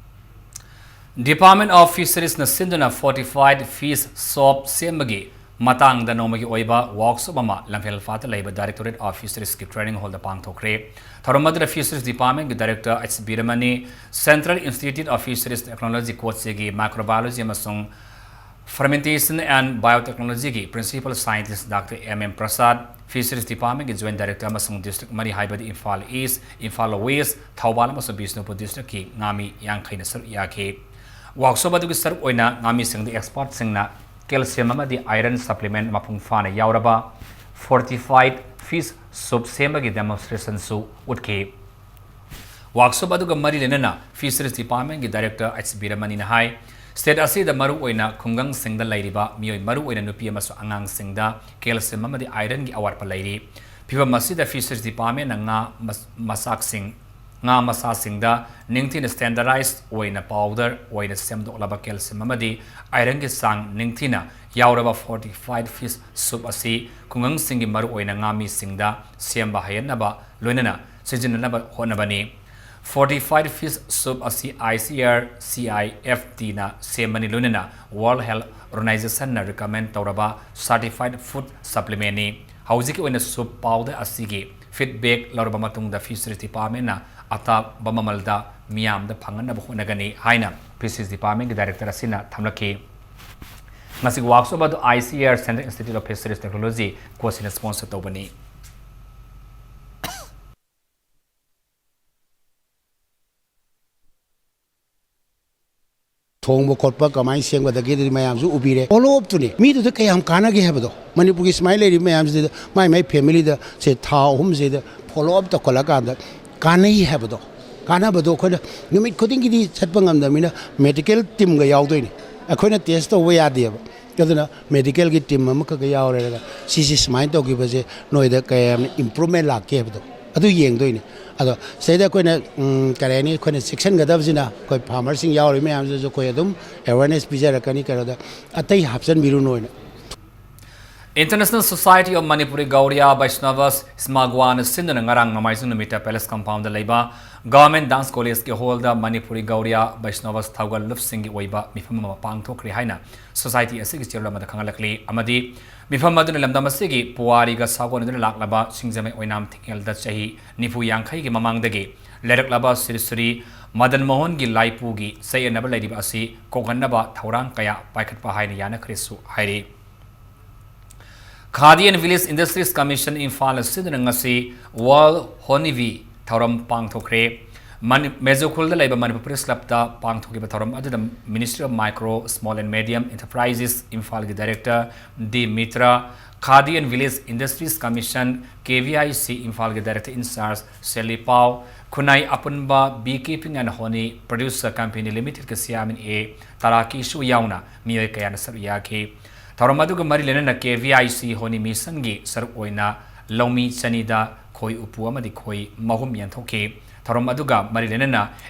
Department of Fisheries ꯅ ꯁꯤꯟꯗꯨꯅ fortified fish soup ꯁꯦꯝꯕꯒꯤ ꯃꯇꯥꯡꯗ ꯅꯣꯡꯃꯒꯤ ꯑꯣꯏꯕ workshop ꯑꯃ ꯂꯝꯐꯦꯜ ꯐꯥꯠꯇ ꯂꯩꯕ Directorate of Fisheries ꯀꯤ training hall ꯗ ꯄꯥꯡꯊꯣꯛꯈ꯭ꯔꯦ꯫ ꯊꯧꯔꯝ ꯑꯗꯨꯗ Fisheries Department ꯀꯤ Director H ꯕꯤꯔꯃꯅꯤ, Central Institute of Fisheries Technology ꯀꯣꯆꯤꯒꯤ Microbiology ꯑꯃꯁꯨꯡ Fermentation and Biotechnology ꯒꯤ Principal Scientist Doctor M M ꯄ꯭ꯔꯁꯥꯗ, Fisheries Department ꯀꯤ Joint Director ꯑꯃꯁꯨꯡ district ꯃꯔꯤ ꯍꯥꯏꯕꯗꯤ ꯏꯝꯐꯥꯜ East, ꯏꯝꯐꯥꯜ West, ꯊꯧꯕꯥꯜ ꯑꯃꯁꯨꯡ ꯕꯤꯁꯅꯨꯄꯨꯔ district ꯀꯤ ꯉꯥꯃꯤ ꯌꯥꯡꯈꯩꯅ ꯁꯔꯨꯛ ꯌꯥꯈꯤ꯫ Workshop ꯑꯗꯨꯒꯤ ꯁꯔꯨꯛ ꯑꯣꯏꯅ ꯉꯥꯃꯤꯁꯤꯡꯗ expert ꯁꯤꯡꯅ calcium ꯑꯃꯗꯤ iron supplement ꯃꯄꯨꯡ ꯐꯥꯅ ꯌꯥꯎꯔꯕ fortified fish soup ꯁꯦꯝꯕꯒꯤ demonstration ꯁꯨ ꯎꯠꯈꯤ꯫ Workshop ꯑꯗꯨꯒ ꯃꯔꯤ ꯂꯩꯅꯅ Fisheries Department ꯀꯤ Director H ꯕꯤꯔꯃꯅꯤꯅ ꯍꯥꯏ, state ꯑꯁꯤꯗ ꯃꯔꯨꯑꯣꯏꯅ ꯈꯨꯡꯒꯪꯁꯤꯡꯗ ꯂꯩꯔꯤꯕ ꯃꯤꯑꯣꯏ, ꯃꯔꯨꯑꯣꯏꯅ ꯅꯨꯄꯤ ꯑꯃꯁꯨꯡ ꯑꯉꯥꯡꯁꯤꯡꯗ calcium ꯑꯃꯗꯤ iron ꯒꯤ ꯑꯋꯥꯠꯄ ꯂꯩꯔꯤ꯫ ꯐꯤꯚꯝ ꯑꯁꯤꯗ Fisheries Department ꯅ ꯉꯥ ꯃꯆ-, ꯃꯆꯥꯛꯁꯤꯡ, ꯉꯥ ꯃꯆꯥꯁꯤꯡꯗ ꯅꯤꯡꯊꯤꯅ standardized ꯑꯣꯏꯅ powder ꯑꯣꯏꯅ ꯁꯦꯝꯗꯣꯛꯂꯕ calcium ꯑꯃꯗꯤ iron ꯒꯤ ꯆꯥꯡ ꯅꯤꯡꯊꯤꯅ ꯌꯥꯎꯔꯕ fortified fish soup ꯑꯁꯤ ꯈꯨꯡꯒꯪꯁꯤꯡꯒꯤ ꯃꯔꯨꯑꯣꯏꯅ ꯉꯥꯃꯤꯁꯤꯡꯗ ꯁꯦꯝꯕ ꯍꯩꯍꯟꯅꯕ ꯂꯣꯏꯅꯅ ꯁꯤꯖꯤꯟꯅꯅꯕ ꯍꯣꯠꯅꯕꯅꯤ꯫ Fortified fish soup ꯑꯁꯤ I C R C I F T ꯅ ꯁꯦꯝꯕꯅꯤ, ꯂꯣꯏꯅꯅ World Health Organization ꯅ recommend ꯇꯧꯔꯕ certified food supplement ꯅꯤ꯫ ꯍꯧꯖꯤꯛꯀꯤ ꯑꯣꯏꯅ soup powder ꯑꯁꯤꯒꯤ feedback ꯂꯧꯔꯕ ꯃꯇꯨꯡꯗ Fisheries Department ꯅ ꯑꯇꯥꯕ ꯃꯃꯜꯗ ꯃꯤꯌꯥꯝꯗ ꯐꯪꯍꯟꯅꯕ ꯍꯣꯠꯅꯒꯅꯤ ꯍꯥꯏꯅ Fisheries Department ꯀꯤ Director ꯑꯁꯤꯅ ꯊꯝꯂꯛꯈꯤ꯫ ꯃꯁꯤꯒꯤ ꯋꯥꯔꯛꯁꯣꯞ ꯑꯗꯨ ICAR, Central Institute of Fisheries Technology, ꯀꯣꯆꯤꯅ sponsor ꯇꯧꯕꯅꯤ꯫ ꯊꯣꯡꯕ ꯈꯣꯠꯄ ꯀꯃꯥꯏꯅ ꯁꯦꯝꯒꯗꯒꯦꯗꯨꯗꯤ ꯃꯌꯥꯝꯁꯨ ꯎꯕꯤꯔꯦ꯫ Follow up ꯇꯨꯅꯤ꯫ ꯃꯤꯗꯨꯗ ꯀꯌꯥꯝ ꯀꯥꯟꯅꯒꯦ ꯍꯥꯏꯕꯗꯣ꯫ ꯃꯅꯤꯄꯨꯔꯒꯤ ꯁꯨꯃꯥꯏꯅ ꯂꯩꯔꯤꯕ ꯃꯌꯥꯝꯁꯤꯗ ꯃꯥꯏ ꯃꯥꯏ family ꯗ ꯁꯦ ꯊꯥ ꯑꯍꯨꯝꯁꯤꯗ follow up ꯇꯧꯈꯠꯂꯀꯥꯟꯗ ꯀꯥꯟꯅꯩ ꯍꯥꯏꯕꯗꯣ, ꯀꯥꯟꯅꯕꯗꯣ ꯑꯩꯈꯣꯏꯅ ꯅꯨꯃꯤꯠ ꯈꯨꯗꯤꯡꯒꯤꯗꯤ ꯆꯠꯄ ꯉꯝꯗꯕꯅꯤꯅ medical team ꯒ ꯌꯥꯎꯗꯣꯏꯅꯤ꯫ ꯑꯩꯈꯣꯏꯅ test ꯇꯧꯕ ꯌꯥꯗꯦꯕ꯫ ꯑꯗꯨꯅ medical ꯒꯤ team ꯑꯃꯈꯛꯀ ꯌꯥꯎꯔꯦꯔꯒ ꯁꯤꯁꯤ ꯁꯨꯃꯥꯏꯅ ꯇꯧꯈꯤꯕꯁꯦ ꯅꯣꯏꯗ ꯀꯌꯥꯝ improvement ꯂꯥꯛꯀꯦ ꯍꯥꯏꯕꯗꯣ ꯑꯗꯨ ꯌꯦꯡꯗꯣꯏꯅꯤ꯫ ꯑꯗꯣ ꯁꯤꯗꯩꯗ ꯑꯩꯈꯣꯏꯅ, ꯎꯝ, ꯀꯔꯤ ꯍꯥꯏꯅꯤ, ꯑꯩꯈꯣꯏꯅ ꯆꯦꯛꯁꯤꯟꯒꯗꯕꯁꯤꯅ ꯑꯩꯈꯣꯏ farmer ꯁꯤꯡ ꯌꯥꯎꯔꯤꯕ ꯃꯌꯥꯝꯁꯤꯗꯁꯨ ꯑꯩꯈꯣꯏ ꯑꯗꯨꯝ awareness ꯄꯤꯖꯔꯛꯀꯅꯤ꯫ ꯀꯩꯅꯣꯗ ꯑꯇꯩ ꯍꯥꯞꯆꯤꯟꯕꯤꯔꯨꯅꯣꯅ꯫ International Society of Manipuri Gauriya Vaishnavas, SMAGWAꯅ ꯁꯤꯟꯗꯨꯅ ꯉꯔꯥꯡ ꯅꯣꯡꯃꯥꯏꯖꯤꯡ ꯅꯨꯃꯤꯠꯇ Palace Compound ꯗ ꯂꯩꯕ Government Dance College ꯀꯤ hall ꯗ ꯃꯅꯤꯄꯨꯔꯤ ꯒꯧꯔꯤꯌꯥ ꯕꯩꯁꯅꯕꯁ ꯊꯧꯒꯜꯂꯨꯞꯁꯤꯡꯒꯤ ꯑꯣꯏꯕ ꯃꯤꯐꯝ ꯑꯃ ꯄꯥꯡꯊꯣꯛꯈ꯭ꯔꯦ ꯍꯥꯏꯅ society ꯑꯁꯤꯒꯤ ꯆꯦꯔꯣꯜ ꯑꯃꯗ ꯈꯪꯍꯜꯂꯛꯂꯤ꯫ ꯑꯃꯗꯤ ꯃꯤꯐꯝ ꯑꯗꯨꯅ ꯂꯝꯗꯝ ꯑꯁꯤꯒꯤ ꯄꯨꯋꯥꯔꯤꯒ ꯁꯥꯒꯣꯟꯅꯗꯨꯅ ꯂꯥꯛꯂꯕ ꯁꯤꯡꯖꯃꯩ ꯑꯣꯏꯅꯥꯝ ꯊꯤꯡꯉꯦꯜꯗ ꯆꯍꯤ ꯅꯤꯐꯨ ꯌꯥꯡꯈꯩꯒꯤ ꯃꯃꯥꯡꯗꯒꯤ ꯂꯩꯔꯛꯂꯕ ꯁ꯭ꯔꯤ ꯁ꯭ꯔꯤ ꯃꯗꯟ ꯃꯣꯍꯟꯒꯤ ꯂꯥꯏꯄꯨꯒꯤ ꯆꯌꯦꯠꯅꯕ ꯂꯩꯔꯤꯕ ꯑꯁꯤ ꯀꯣꯛꯍꯟꯅꯕ ꯊꯧꯔꯥꯡ ꯀꯌꯥ ꯄꯥꯏꯈꯠꯄ ꯍꯥꯏꯅ ꯌꯥꯅꯈ꯭ꯔꯦꯁꯨ ꯍꯥꯏꯔꯤ꯫ Khadi and Village Industries Commission ꯏꯝꯐꯥꯜꯅ ꯁꯤꯟꯗꯨꯅ ꯉꯁꯤ World Honey Bee ꯊꯧꯔꯝ ꯄꯥꯡꯊꯣꯛꯈ꯭ꯔꯦ꯫ ꯃꯅꯤ-, ꯃꯦꯖꯣꯈꯨꯜꯗ ꯂꯩꯕ ꯃꯅꯤꯄꯨꯔ Press Club ꯇ ꯄꯥꯡꯊꯣꯛꯈꯤꯕ ꯊꯧꯔꯝ ꯑꯗꯨꯗ Ministry of Micro, Small and Medium Enterprises ꯏꯝꯐꯥꯜꯒꯤ Director D metre, Khadi and Village Industries Commission, KVIC ꯏꯝꯐꯥꯜꯒꯤ Director in Charge ꯁꯦꯂꯤ ꯄꯥꯎ, ꯈꯨꯟꯅꯥꯏ ꯑꯄꯨꯟꯕ Beekeeping and Honey Producer Company Limited ꯀꯤ Chairman ꯑꯦ ꯇꯥꯔꯥꯀꯤꯁꯨ ꯌꯥꯎꯅ ꯃꯤꯑꯣꯏ ꯀꯌꯥꯅ ꯁꯔꯨꯛ ꯌꯥꯈꯤ꯫ ꯊꯧꯔꯝ ꯑꯗꯨꯒ ꯃꯔꯤ ꯂꯩꯅꯅ KVIC Honey Mission ꯒꯤ ꯁꯔꯨꯛ ꯑꯣꯏꯅ ꯂꯧꯃꯤ ꯆꯅꯤꯗ ꯈꯣꯏ ꯎꯄꯨ ꯑꯃꯗꯤ ꯈꯣꯏ ꯃꯍꯨꯝ ꯌꯦꯟꯊꯣꯛꯈꯤ꯫ ꯊꯧꯔꯝ ꯑꯗꯨꯒ ꯃꯔꯤ ꯂꯩꯅꯅ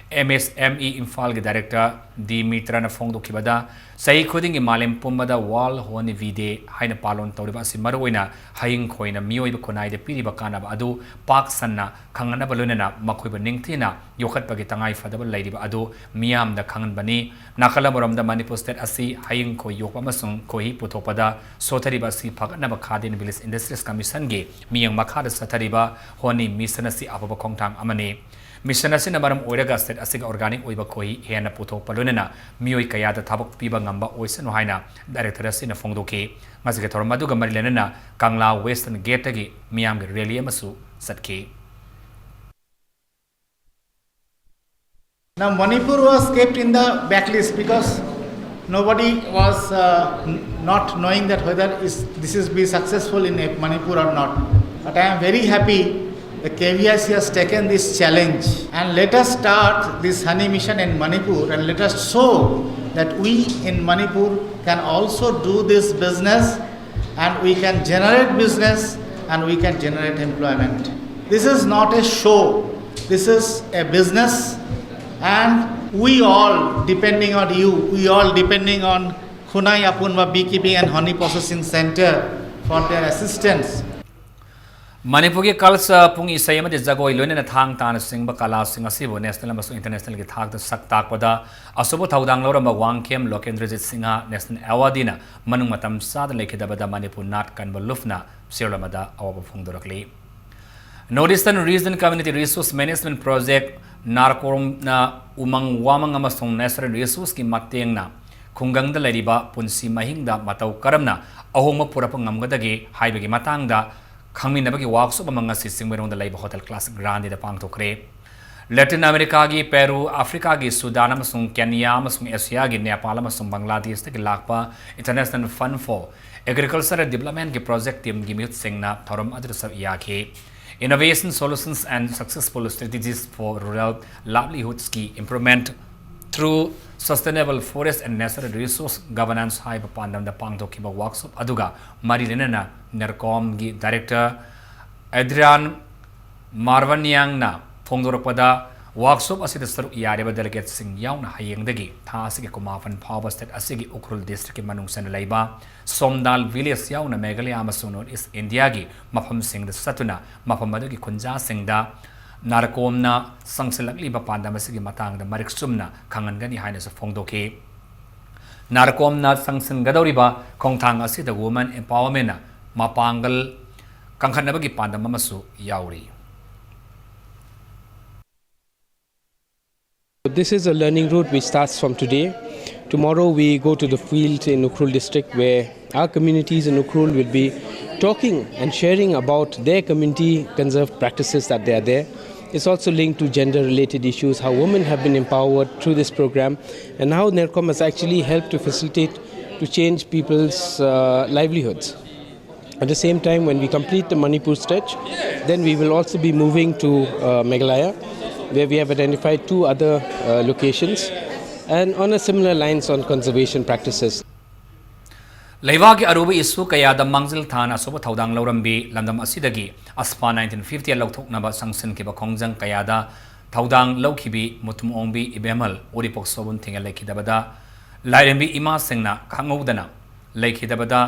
MSME ꯏꯝꯐꯥꯜꯒꯤ Director ꯗꯤ ꯃꯤꯇ꯭ꯔꯅ ꯐꯣꯡꯗꯣꯛꯈꯤꯕꯗ, ꯆꯍꯤ ꯈꯨꯗꯤꯡꯒꯤ ꯃꯥꯂꯦꯝ ꯄꯨꯝꯕꯗ World Honey Bee Day ꯍꯥꯏꯅ ꯄꯥꯂꯣꯟ ꯇꯧꯔꯤꯕ ꯑꯁꯤ ꯃꯔꯨꯑꯣꯏꯅ ꯍꯌꯤꯡ ꯈꯣꯏꯅ ꯃꯤꯑꯣꯏꯕ ꯈꯨꯟꯅꯥꯏꯗ ꯄꯤꯔꯤꯕ ꯀꯥꯟꯅꯕ ꯑꯗꯨ ꯄꯥꯛ ꯁꯟꯅ ꯈꯪꯍꯟꯅꯕ ꯂꯣꯏꯅꯅ ꯃꯈꯣꯏꯕꯨ ꯅꯤꯡꯊꯤꯅ ꯌꯣꯛꯈꯠꯄꯒꯤ ꯇꯉꯥꯏ ꯐꯗꯕ ꯂꯩꯔꯤꯕ ꯑꯗꯨ ꯃꯤꯌꯥꯝꯗ ꯈꯪꯍꯟꯕꯅꯤ꯫ ꯅꯥꯀꯜ ꯑꯃꯔꯣꯝꯗ ꯃꯅꯤꯄꯨꯔ state ꯑꯁꯤ ꯍꯌꯤꯡ ꯈꯣꯏ ꯌꯣꯛꯄ ꯑꯃꯁꯨꯡ ꯈꯣꯏꯍꯤ ꯄꯨꯊꯣꯛꯄꯗ ꯁꯣꯊꯔꯤꯕ ꯑꯁꯤ ꯐꯒꯠꯅꯕ Khadi and Village Industries Commission ꯒꯤ ꯃꯤꯠꯌꯦꯡ ꯃꯈꯥꯗ ꯆꯠꯊꯔꯤꯕ Honey Mission ꯑꯁꯤ ꯑꯐꯕ ꯈꯣꯡꯊꯥꯡ ꯑꯃꯅꯤ꯫ ꯃꯤꯁꯟ ꯑꯁꯤꯅ ꯃꯔꯝ ꯑꯣꯏꯔꯒ ꯁ꯭ꯇꯦꯠ ꯑꯁꯤꯒꯤ ꯑꯣꯔꯒꯥꯅꯤꯛ ꯑꯣꯏꯕ ꯈꯣꯏꯍꯤ ꯍꯦꯟꯅ ꯄꯨꯊꯣꯛꯄ, ꯂꯣꯏꯅꯅ ꯃꯤꯑꯣꯏ ꯀꯌꯥꯗ ꯊꯕꯛ ꯄꯤꯕ ꯉꯝꯕ ꯑꯣꯏꯁꯅꯨ ꯍꯥꯏꯅ ꯗꯥꯏꯔꯦꯛꯇꯔ ꯑꯁꯤꯅ ꯐꯣꯡꯗꯣꯛꯈꯤ꯫ ꯉꯁꯤꯒꯤ ꯊꯧꯔꯝ ꯑꯗꯨꯒ ꯃꯔꯤ ꯂꯩꯅꯅ ꯀꯪꯂꯥ ꯋꯦꯁꯇꯔꯟ ꯒꯦꯠꯇꯒꯤ ꯃꯤꯌꯥꯝꯒꯤ ꯔꯦꯂꯤ ꯑꯃꯁꯨ ꯆꯠꯈꯤ꯫ Now, Manipur was kept in the backlist because nobody was uh, n- not knowing that whether is, this is be successful in Manipur or not. But I am very happy the K V I C has taken this challenge, and let us start this honey mission in Manipur, and let us show that we in Manipur can also do this business, and we can generate business, and we can generate employment. This is not a show, this is a business, and we all depending on you, we all depending on Khunai Apunwa Beekeeping and Honey Processing Center for their assistance. ꯃꯅꯤꯄꯨꯔꯒꯤ culture, ꯄꯨꯡ ꯏꯁꯩ ꯑꯃꯗꯤ ꯖꯒꯣꯏ, ꯂꯣꯏꯅꯅ ꯊꯥꯡ ꯇꯥꯅ ꯆꯤꯡꯕ ꯀꯂꯥꯁꯤꯡ ꯑꯁꯤꯕꯨ ꯅꯦꯁꯅꯦꯜ ꯑꯃꯁꯨꯡ ꯏꯟꯇꯔꯅꯦꯁꯅꯦꯜꯒꯤ ꯊꯥꯛꯇ ꯁꯛ ꯇꯥꯛꯄꯗ ꯑꯆꯧꯕ ꯊꯧꯗꯥꯡ ꯂꯧꯔꯝꯕ ꯋꯥꯡꯈꯦꯝ ꯂꯣꯀꯦꯟꯗ꯭ꯔꯖꯤꯠ ꯁꯤꯡꯍ ꯅꯦꯁꯅꯦꯜ ꯑꯦꯋꯥꯔꯗꯤꯅ ꯃꯅꯨꯡ ꯃꯇꯝ ꯆꯥꯗ ꯂꯩꯈꯤꯗꯕꯗ ꯃꯅꯤꯄꯨꯔ ꯅꯥꯠ ꯀꯟꯕ ꯂꯨꯞꯅ ꯁꯤꯔꯣꯜ ꯑꯃꯗ ꯑꯋꯥꯕ ꯐꯣꯡꯗꯣꯔꯛꯂꯤ꯫ North Eastern Region Community Resource Management Project, ꯅꯥꯔꯀꯣꯝꯅ ꯎꯃꯪ ꯋꯥꯃꯪ ꯑꯃꯁꯨꯡ natural resourceꯀꯤ ꯃꯇꯦꯡꯅ ꯈꯨꯡꯒꯪꯗ ꯂꯩꯔꯤꯕ ꯄꯨꯟꯁꯤ ꯃꯍꯤꯡꯗ ꯃꯇꯧ ꯀꯔꯝꯅ ꯑꯍꯣꯡꯕ ꯄꯨꯔꯛꯄ ꯉꯝꯒꯗꯒꯦ ꯍꯥꯏꯕꯒꯤ ꯃꯇꯥꯡꯗ ꯈꯪꯃꯤꯟꯅꯕꯒꯤ ꯋꯥꯛꯁꯣꯞ ꯑꯃ ꯉꯁꯤ ꯆꯤꯡꯃꯩꯔꯣꯡꯗ ꯂꯩꯕ ꯍꯣꯇꯦꯜ ꯀ꯭ꯂꯥꯁꯤꯛ ꯒ꯭ꯔꯥꯟꯗꯤꯗ ꯄꯥꯡꯊꯣꯛꯈ꯭ꯔꯦ꯫ ꯂꯦꯇꯤꯟ ꯑꯃꯦꯔꯤꯀꯥꯒꯤ ꯄꯦꯔꯨ, ꯑꯐ꯭ꯔꯤꯀꯥꯒꯤ ꯁꯨꯗꯥꯟ ꯑꯃꯁꯨꯡ ꯀꯦꯅꯤꯌꯥ ꯑꯃꯁꯨꯡ ꯑꯦꯁꯤꯌꯥꯒꯤ ꯅꯦꯄꯥꯜ ꯑꯃꯁꯨꯡ ꯕꯪꯒ꯭ꯂꯥꯗꯦꯁꯇꯒꯤ ꯂꯥꯛꯄ International Fund for Agricultural Developmentꯀꯤ project teamꯒꯤ ꯃꯤꯍꯨꯠꯁꯤꯡꯅ ꯊꯧꯔꯝ ꯑꯗꯨꯗ ꯁꯔꯨꯛ ꯌꯥꯈꯤ꯫ Innovation Solutions and Successful Strategies for Rural Livelihoodsꯀꯤ Improvement through Sustainable Forest and Natural Resource Governance ꯍꯥꯏꯕ ꯄꯥꯟꯗꯝꯗ ꯄꯥꯡꯊꯣꯛꯈꯤꯕ ꯋꯥꯛꯁꯣꯞ ꯑꯗꯨꯒ ꯃꯔꯤ ꯂꯩꯅꯅ ꯅꯥꯔꯀꯣꯝꯒꯤ ꯗꯥꯏꯔꯦꯛꯇꯔ ꯑꯦꯗ꯭ꯔꯤꯌꯥꯟ ꯃꯥꯔꯕꯟꯌꯥꯡꯅ ꯐꯣꯡꯗꯣꯔꯛꯄꯗ, ꯋꯥꯛꯁꯣꯞ ꯑꯁꯤꯗ ꯁꯔꯨꯛ ꯌꯥꯔꯤꯕ ꯗꯦꯂꯤꯒꯦꯠꯁꯤꯡ ꯌꯥꯎꯅ ꯍꯌꯦꯡꯗꯒꯤ ꯊꯥ ꯑꯁꯤꯒꯤ ꯀꯨꯟꯃꯥꯄꯟ ꯐꯥꯎꯕ ꯁ꯭ꯇꯦꯠ ꯑꯁꯤꯒꯤ ꯎꯈ꯭ꯔꯨꯜ ꯗꯤꯁꯇ꯭ꯔꯤꯛꯀꯤ ꯃꯅꯨꯡ ꯆꯟꯅ ꯂꯩꯕ ꯁꯣꯝꯗꯥꯜ ꯚꯤꯂꯦꯖ ꯌꯥꯎꯅ ꯃꯦꯘꯥꯂꯌꯥ ꯑꯃꯁꯨꯡ ꯅꯣꯔꯠ ꯏꯁ ꯏꯟꯗꯤꯌꯥꯒꯤ ꯃꯐꯝꯁꯤꯡꯗ ꯆꯠꯇꯨꯅ ꯃꯐꯝ ꯑꯗꯨꯒꯤ ꯈꯨꯟꯖꯥꯁꯤꯡꯗ ꯅꯥꯔꯀꯣꯝꯅ ꯆꯪꯁꯤꯜꯂꯛꯂꯤꯕ ꯄꯥꯟꯗꯝ ꯑꯁꯤꯒꯤ ꯃꯇꯥꯡꯗ ꯃꯔꯤꯛ ꯆꯨꯝꯅ ꯈꯪꯍꯟꯒꯅꯤ ꯍꯥꯏꯅꯁꯨ ꯐꯣꯡꯗꯣꯛꯈꯤ꯫ ꯅꯥꯔꯀꯣꯝꯅ ꯆꯪꯁꯤꯟꯒꯗꯧꯔꯤꯕ ꯈꯣꯡꯊꯥꯡ ꯑꯁꯤꯗ women empowermentꯅ ꯃꯄꯥꯡꯒꯜ ꯀꯟꯈꯠꯅꯕꯒꯤ ꯄꯥꯟꯗꯝ ꯑꯃꯁꯨ ꯌꯥꯎꯔꯤ꯫ This is a learning route which starts from today. Tomorrow we go to the field in Ukhrul district, where our communities in Ukhrul will be talking and sharing about their community conserved practices that they are there. It's also linked to gender-related issues, how women have been empowered through this program, and how NERCOM has actually helped to facilitate, to change people's uh, livelihoods. At the same time, when we complete the Manipur stretch, then we will also be moving to uh, Meghalaya, where we have identified two other uh, locations, and on a similar lines on conservation practices. ꯂꯩꯕꯥꯛꯀꯤ ꯑꯔꯨꯕ ꯏꯁꯨ ꯀꯌꯥꯗ ꯃꯥꯡꯖꯤꯜ ꯊꯥꯅ ꯑꯆꯧꯕ ꯊꯧꯗꯥꯡ ꯂꯧꯔꯝꯕꯤ ꯂꯝꯗꯝ ꯑꯁꯤꯗꯒꯤ ꯑꯁꯄꯥ nineteen fifty ꯂꯧꯊꯣꯛꯅꯕ ꯆꯪꯁꯤꯟꯈꯤꯕ ꯈꯣꯡꯖꯪ ꯀꯌꯥꯗ ꯊꯧꯗꯥꯡ ꯂꯧꯈꯤꯕꯤ ꯃꯨꯇꯨꯝ ꯑꯣꯡꯕꯤ ꯏꯕꯦꯝꯍꯜ ꯎꯔꯤꯄꯣꯛ ꯁꯣꯕꯝ ꯊꯦꯡꯅ ꯂꯩꯈꯤꯗꯕꯗ ꯂꯥꯏꯔꯦꯝꯕꯤ ꯏꯃꯥꯁꯤꯡꯅ ꯈꯪꯍꯧꯗꯅ ꯂꯩꯈꯤꯗꯕꯗ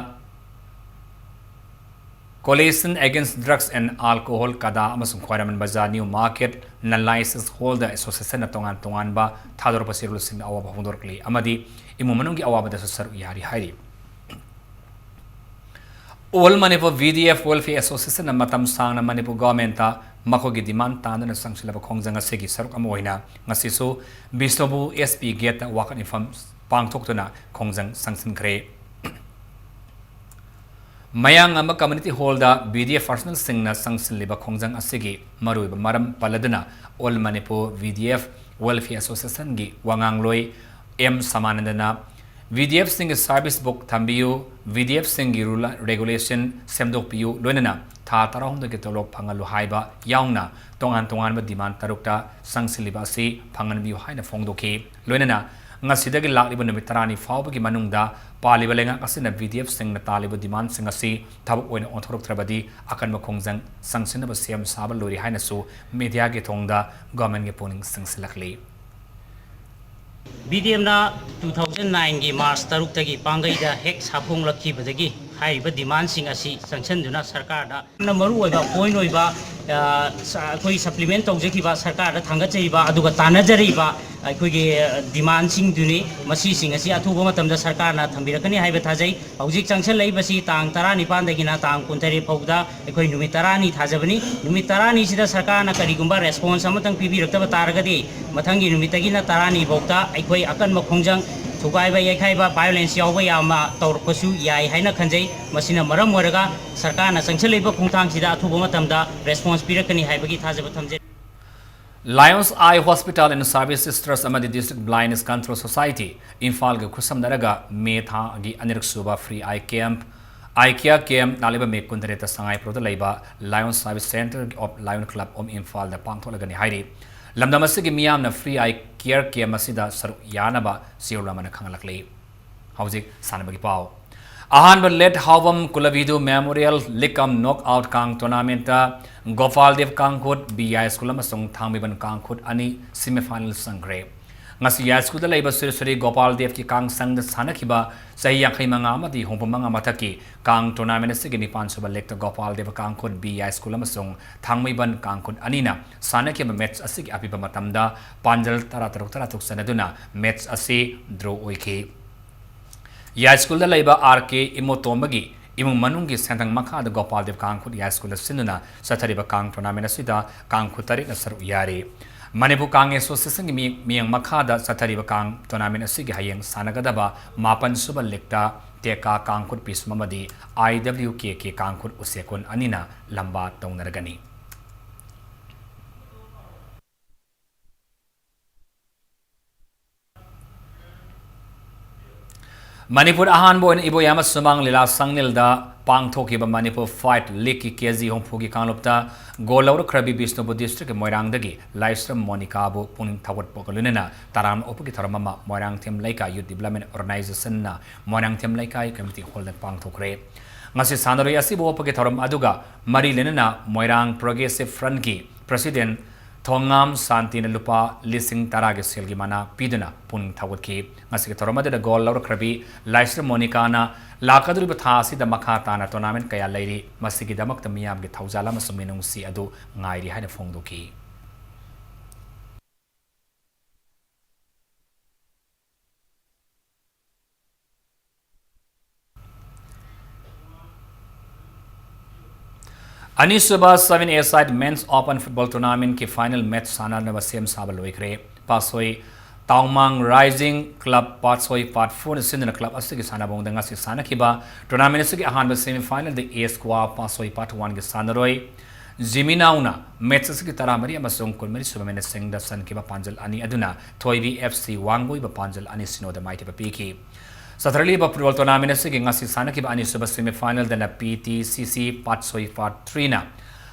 Coalition Against Drugs and Alcohol, ꯀꯗꯥ, ꯑꯃꯁꯨꯡ ꯈ꯭ꯋꯥꯏꯔꯝꯕꯟ ꯕꯖꯥꯔ ꯅ꯭ꯌꯨ ꯃꯥꯔꯀꯦꯠ ꯅꯟ ꯂꯥꯏꯁꯦꯟꯁ ꯍꯣꯜꯗꯔ ꯑꯦꯁꯣꯁꯤꯌꯦꯁꯟꯅ ꯇꯣꯉꯥꯟ ꯇꯣꯉꯥꯟꯕ ꯊꯥꯗꯣꯔꯛꯄ ꯆꯦꯔꯣꯜꯁꯤꯡꯗ ꯑꯋꯥꯕ ꯐꯣꯡꯗꯣꯔꯛꯂꯤ ꯑꯃꯗꯤ ꯏꯃꯨꯡ ꯃꯅꯨꯡꯒꯤ ꯑꯋꯥꯕꯗꯁꯨ ꯁꯔꯨꯛ ꯌꯥꯔꯤ ꯍꯥꯏꯔꯤ꯫ All Manipur V D F Welfare Association ꯅ ꯃꯇꯝ ꯁꯥꯡꯅ ꯃꯅꯤꯄꯨꯔ ꯒꯣꯚꯔꯟꯃꯦꯟꯠꯇ ꯃꯈꯣꯏꯒꯤ ꯗꯤꯃꯥꯟ ꯇꯥꯟꯗꯨꯅ ꯆꯪꯁꯤꯜꯂꯕ ꯈꯣꯡꯖꯪ ꯑꯁꯤꯒꯤ ꯁꯔꯨꯛ ꯑꯃ ꯑꯣꯏꯅ ꯉꯁꯤꯁꯨ ꯕꯤꯁꯅꯨꯄꯨꯔ S P ꯒꯦꯠꯇ ꯋꯥꯀꯠ ꯃꯤꯐꯝ ꯄꯥꯡꯊꯣꯛꯇꯨꯅ ꯈꯣꯡꯖꯪ ꯆꯪꯁꯤꯟꯈ꯭ꯔꯦ꯫ ꯃꯌꯥꯡ ꯑꯃ ꯀꯝꯃ꯭ꯌꯨꯅꯤꯇꯤ ꯍꯣꯜꯗ V D F ꯄꯔꯁꯅꯦꯜꯁꯤꯡꯅ ꯆꯪꯁꯤꯜꯂꯤꯕ ꯈꯣꯡꯖꯪ ꯑꯁꯤꯒꯤ ꯃꯔꯨꯑꯣꯏꯕ ꯃꯔꯝ ꯄꯜꯂꯗꯨꯅ All Manipur V D F Welfare Association ꯒꯤ ꯋꯥꯉꯥꯡꯂꯣꯏ ꯑꯦꯝ ꯁꯃꯥꯅꯟꯗꯅ V D F ꯁꯤꯡꯒꯤ ꯁꯥꯔꯚꯤꯁ ꯕꯨꯛ ꯊꯝꯕꯤꯌꯨ, V D F ꯁꯤꯡꯒꯤ ꯔꯨꯜ ꯔꯦꯒꯨꯂꯦꯁꯟ ꯁꯦꯝꯗꯣꯛꯄꯤꯌꯨ, ꯂꯣꯏꯅꯅ ꯊꯥ ꯇꯔꯥꯍꯨꯝꯗꯣꯏꯒꯤ ꯇꯣꯂꯣꯞ ꯐꯪꯍꯜꯂꯨ ꯍꯥꯏꯕ ꯌꯥꯎꯅ ꯇꯣꯉꯥꯟ ꯇꯣꯉꯥꯟꯕ ꯗꯤꯃꯥꯟ ꯇꯔꯨꯛꯇ ꯆꯪꯁꯤꯜꯂꯤꯕ ꯑꯁꯤ ꯐꯪꯍꯟꯕꯤꯌꯨ ꯍꯥꯏꯅ ꯐꯣꯡꯗꯣꯛꯈꯤ꯫ ꯂꯣꯏꯅꯅ ꯉꯁꯤꯗꯒꯤ ꯂꯥꯛꯂꯤꯕ ꯅꯨꯃꯤꯠ ꯇꯔꯥꯅꯤ ꯐꯥꯎꯕꯒꯤ ꯃꯅꯨꯡꯗ ꯄꯥꯜꯂꯤꯕ ꯂꯩꯉꯥꯛ ꯑꯁꯤꯅ V D F ꯁꯤꯡꯅ ꯇꯥꯜꯂꯤꯕ ꯗꯤꯃꯥꯟꯁꯤꯡ ꯑꯁꯤ ꯊꯕꯛ ꯑꯣꯏꯅ ꯑꯣꯟꯊꯣꯔꯛꯇ꯭ꯔꯕꯗꯤ ꯑꯀꯟꯕ ꯈꯣꯡꯖꯪ ꯆꯪꯁꯤꯟꯅꯕ ꯁꯦꯝ ꯁꯥꯕ ꯂꯣꯏꯔꯦ ꯍꯥꯏꯅꯁꯨ ꯃꯤꯗꯤꯌꯥꯒꯤ ꯊꯣꯡꯗ ꯒꯣꯚꯔꯟꯃꯦꯟꯠꯀꯤ ꯄꯨꯛꯅꯤꯡ ꯆꯤꯡꯁꯤꯜꯂꯛꯂꯤ꯫ ꯕꯤ ꯗꯤ ꯑꯦꯝꯅ two thousand nineꯒꯤ ꯃꯥꯔꯆ ꯇꯔꯨꯛꯇꯒꯤ ꯄꯥꯡꯒꯩꯗ ꯍꯦꯛ ꯁꯥꯐꯣꯡꯂꯛꯈꯤꯕꯗꯒꯤ ꯍꯥꯏꯔꯤꯕ ꯗꯤꯃꯥꯟꯁꯤꯡ ꯑꯁꯤ ꯆꯪꯁꯤꯟꯗꯨꯅ ꯁꯔꯀꯥꯔꯗ ꯌꯥꯝꯅ ꯃꯔꯨ ꯑꯣꯏꯕ ꯄꯣꯏꯟ ꯑꯣꯏꯕ, ꯑ, ꯁ-, ꯑꯩꯈꯣꯏ ꯁꯄ꯭ꯂꯤꯃꯦꯟ ꯇꯧꯖꯈꯤꯕ, ꯁꯔꯀꯥꯔꯗ ꯊꯥꯡꯒꯠꯆꯔꯤꯕ ꯑꯗꯨꯒ ꯇꯥꯟꯅꯖꯔꯤꯕ ꯑꯩꯈꯣꯏꯒꯤ, ꯑ, ꯗꯤꯃꯥꯟꯁꯤꯡꯗꯨꯅꯤ꯫ ꯃꯁꯤꯁꯤꯡ ꯑꯁꯤ ꯑꯊꯨꯕ ꯃꯇꯝꯗ ꯁꯔꯀꯥꯔꯅ ꯊꯝꯕꯤꯔꯛꯀꯅꯤ ꯍꯥꯏꯕ ꯊꯥꯖꯩ꯫ ꯍꯧꯖꯤꯛ ꯆꯪꯁꯤꯜꯂꯛꯏꯕꯁꯤ ꯇꯥꯡ ꯇꯔꯥꯅꯤꯄꯥꯟꯗꯒꯤꯅ ꯇꯥꯡ ꯀꯨꯟꯇꯔꯦꯠ ꯐꯥꯎꯕꯗ ꯑꯩꯈꯣꯏ ꯅꯨꯃꯤꯠ ꯇꯔꯥꯅꯤ ꯊꯥꯖꯕꯅꯤ꯫ ꯅꯨꯃꯤꯠ ꯇꯔꯥꯅꯤꯁꯤꯗ ꯁꯔꯀꯥꯔꯅ ꯀꯔꯤꯒꯨꯝꯕ ꯔꯦꯁꯄꯣꯟꯁ ꯑꯃꯇꯪ ꯄꯤꯕꯤꯔꯛꯇꯕ ꯇꯥꯔꯒꯗꯤ, ꯃꯊꯪꯒꯤ ꯅꯨꯃꯤꯠꯇꯒꯤꯅ ꯇꯔꯥꯅꯤ ꯐꯥꯎꯗ ꯑꯩꯈꯣꯏ ꯑꯀꯟꯕ ꯈꯣꯡꯖꯪ, ꯊꯨꯒꯥꯏꯕ ꯌꯩꯈꯥꯏꯕ, ꯚꯥꯏꯑꯣꯂꯦꯟꯁ ꯌꯥꯎꯕ ꯌꯥꯝꯅ ꯇꯧꯔꯛꯄꯁꯨ ꯌꯥꯏ ꯍꯥꯏꯅ ꯈꯟꯖꯩ꯫ ꯃꯁꯤꯅ ꯃꯔꯝ ꯑꯣꯏꯔꯒ ꯁꯔꯀꯥꯔꯅ ꯆꯪꯁꯤꯜꯂꯛꯏꯕ ꯈꯣꯡꯊꯥꯡꯁꯤꯗ ꯑꯊꯨꯕ ꯃꯇꯝꯗ ꯔꯦꯁꯄꯣꯟꯁ ꯄꯤꯔꯛꯀꯅꯤ ꯍꯥꯏꯕꯒꯤ ꯊꯥꯖꯕ ꯊꯝꯖꯔꯤ꯫ Lions Eye Hospital and Services Trust ꯑꯃꯗꯤ District Blindness Control Society ꯏꯝꯐꯥꯜꯒ ꯈꯨꯠꯁꯝꯅꯔꯒ ꯃꯦ ꯊꯥꯒꯤ ꯑꯅꯤꯔꯛ ꯁꯨꯕ free eye camp, eye care camp ꯂꯥꯛꯂꯤꯕ ꯃꯦ ꯀꯨꯟꯇꯔꯦꯠꯇ ꯁꯉꯥꯏꯄ꯭ꯔꯧꯗ ꯂꯩꯕ Lions Service Centre of Lion Club of ꯏꯝꯐꯥꯜꯗ ꯄꯥꯡꯊꯣꯛꯂꯒꯅꯤ ꯍꯥꯏꯔꯤ꯫ ꯂꯝꯗꯝ ꯑꯁꯤꯒꯤ ꯃꯤꯌꯥꯝꯅ free eye care camp ꯑꯁꯤꯗ ꯁꯔꯨꯛ ꯌꯥꯅꯕ ꯁꯤꯑꯣ ꯔꯃꯅ ꯈꯪꯍꯜꯂꯛꯂꯤ꯫ ꯍꯧꯖꯤꯛ ꯁꯥꯟꯅꯕꯒꯤ ꯄꯥꯎ꯫ ꯑꯍꯥꯟꯕ ꯂꯦꯠ ꯍꯥꯎꯕꯝ ꯀꯨꯂꯕꯤꯗꯨ ꯃꯦꯃꯣꯔꯤꯌꯦꯜ ꯂꯤꯛ ꯀꯝ ꯅꯣꯛ ꯑꯥꯎꯠ ꯀꯥꯡ ꯇꯣꯔꯅꯥꯃꯦꯟꯠꯇ ꯒꯣꯄꯥꯜ ꯗꯦꯕ ꯀꯥꯡꯈꯨꯠ ꯕꯤ ꯌꯥꯏ ꯁ꯭ꯀꯨꯜ ꯑꯃꯁꯨꯡ ꯊꯥꯡꯃꯩꯕꯟ ꯀꯥꯡꯈꯨꯠ ꯑꯅꯤ ꯁꯦꯃꯤꯐꯥꯏꯅꯦꯜ ꯆꯪꯈ꯭ꯔꯦ꯫ ꯉꯁꯤ ꯌꯥꯏ ꯁ꯭ꯀꯨꯜꯗ ꯂꯩꯕ ꯁ꯭ꯔꯤ ꯁ꯭ꯔꯤ ꯒꯣꯄꯥꯜ ꯗꯦꯕꯀꯤ ꯀꯥꯡ ꯁꯪꯗ ꯁꯥꯟꯅꯈꯤꯕ ꯆꯍꯤ ꯌꯥꯡꯈꯩ ꯃꯉꯥ ꯑꯃꯗꯤ ꯍꯨꯝꯐꯨ ꯃꯉꯥ ꯃꯊꯛꯀꯤ ꯀꯥꯡ ꯇꯣꯔꯅꯥꯃꯦꯟꯠ ꯑꯁꯤꯒꯤ ꯅꯤꯄꯥꯟ ꯁꯨꯕ ꯂꯦꯛꯇ ꯒꯣꯄꯥꯜ ꯗꯦꯕ ꯀꯥꯡꯈꯨꯠ ꯕꯤ ꯌꯥꯏ ꯁ꯭ꯀꯨꯜ ꯑꯃꯁꯨꯡ ꯊꯥꯡꯃꯩꯕꯟ ꯀꯥꯡꯈꯨꯠ ꯑꯅꯤꯅ ꯁꯥꯟꯅꯈꯤꯕ ꯃꯦꯠꯆ ꯑꯁꯤꯒꯤ ꯑꯄꯤꯕ ꯃꯇꯝꯗ ꯄꯥꯟꯖꯜ ꯇꯔꯥ ꯇꯔꯨꯛ, ꯇꯔꯥ ꯇꯔꯨꯛ ꯆꯟꯅꯗꯨꯅ ꯃꯦꯠꯆ ꯑꯁꯤ ꯗ꯭ꯔꯣ ꯑꯣꯏꯈꯤ꯫ ꯌꯥꯏ ꯁ꯭ꯀꯨꯜꯗ ꯂꯩꯕ ꯑꯥꯔ ꯀꯦ ꯏꯃꯣꯇꯣꯝꯕꯒꯤ ꯏꯃꯨꯡ ꯃꯅꯨꯡꯒꯤ ꯁꯦꯟꯊꯪ ꯃꯈꯥꯗ ꯒꯣꯄꯥꯜ ꯗꯦꯕ ꯀꯥꯡꯈꯨꯠ ꯌꯥꯏ ꯁ꯭ꯀꯨꯜꯗ ꯁꯤꯟꯗꯨꯅ ꯆꯠꯊꯔꯤꯕ ꯀꯥꯡ ꯇꯣꯔꯅꯥꯃꯦꯟꯠ ꯑꯁꯤꯗ ꯀꯥꯡꯈꯨꯠ ꯇꯔꯦꯠꯅ ꯁꯔꯨꯛ ꯌꯥꯔꯤ꯫ ꯃꯅꯤꯄꯨꯔ ꯀꯥꯡ ꯑꯦꯁꯣꯁꯤꯌꯦꯁꯟꯒꯤ ꯃꯤ-, ꯃꯤꯠꯌꯦꯡ ꯃꯈꯥꯗ ꯆꯠꯊꯔꯤꯕ ꯀꯥꯡ ꯇꯣꯔꯅꯥꯃꯦꯟꯠ ꯑꯁꯤꯒꯤ ꯍꯌꯦꯡ ꯁꯥꯟꯅꯒꯗꯕ ꯃꯥꯄꯟ ꯁꯨꯕ ꯂꯤꯛꯇ ꯇꯦꯀꯥ ꯀꯥꯡꯈꯨꯠ ꯄꯤꯁꯨꯝ ꯑꯃꯗꯤ ꯑꯥꯏ ꯗꯕ꯭ꯂꯤꯎ ꯀꯦ ꯀꯦ ꯀꯥꯡꯈꯨꯠ ꯎꯁꯦꯀꯨꯟ ꯑꯅꯤꯅ ꯂꯝꯕꯥ ꯇꯧꯅꯔꯒꯅꯤ꯫ ꯃꯅꯤꯄꯨꯔ ꯑꯍꯥꯟꯕ ꯑꯣꯏꯅ ꯏꯕꯣꯌꯥꯏꯃ ꯁꯨꯃꯥꯡ ꯂꯤꯂꯥ ꯁꯪꯂꯤꯜꯗ ꯄꯥꯡꯊꯣꯛꯈꯤꯕ ꯃꯅꯤꯄꯨꯔ ꯐꯥꯏꯠ ꯂꯤꯒꯀꯤ ꯀꯦ ꯖꯤ ꯍꯨꯝꯐꯨꯒꯤ ꯀꯥꯡꯂꯨꯞꯇ ꯒꯣꯜ ꯂꯧꯔꯛꯈ꯭ꯔꯕꯤ ꯕꯤꯁꯅꯨꯄꯨꯔ ꯗꯤꯁꯇ꯭ꯔꯤꯛꯀꯤ ꯃꯣꯏꯔꯥꯡꯗꯒꯤ ꯂꯥꯏꯁ꯭ꯔꯝ ꯃꯣꯅꯤꯀꯥꯕꯨ ꯄꯨꯛꯅꯤꯡ ꯊꯧꯒꯠꯄꯒ ꯂꯣꯏꯅꯅ ꯇꯔꯥꯝꯅ ꯑꯣꯛꯄꯒꯤ ꯊꯧꯔꯝ ꯑꯃ ꯃꯣꯏꯔꯥꯡꯊꯦꯝ ꯂꯩꯀꯥꯏ ꯌꯨꯠ ꯗꯤꯕ꯭ꯂꯞꯃꯦꯟ ꯑꯣꯔꯒꯅꯥꯏꯖꯦꯁꯟꯅ ꯃꯣꯏꯔꯥꯡꯊꯦꯝ ꯂꯩꯀꯥꯏ ꯀꯝꯃ꯭ꯌꯨꯅꯤꯇꯤ ꯍꯣꯜꯗ ꯄꯥꯡꯊꯣꯛꯈ꯭ꯔꯦ꯫ ꯉꯁꯤ ꯁꯥꯟꯅꯔꯣꯏ ꯑꯁꯤꯕꯨ ꯑꯣꯛꯄꯒꯤ ꯊꯧꯔꯝ ꯑꯗꯨꯒ ꯃꯔꯤ ꯂꯩꯅꯅ ꯃꯣꯏꯔꯥꯡ ꯄ꯭ꯔꯣꯒ꯭ꯔꯦꯁꯤꯚ ꯐ꯭ꯔꯟꯠꯀꯤ ꯄ꯭ꯔꯁꯤꯗꯦꯟꯠ ꯊꯣꯉꯥꯝ ꯁꯥꯟꯇꯤꯅ ꯂꯨꯄꯥ ꯂꯤꯁꯤꯡ ꯇꯔꯥꯒꯤ ꯁꯦꯜꯒꯤ ꯃꯅꯥ ꯄꯤꯗꯨꯅ ꯄꯨꯛꯅꯤꯡ ꯊꯧꯒꯠꯈꯤ꯫ ꯉꯁꯤꯒꯤ ꯊꯧꯔꯝ ꯑꯗꯨꯗ ꯒꯣꯜ ꯂꯧꯔꯛꯈ꯭ꯔꯕꯤ ꯂꯥꯏꯁ꯭ꯔꯝ ꯃꯣꯅꯤꯀꯥꯅ ꯂꯥꯛꯀꯗꯧꯔꯤꯕ ꯊꯥ ꯑꯁꯤꯗ ꯃꯈꯥ ꯇꯥꯅ tournament ꯀꯌꯥ ꯂꯩꯔꯤ, ꯃꯁꯤꯒꯤꯗꯃꯛꯇ ꯃꯤꯌꯥꯝꯒꯤ ꯊꯧꯖꯥꯜ ꯑꯃꯁꯨꯡ ꯃꯤꯅꯨꯡꯁꯤ ꯑꯗꯨ ꯉꯥꯏꯔꯤ ꯍꯥꯏꯅ ꯐꯣꯡꯗꯣꯛꯈꯤ꯫ ꯑꯅꯤꯁꯨꯕ seven A side Men's Open Football Tournamentꯀꯤ final match ꯁꯥꯟꯅꯅꯕ ꯁꯦꯝ ꯁꯥꯕ ꯂꯣꯏꯈ꯭ꯔꯦ꯫ ꯄꯥꯠꯁꯣꯏ ꯇꯥꯎꯃꯥꯡ Rising Club ꯄꯥꯠꯁꯣꯏ Part Fourꯅ ꯁꯤꯟꯗꯨꯅ club ꯑꯁꯤꯒꯤ ꯁꯥꯟꯅꯕꯨꯡꯗ ꯉꯁꯤ ꯁꯥꯟꯅꯈꯤꯕ tournament ꯑꯁꯤꯒꯤ ꯑꯍꯥꯟꯕ semi finalꯗ A Square Patsoi Part Oneꯒꯤ ꯁꯥꯟꯅꯔꯣꯏ ꯖꯤꯃꯤꯅꯥꯎꯅ match ꯑꯁꯤꯒꯤ ꯇꯔꯥꯃꯔꯤ ꯑꯃꯁꯨꯡ ꯀꯨꯟꯃꯔꯤ ꯁꯨꯕ minuteꯁꯤꯡꯗ ꯆꯟꯈꯤꯕ ꯄꯥꯟꯖꯜ ꯑꯅꯤ ꯑꯗꯨꯅ ꯊꯣꯏꯕꯤ F C ꯋꯥꯡꯒꯣꯏꯕ ꯄꯥꯟꯖꯜ ꯑꯅꯤ ꯁꯤꯅꯣꯗ ꯃꯥꯏꯊꯤꯕ ꯄꯤꯈꯤ꯫ ꯆꯠꯊꯔꯛꯂꯤꯕ football tournamentꯁꯤꯒꯤ ꯉꯁꯤ ꯁꯥꯟꯅꯈꯤꯕ ꯑꯅꯤꯁꯨꯕ semi finalꯗꯅ P T C C ꯄꯥꯠꯁꯣꯏ Part Threeꯅ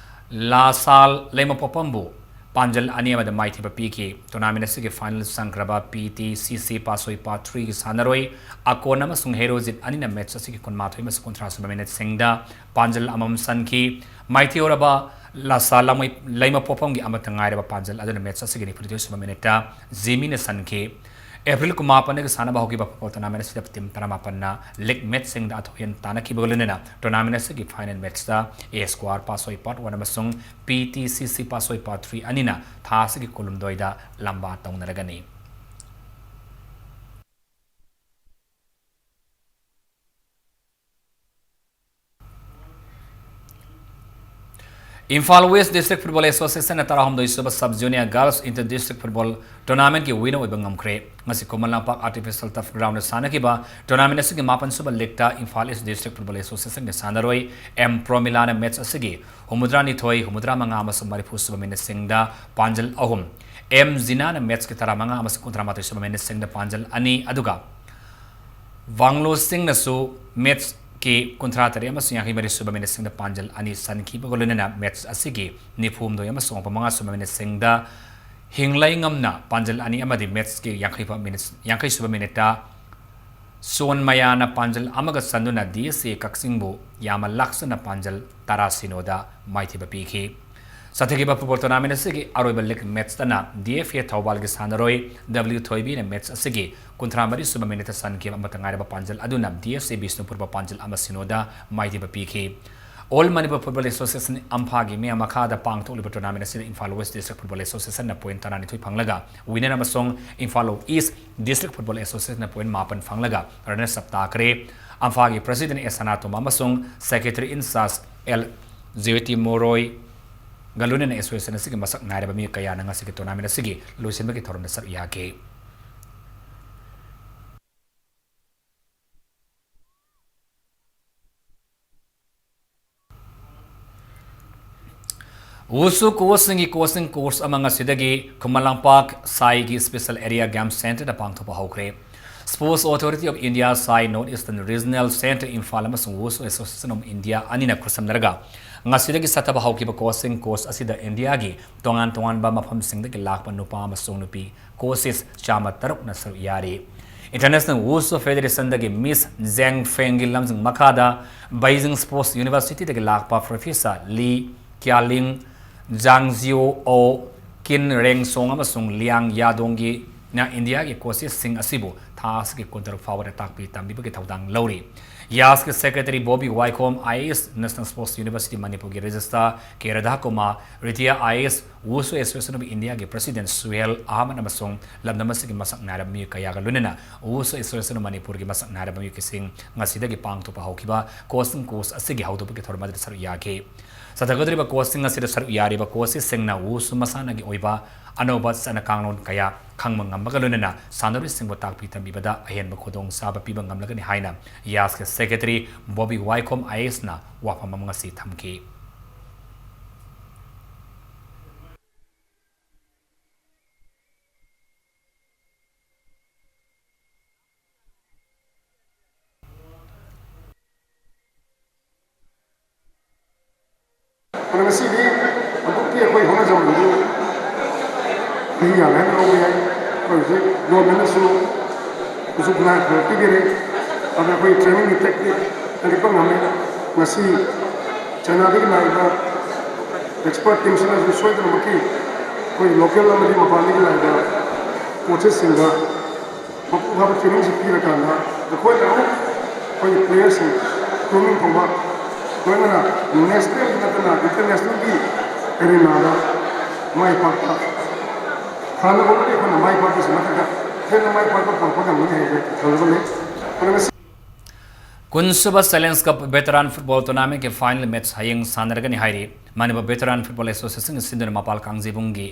ꯂꯥꯁꯥꯜ ꯂꯩꯃꯄꯣꯛꯄꯝꯕꯨ ꯄꯥꯟꯖꯜ ꯑꯅꯤ ꯑꯃꯗ ꯃꯥꯏꯊꯤꯕ ꯄꯤꯈꯤ꯫ Tournament ꯑꯁꯤꯒꯤ final ꯆꯪꯈ꯭ꯔꯕ P T C C ꯄꯥꯠꯁꯣꯏ Part Threeꯒꯤ ꯁꯥꯟꯅꯔꯣꯏ ꯑꯀꯣꯟ ꯑꯃꯁꯨꯡ ꯍꯦꯔꯣꯖꯤꯠ ꯑꯅꯤꯅ match ꯑꯁꯤꯒꯤ ꯀꯨꯟꯃꯥꯊꯣꯏ ꯑꯃꯁꯨꯡ ꯀꯨꯟꯊ꯭ꯔꯥ ꯁꯨꯕ minuteꯁꯤꯡꯗ ꯄꯥꯟꯖꯜ ꯑꯃꯃꯝ ꯆꯟꯈꯤ꯫ ꯃꯥꯏꯊꯤꯍꯧꯔꯕ ꯂꯥꯁꯥ ꯂꯩꯃꯄꯣꯛꯄꯝꯒꯤ ꯑꯃꯠꯇ ꯉꯥꯏꯔꯕ ꯄꯥꯟꯖꯜ ꯑꯗꯨꯅ match ꯑꯁꯤꯒꯤ ꯅꯤꯐꯨꯅꯤꯊꯣꯏ ꯁꯨꯕ minuteꯇ ꯖꯤꯃꯤꯅ ꯆꯟꯈꯤ꯫ April ꯀꯨꯟꯃꯥꯄꯟꯗꯒꯤ ꯁꯥꯟꯅꯕ ꯍꯧꯈꯤꯕ football tournament ꯑꯁꯤꯗ team ꯇꯔꯥꯃꯥꯄꯟꯅ league matchꯁꯤꯡꯗ ꯑꯊꯣꯏ ꯑꯅꯤ ꯇꯥꯟꯅꯈꯤꯕꯒ ꯂꯣꯏꯅꯅ tournament ꯑꯁꯤꯒꯤ final matchꯇ A Square Patsoi Part One ꯑꯃꯁꯨꯡ P T C C ꯄꯥꯠꯁꯣꯏ Part Three ꯑꯅꯤꯅ ꯊꯥ ꯑꯁꯤꯒꯤ ꯀꯨꯟꯍꯨꯝꯗꯣꯏꯗ ꯂꯝꯕꯥ ꯇꯧꯅꯔꯒꯅꯤ꯫ Imphal West District Football Associationꯅ ꯇꯔꯥꯍꯨꯝꯗꯣꯏ ꯁꯨꯕ Sub Junior Girls Inter District Football Tournamentꯀꯤ winner ꯑꯣꯏꯕ ꯉꯝꯈ꯭ꯔꯦ꯫ ꯉꯁꯤ ꯈꯨꯃꯟ ꯂꯝꯄꯥꯛ Artificial Turf Groundꯗ ꯁꯥꯟꯅꯈꯤꯕ tournament ꯑꯁꯤꯒꯤ ꯃꯥꯄꯟ ꯁꯨꯕ leagueꯇ Imphal East District Football Associationꯒꯤ ꯁꯥꯟꯅꯔꯣꯏ M Promilana match ꯑꯁꯤꯒꯤ ꯍꯨꯝꯐꯨꯇꯔꯥ ꯅꯤꯊꯣꯏ, ꯍꯨꯝꯐꯨꯇꯔꯥ ꯃꯉꯥ ꯑꯃꯁꯨꯡ ꯃꯔꯤꯐꯨ ꯁꯨꯕ minuteꯁꯤꯡꯗ ꯄꯥꯟꯖꯜ ꯑꯍꯨꯝ, M ꯖꯤꯅꯥꯅ matchꯀꯤ ꯇꯔꯥꯃꯉꯥ ꯑꯃꯁꯨꯡ ꯀꯨꯟꯊ꯭ꯔꯥ ꯃꯥꯊꯣꯏ ꯁꯨꯕ minuteꯁꯤꯡꯗ ꯄꯥꯟꯖꯜ ꯑꯅꯤ, ꯑꯗꯨꯒ ꯋꯥꯡꯂꯣ ꯁꯤꯡꯅꯁꯨ matchꯀꯤ ꯀꯨꯟꯊ꯭ꯔꯥ ꯇꯔꯦꯠ ꯑꯃꯁꯨꯡ ꯌꯥꯡꯈꯩ ꯃꯔꯤ ꯁꯨꯕ minuteꯁꯤꯡꯗ ꯄꯥꯟꯖꯜ ꯑꯅꯤ ꯆꯟꯈꯤꯕꯒ ꯂꯣꯏꯅꯅ match ꯑꯁꯤꯒꯤ ꯅꯤꯐꯨ ꯍꯨꯝꯗꯣꯏ ꯑꯃꯁꯨꯡ ꯍꯨꯝꯐꯨ ꯃꯉꯥ ꯁꯨꯕ minuteꯁꯤꯡꯗ ꯍꯤꯡꯂꯩꯉꯝꯅ ꯄꯥꯟꯖꯜ ꯑꯅꯤ ꯑꯃꯗꯤ matchꯀꯤ ꯌꯥꯡꯈꯩ ꯐ-, minute, ꯌꯥꯡꯈꯩ ꯁꯨꯕ minuteꯇ ꯁꯣꯟ ꯃꯌꯥꯅ ꯄꯥꯟꯖꯜ ꯑꯃꯒ ꯆꯟꯗꯨꯅ D S A ꯀꯛꯆꯤꯡꯕꯨ ꯌꯥꯝꯃ ꯂꯥꯛꯆꯅ ꯄꯥꯟꯖꯜ ꯇꯔꯥ ꯁꯤꯅꯣꯗ ꯃꯥꯏꯊꯤꯕ ꯄꯤꯈꯤ꯫ ꯆꯠꯊꯈꯤꯕ football tournament ꯑꯁꯤꯒꯤ ꯑꯔꯣꯏꯕ league match ꯇꯅ D F A ꯊꯧꯕꯥꯜꯒꯤ ꯁꯥꯟꯅꯔꯣꯏ W ꯊꯣꯏꯕꯤꯅ match ꯑꯁꯤꯒꯤ ꯀꯨꯟꯊ꯭ꯔꯥ ꯃꯔꯤ ꯁꯨꯕ minute ꯇ ꯆꯟꯈꯤꯕ ꯑꯃꯠꯇ ꯉꯥꯏꯔꯕ ꯄꯥꯟꯖꯜ ꯑꯗꯨꯅ D F C ꯕꯤꯁꯅꯨꯄꯨꯔ ꯄꯥꯟꯖꯜ ꯑꯃ ꯁꯤꯅꯣꯗ ꯃꯥꯏꯊꯤꯕ ꯄꯤꯈꯤ꯫ All Manipur Football Association, ꯑꯝꯐꯥꯒꯤ ꯃꯤꯌꯥꯝ ꯃꯈꯥꯗ ꯄꯥꯡꯊꯣꯛꯂꯤꯕ tournament ꯑꯁꯤꯗ Imphal West District Football Association ꯅ point ꯇꯔꯥꯅꯤꯊꯣꯏ ꯐꯪꯂꯒ winner ꯑꯃꯁꯨꯡ Imphal East District Football Association ꯅ point ꯃꯥꯄꯟ ꯐꯪꯂꯒ runners up ꯇꯥꯈ꯭ꯔꯦ꯫ ꯑꯝꯐꯥꯒꯤ president S ꯁꯅꯥꯇꯣꯝꯕ ꯑꯃꯁꯨꯡ secretary in charge L ꯖꯤꯋꯦꯇꯤ ꯃꯣꯔꯣꯏꯒ ꯂꯣꯏꯅꯅ association ꯑꯁꯤꯒꯤ ꯃꯁꯛ ꯅꯥꯏꯔꯕ ꯃꯤꯑꯣꯏ ꯀꯌꯥꯅ ꯉꯁꯤꯒꯤ tournament ꯑꯁꯤꯒꯤ ꯂꯣꯏꯁꯤꯟꯕꯒꯤ ꯊꯧꯔꯝꯗ ꯁꯔꯨꯛ ꯌꯥꯈꯤ꯫ Wushu coachꯁꯤꯡꯒꯤ coaching course ꯑꯃ ꯉꯁꯤꯗꯒꯤ Khuman Lampak ꯁꯥꯏꯒꯤ Special Area Game Centreꯗ ꯄꯥꯡꯊꯣꯛꯄ ꯍꯧꯈ꯭ꯔꯦ꯫ Sports Authority of India, ꯁꯥꯏ North Eastern Regional Centre, Imphal ꯑꯃꯁꯨꯡ Wushu Association of India ꯑꯅꯤꯅ ꯈꯨꯠꯁꯝꯅꯔꯒ ꯉꯁꯤꯗꯒꯤ ꯆꯠꯊꯕ ꯍꯧꯈꯤꯕ coaching course ꯑꯁꯤꯗ ꯏꯟꯗꯤꯌꯥꯒꯤ ꯇꯣꯉꯥꯟ ꯇꯣꯉꯥꯟꯕ ꯃꯐꯝꯁꯤꯡꯗꯒꯤ ꯂꯥꯛꯄ ꯅꯨꯄꯥ ꯑꯃꯁꯨꯡ ꯅꯨꯄꯤ coaches ꯆꯥꯝꯃ ꯇꯔꯨꯛꯅ ꯁꯔꯨꯛ ꯌꯥꯔꯤ꯫ International Wushu Federationꯗꯒꯤ Miss Zheng Fengꯒꯤ ꯂꯝꯖꯤꯡ ꯃꯈꯥꯗ Beijing Sports Universityꯗꯒꯤ ꯂꯥꯛꯄ Professor Li Qialing, Zhang Zhio, Qin Rengsong ꯑꯃꯁꯨꯡ Liang Yadongꯒꯤꯅ ꯏꯟꯗꯤꯌꯥꯒꯤ coachesꯁꯤꯡ ꯑꯁꯤꯕꯨ ꯊꯥ ꯑꯁꯤꯒꯤ ꯀꯨꯟꯇꯔꯨꯛ ꯐꯥꯎꯕꯗ ꯇꯥꯛꯄꯤ ꯇꯝꯕꯤꯕꯒꯤ ꯊꯧꯗꯥꯡ ꯂꯧꯔꯤ꯫ ꯌꯥꯁꯀꯤ secretary ꯕꯣꯕꯤ ꯋꯥꯏꯈꯣꯝ, I A S, National Sports University ꯃꯅꯤꯄꯨꯔꯒꯤ registrar K ꯔꯥꯙꯥꯀꯨꯃꯥꯔ, retire I A S, Wushu Association of Indiaꯒꯤ president Suhel Ahmad ꯑꯃꯁꯨꯡ ꯂꯝꯗꯝ ꯑꯁꯤꯒꯤ ꯃꯁꯛ ꯅꯥꯏꯔꯕ ꯃꯤꯑꯣꯏ ꯀꯌꯥꯒ ꯂꯣꯏꯅꯅ Wushu Association of ꯃꯅꯤꯄꯨꯔꯒꯤ ꯃꯁꯛ ꯅꯥꯏꯔꯕ ꯃꯤꯑꯣꯏꯁꯤꯡ ꯉꯁꯤꯗꯒꯤ ꯄꯥꯡꯊꯣꯛꯄ ꯍꯧꯈꯤꯕ coaching course ꯑꯁꯤꯒꯤ ꯍꯧꯗꯣꯛꯄꯒꯤ ꯊꯧꯔꯝ ꯑꯗꯨꯗ ꯁꯔꯨꯛ ꯌꯥꯈꯤ꯫ ꯆꯠꯊꯒꯗꯧꯔꯤꯕ coaching ꯑꯁꯤꯗ ꯁꯔꯨꯛ ꯌꯥꯔꯤꯕ coachesꯁꯤꯡꯅ Wushu ꯃꯁꯥꯟꯅꯒꯤ ꯑꯣꯏꯕ ꯑꯅꯧꯕ ꯆꯠꯅ ꯀꯥꯡꯂꯣꯟ ꯀꯌꯥ ꯈꯪꯕ ꯉꯝꯕꯒ ꯂꯣꯏꯅꯅ ꯁꯥꯟꯅꯔꯣꯏꯁꯤꯡꯕꯨ ꯇꯥꯛꯄꯤ ꯇꯝꯕꯤꯕꯗ ꯑꯍꯦꯟꯕ ꯈꯨꯗꯣꯡꯆꯥꯕ ꯄꯤꯕ ꯉꯝꯂꯒꯅꯤ ꯍꯥꯏꯅ ꯌꯥꯁꯀꯤ secretary ꯕꯣꯕꯤ ꯋꯥꯏꯈꯣꯝ, I A S ꯅ ꯋꯥꯐꯝ ꯑꯃ ꯉꯁꯤ ꯊꯝꯈꯤ꯫ ꯑꯗꯨꯅ ꯉꯁꯤꯗꯤ ꯑꯗꯨꯛꯀꯤ ꯑꯩꯈꯣꯏ ꯍꯣꯠꯅꯖꯃꯟꯗꯨ ꯃꯍꯩ ꯌꯥꯜꯂꯦ ꯍꯥꯏꯅ ꯂꯧꯕ ꯌꯥꯏ꯫ ꯑꯩꯈꯣꯏ ꯍꯧꯖꯤꯛ governmentꯅꯁꯨ ꯈꯨꯠꯁꯨ ꯈꯨꯠꯂꯥꯏ ꯈꯔ ꯄꯤꯕꯤꯔꯦ꯫ ꯑꯗꯨꯅ ꯑꯩꯈꯣꯏ trainingꯒꯤ tactic ꯍꯥꯏꯒꯠꯄ ꯉꯝꯃꯦ꯫ ꯉꯁꯤ ꯆꯥꯏꯅꯥꯗꯒꯤ ꯂꯥꯛꯏꯕ ꯑꯦꯛꯁꯄꯔꯠ ꯇꯤꯝꯁꯤꯅꯁꯨ ꯁꯣꯏꯗꯅꯃꯛꯀꯤ ꯑꯩꯈꯣꯏ ꯂꯣꯀꯦꯜ ꯑꯃꯗꯤ ꯃꯄꯥꯟꯗꯒꯤ ꯂꯥꯛꯏꯕ ꯀꯣꯆꯦꯁꯁꯤꯡꯗ ꯃꯄꯨꯡ ꯐꯥꯕ ꯇ꯭ꯔꯦꯅꯤꯡꯁꯤ ꯄꯤꯔꯀꯥꯟꯗ ꯑꯩꯈꯣꯏꯅ ꯑꯃꯨꯛ ꯑꯩꯈꯣꯏꯒꯤ ꯄ꯭ꯂꯦꯌꯔꯁꯤꯡ ꯒ꯭ꯔꯨꯃꯤꯡ ꯇꯧꯕ, ꯂꯣꯏꯅꯅ ꯅꯦꯁꯅꯦꯜ ꯅꯠꯇꯅ ꯏꯟꯇꯔꯅꯦꯁꯅꯦꯜꯒꯤ ꯑꯦꯔꯦꯅꯥꯗ ꯃꯥꯏ ꯄꯥꯛꯄ ꯊꯥꯅꯕ ꯑꯩꯈꯣꯏꯅ ꯃꯥꯏ ꯄꯥꯛꯄꯁꯤ ꯃꯊꯛꯇ ꯍꯦꯟꯅ ꯃꯥꯏ ꯄꯥꯛꯄ ꯄꯨꯔꯛꯄ ꯉꯝꯒꯅꯤ ꯍꯥꯏꯕ ꯊꯥꯖꯕ ꯂꯩ꯫ ꯑꯗꯨꯒ ꯀꯨꯟꯁꯨꯕ ꯁꯦꯂꯦꯟꯁ ꯀꯞ ꯚꯦꯇꯔꯥꯟ ꯐꯨꯠꯕꯣꯜ ꯇꯣꯔꯅꯥꯃꯦꯟꯠꯀꯤ ꯐꯥꯏꯅꯦꯜ ꯃꯦꯠꯆ ꯍꯌꯦꯡ ꯁꯥꯟꯅꯔꯒꯅꯤ ꯍꯥꯏꯔꯤ꯫ ꯃꯅꯤꯄꯨꯔ ꯚꯦꯇꯔꯥꯟ ꯐꯨꯠꯕꯣꯜ ꯑꯦꯁꯣꯁꯤꯌꯦꯁꯟꯒ ꯁꯤꯟꯗꯨꯅ ꯃꯄꯥꯜ ꯀꯥꯡꯖꯩꯕꯨꯡꯒꯤ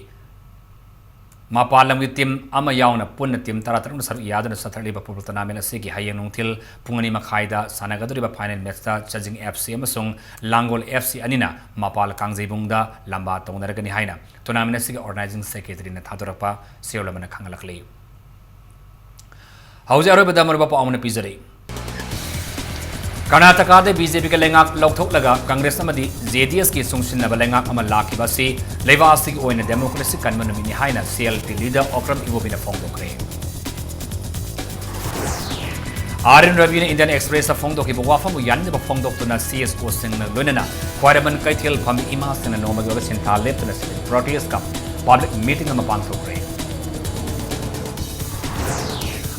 ꯃꯄꯥꯟ ꯂꯝꯒꯤ ꯇꯤꯝ ꯑꯃ ꯌꯥꯎꯅ ꯄꯨꯟꯅ ꯇꯤꯝ ꯇꯔꯥꯇꯔꯨꯛꯅ ꯁꯔꯨꯛ ꯌꯥꯗꯨꯅ ꯆꯠꯊꯔꯛꯂꯤꯕ ꯐꯨꯠꯕꯣꯜ ꯇꯣꯔꯅꯥꯃꯦꯟꯠ ꯑꯁꯤꯒꯤ ꯍꯌꯦꯡ ꯅꯨꯡꯊꯤꯜ ꯄꯨꯡ ꯑꯅꯤ ꯃꯈꯥꯏꯗ ꯁꯥꯟꯅꯒꯗꯧꯔꯤꯕ ꯐꯥꯏꯅꯦꯜ ꯃꯦꯠꯆꯇ ꯆꯥꯖꯤꯡ ꯑꯦꯐ ꯁꯤ ꯑꯃꯁꯨꯡ ꯂꯥꯡꯒꯣꯜ ꯑꯦꯐ ꯁꯤ ꯑꯅꯤꯅ ꯃꯄꯥꯜ ꯀꯥꯡꯖꯩꯕꯨꯡꯗ ꯂꯝꯕꯥ ꯇꯧꯅꯔꯒꯅꯤ ꯍꯥꯏꯅ ꯇꯣꯔꯅꯥꯃꯦꯟꯠ ꯑꯁꯤꯒꯤ ꯑꯣꯔꯒꯅꯥꯏꯖꯤꯡ ꯁꯦꯀ꯭ꯔꯦꯇꯔꯤꯅ ꯊꯥꯗꯣꯔꯛꯄ ꯆꯦꯔꯣꯜ ꯑꯃꯅ ꯈꯪꯍꯜꯂꯛꯂꯤ꯫ ꯍꯧꯖꯤꯛ ꯑꯔꯣꯏꯕꯗ ꯃꯔꯨꯞ ꯄꯥꯎ ꯑꯃꯅ ꯄꯤꯖꯔꯤ꯫ ꯀꯔꯅꯥꯇꯀꯥꯗ ꯕꯤ ꯖꯦ ꯄꯤꯒꯤ ꯂꯩꯉꯥꯛ ꯂꯧꯊꯣꯛꯂꯒ ꯀꯪꯒ꯭ꯔꯦꯁ ꯑꯃꯗꯤ ꯖꯦ ꯗꯤ ꯑꯦꯁꯀꯤ ꯆꯨꯡꯁꯤꯟꯅꯕ ꯂꯩꯉꯥꯛ ꯑꯃ ꯂꯥꯛꯈꯤꯕ ꯑꯁꯤ ꯂꯩꯕꯥꯛ ꯑꯁꯤꯒꯤ ꯑꯣꯏꯅ ꯗꯦꯃꯣꯀ꯭ꯔꯦꯁꯤ ꯀꯟꯕ ꯅꯨꯃꯤꯠꯅꯤ ꯍꯥꯏꯅ C L T leader Okram ꯏꯕꯣꯕꯤꯅ ꯐꯣꯡꯗꯣꯛꯈ꯭ꯔꯦ꯫ ꯑꯥꯔ ꯑꯦꯟ ꯔꯕꯤꯅ ꯏꯟꯗꯤꯌꯟ ꯑꯦꯛꯁꯄ꯭ꯔꯦꯁꯇ ꯐꯣꯡꯗꯣꯛꯈꯤꯕ ꯋꯥꯐꯝꯕꯨ ꯌꯥꯅꯤꯡꯗꯕ ꯐꯣꯡꯗꯣꯛꯇꯨꯅ ꯁꯤ ꯑꯦꯁ ꯑꯣꯁꯤꯡꯅ ꯂꯣꯏꯅꯅ ꯈ꯭ꯋꯥꯏꯔꯝꯕꯟ ꯀꯩꯊꯦꯜ ꯐꯝꯃꯤ ꯏꯃꯥꯁꯤꯡꯅ ꯅꯣꯡꯃꯒꯤ ꯑꯣꯏꯕ ꯁꯤꯟꯊꯥ ꯂꯦꯞꯇꯅ ꯄ꯭ꯔꯣꯇꯦꯁ ꯀꯝ ꯄꯕ꯭ꯂꯤꯛ ꯃꯤꯇꯤꯡ ꯑꯃ ꯄꯥꯡꯊꯣꯛꯈ꯭ꯔꯦ꯫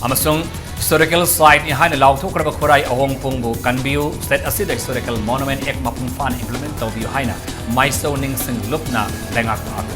ꯑꯃꯁꯨꯡ ꯍꯤꯁꯇꯣꯔꯤꯀꯦꯜ ꯁꯥꯏꯠꯅꯤ ꯍꯥꯏꯅ ꯂꯥꯎꯊꯣꯛꯈ꯭ꯔꯕ ꯈꯨꯔꯥꯏ ꯑꯍꯣꯡꯄꯨꯡꯕꯨ ꯀꯟꯕꯤꯌꯨ, ꯁ꯭ꯇꯦꯠ ꯑꯁꯤꯗ ꯍꯤꯁꯇꯣꯔꯤꯀꯦꯜ ꯃꯣꯅꯨꯃꯦꯟꯠ ꯑꯦꯛ ꯃꯄꯨꯡ ꯐꯥꯅ ꯏꯝꯄ꯭ꯂꯤꯃꯦꯟꯠ ꯇꯧꯕꯤꯌꯨ ꯍꯥꯏꯅ ꯃꯥꯏꯁꯧ ꯅꯤꯡꯁꯤꯡ ꯂꯨꯞꯅ ꯂꯩꯉꯥꯛꯄ ꯑꯗꯨ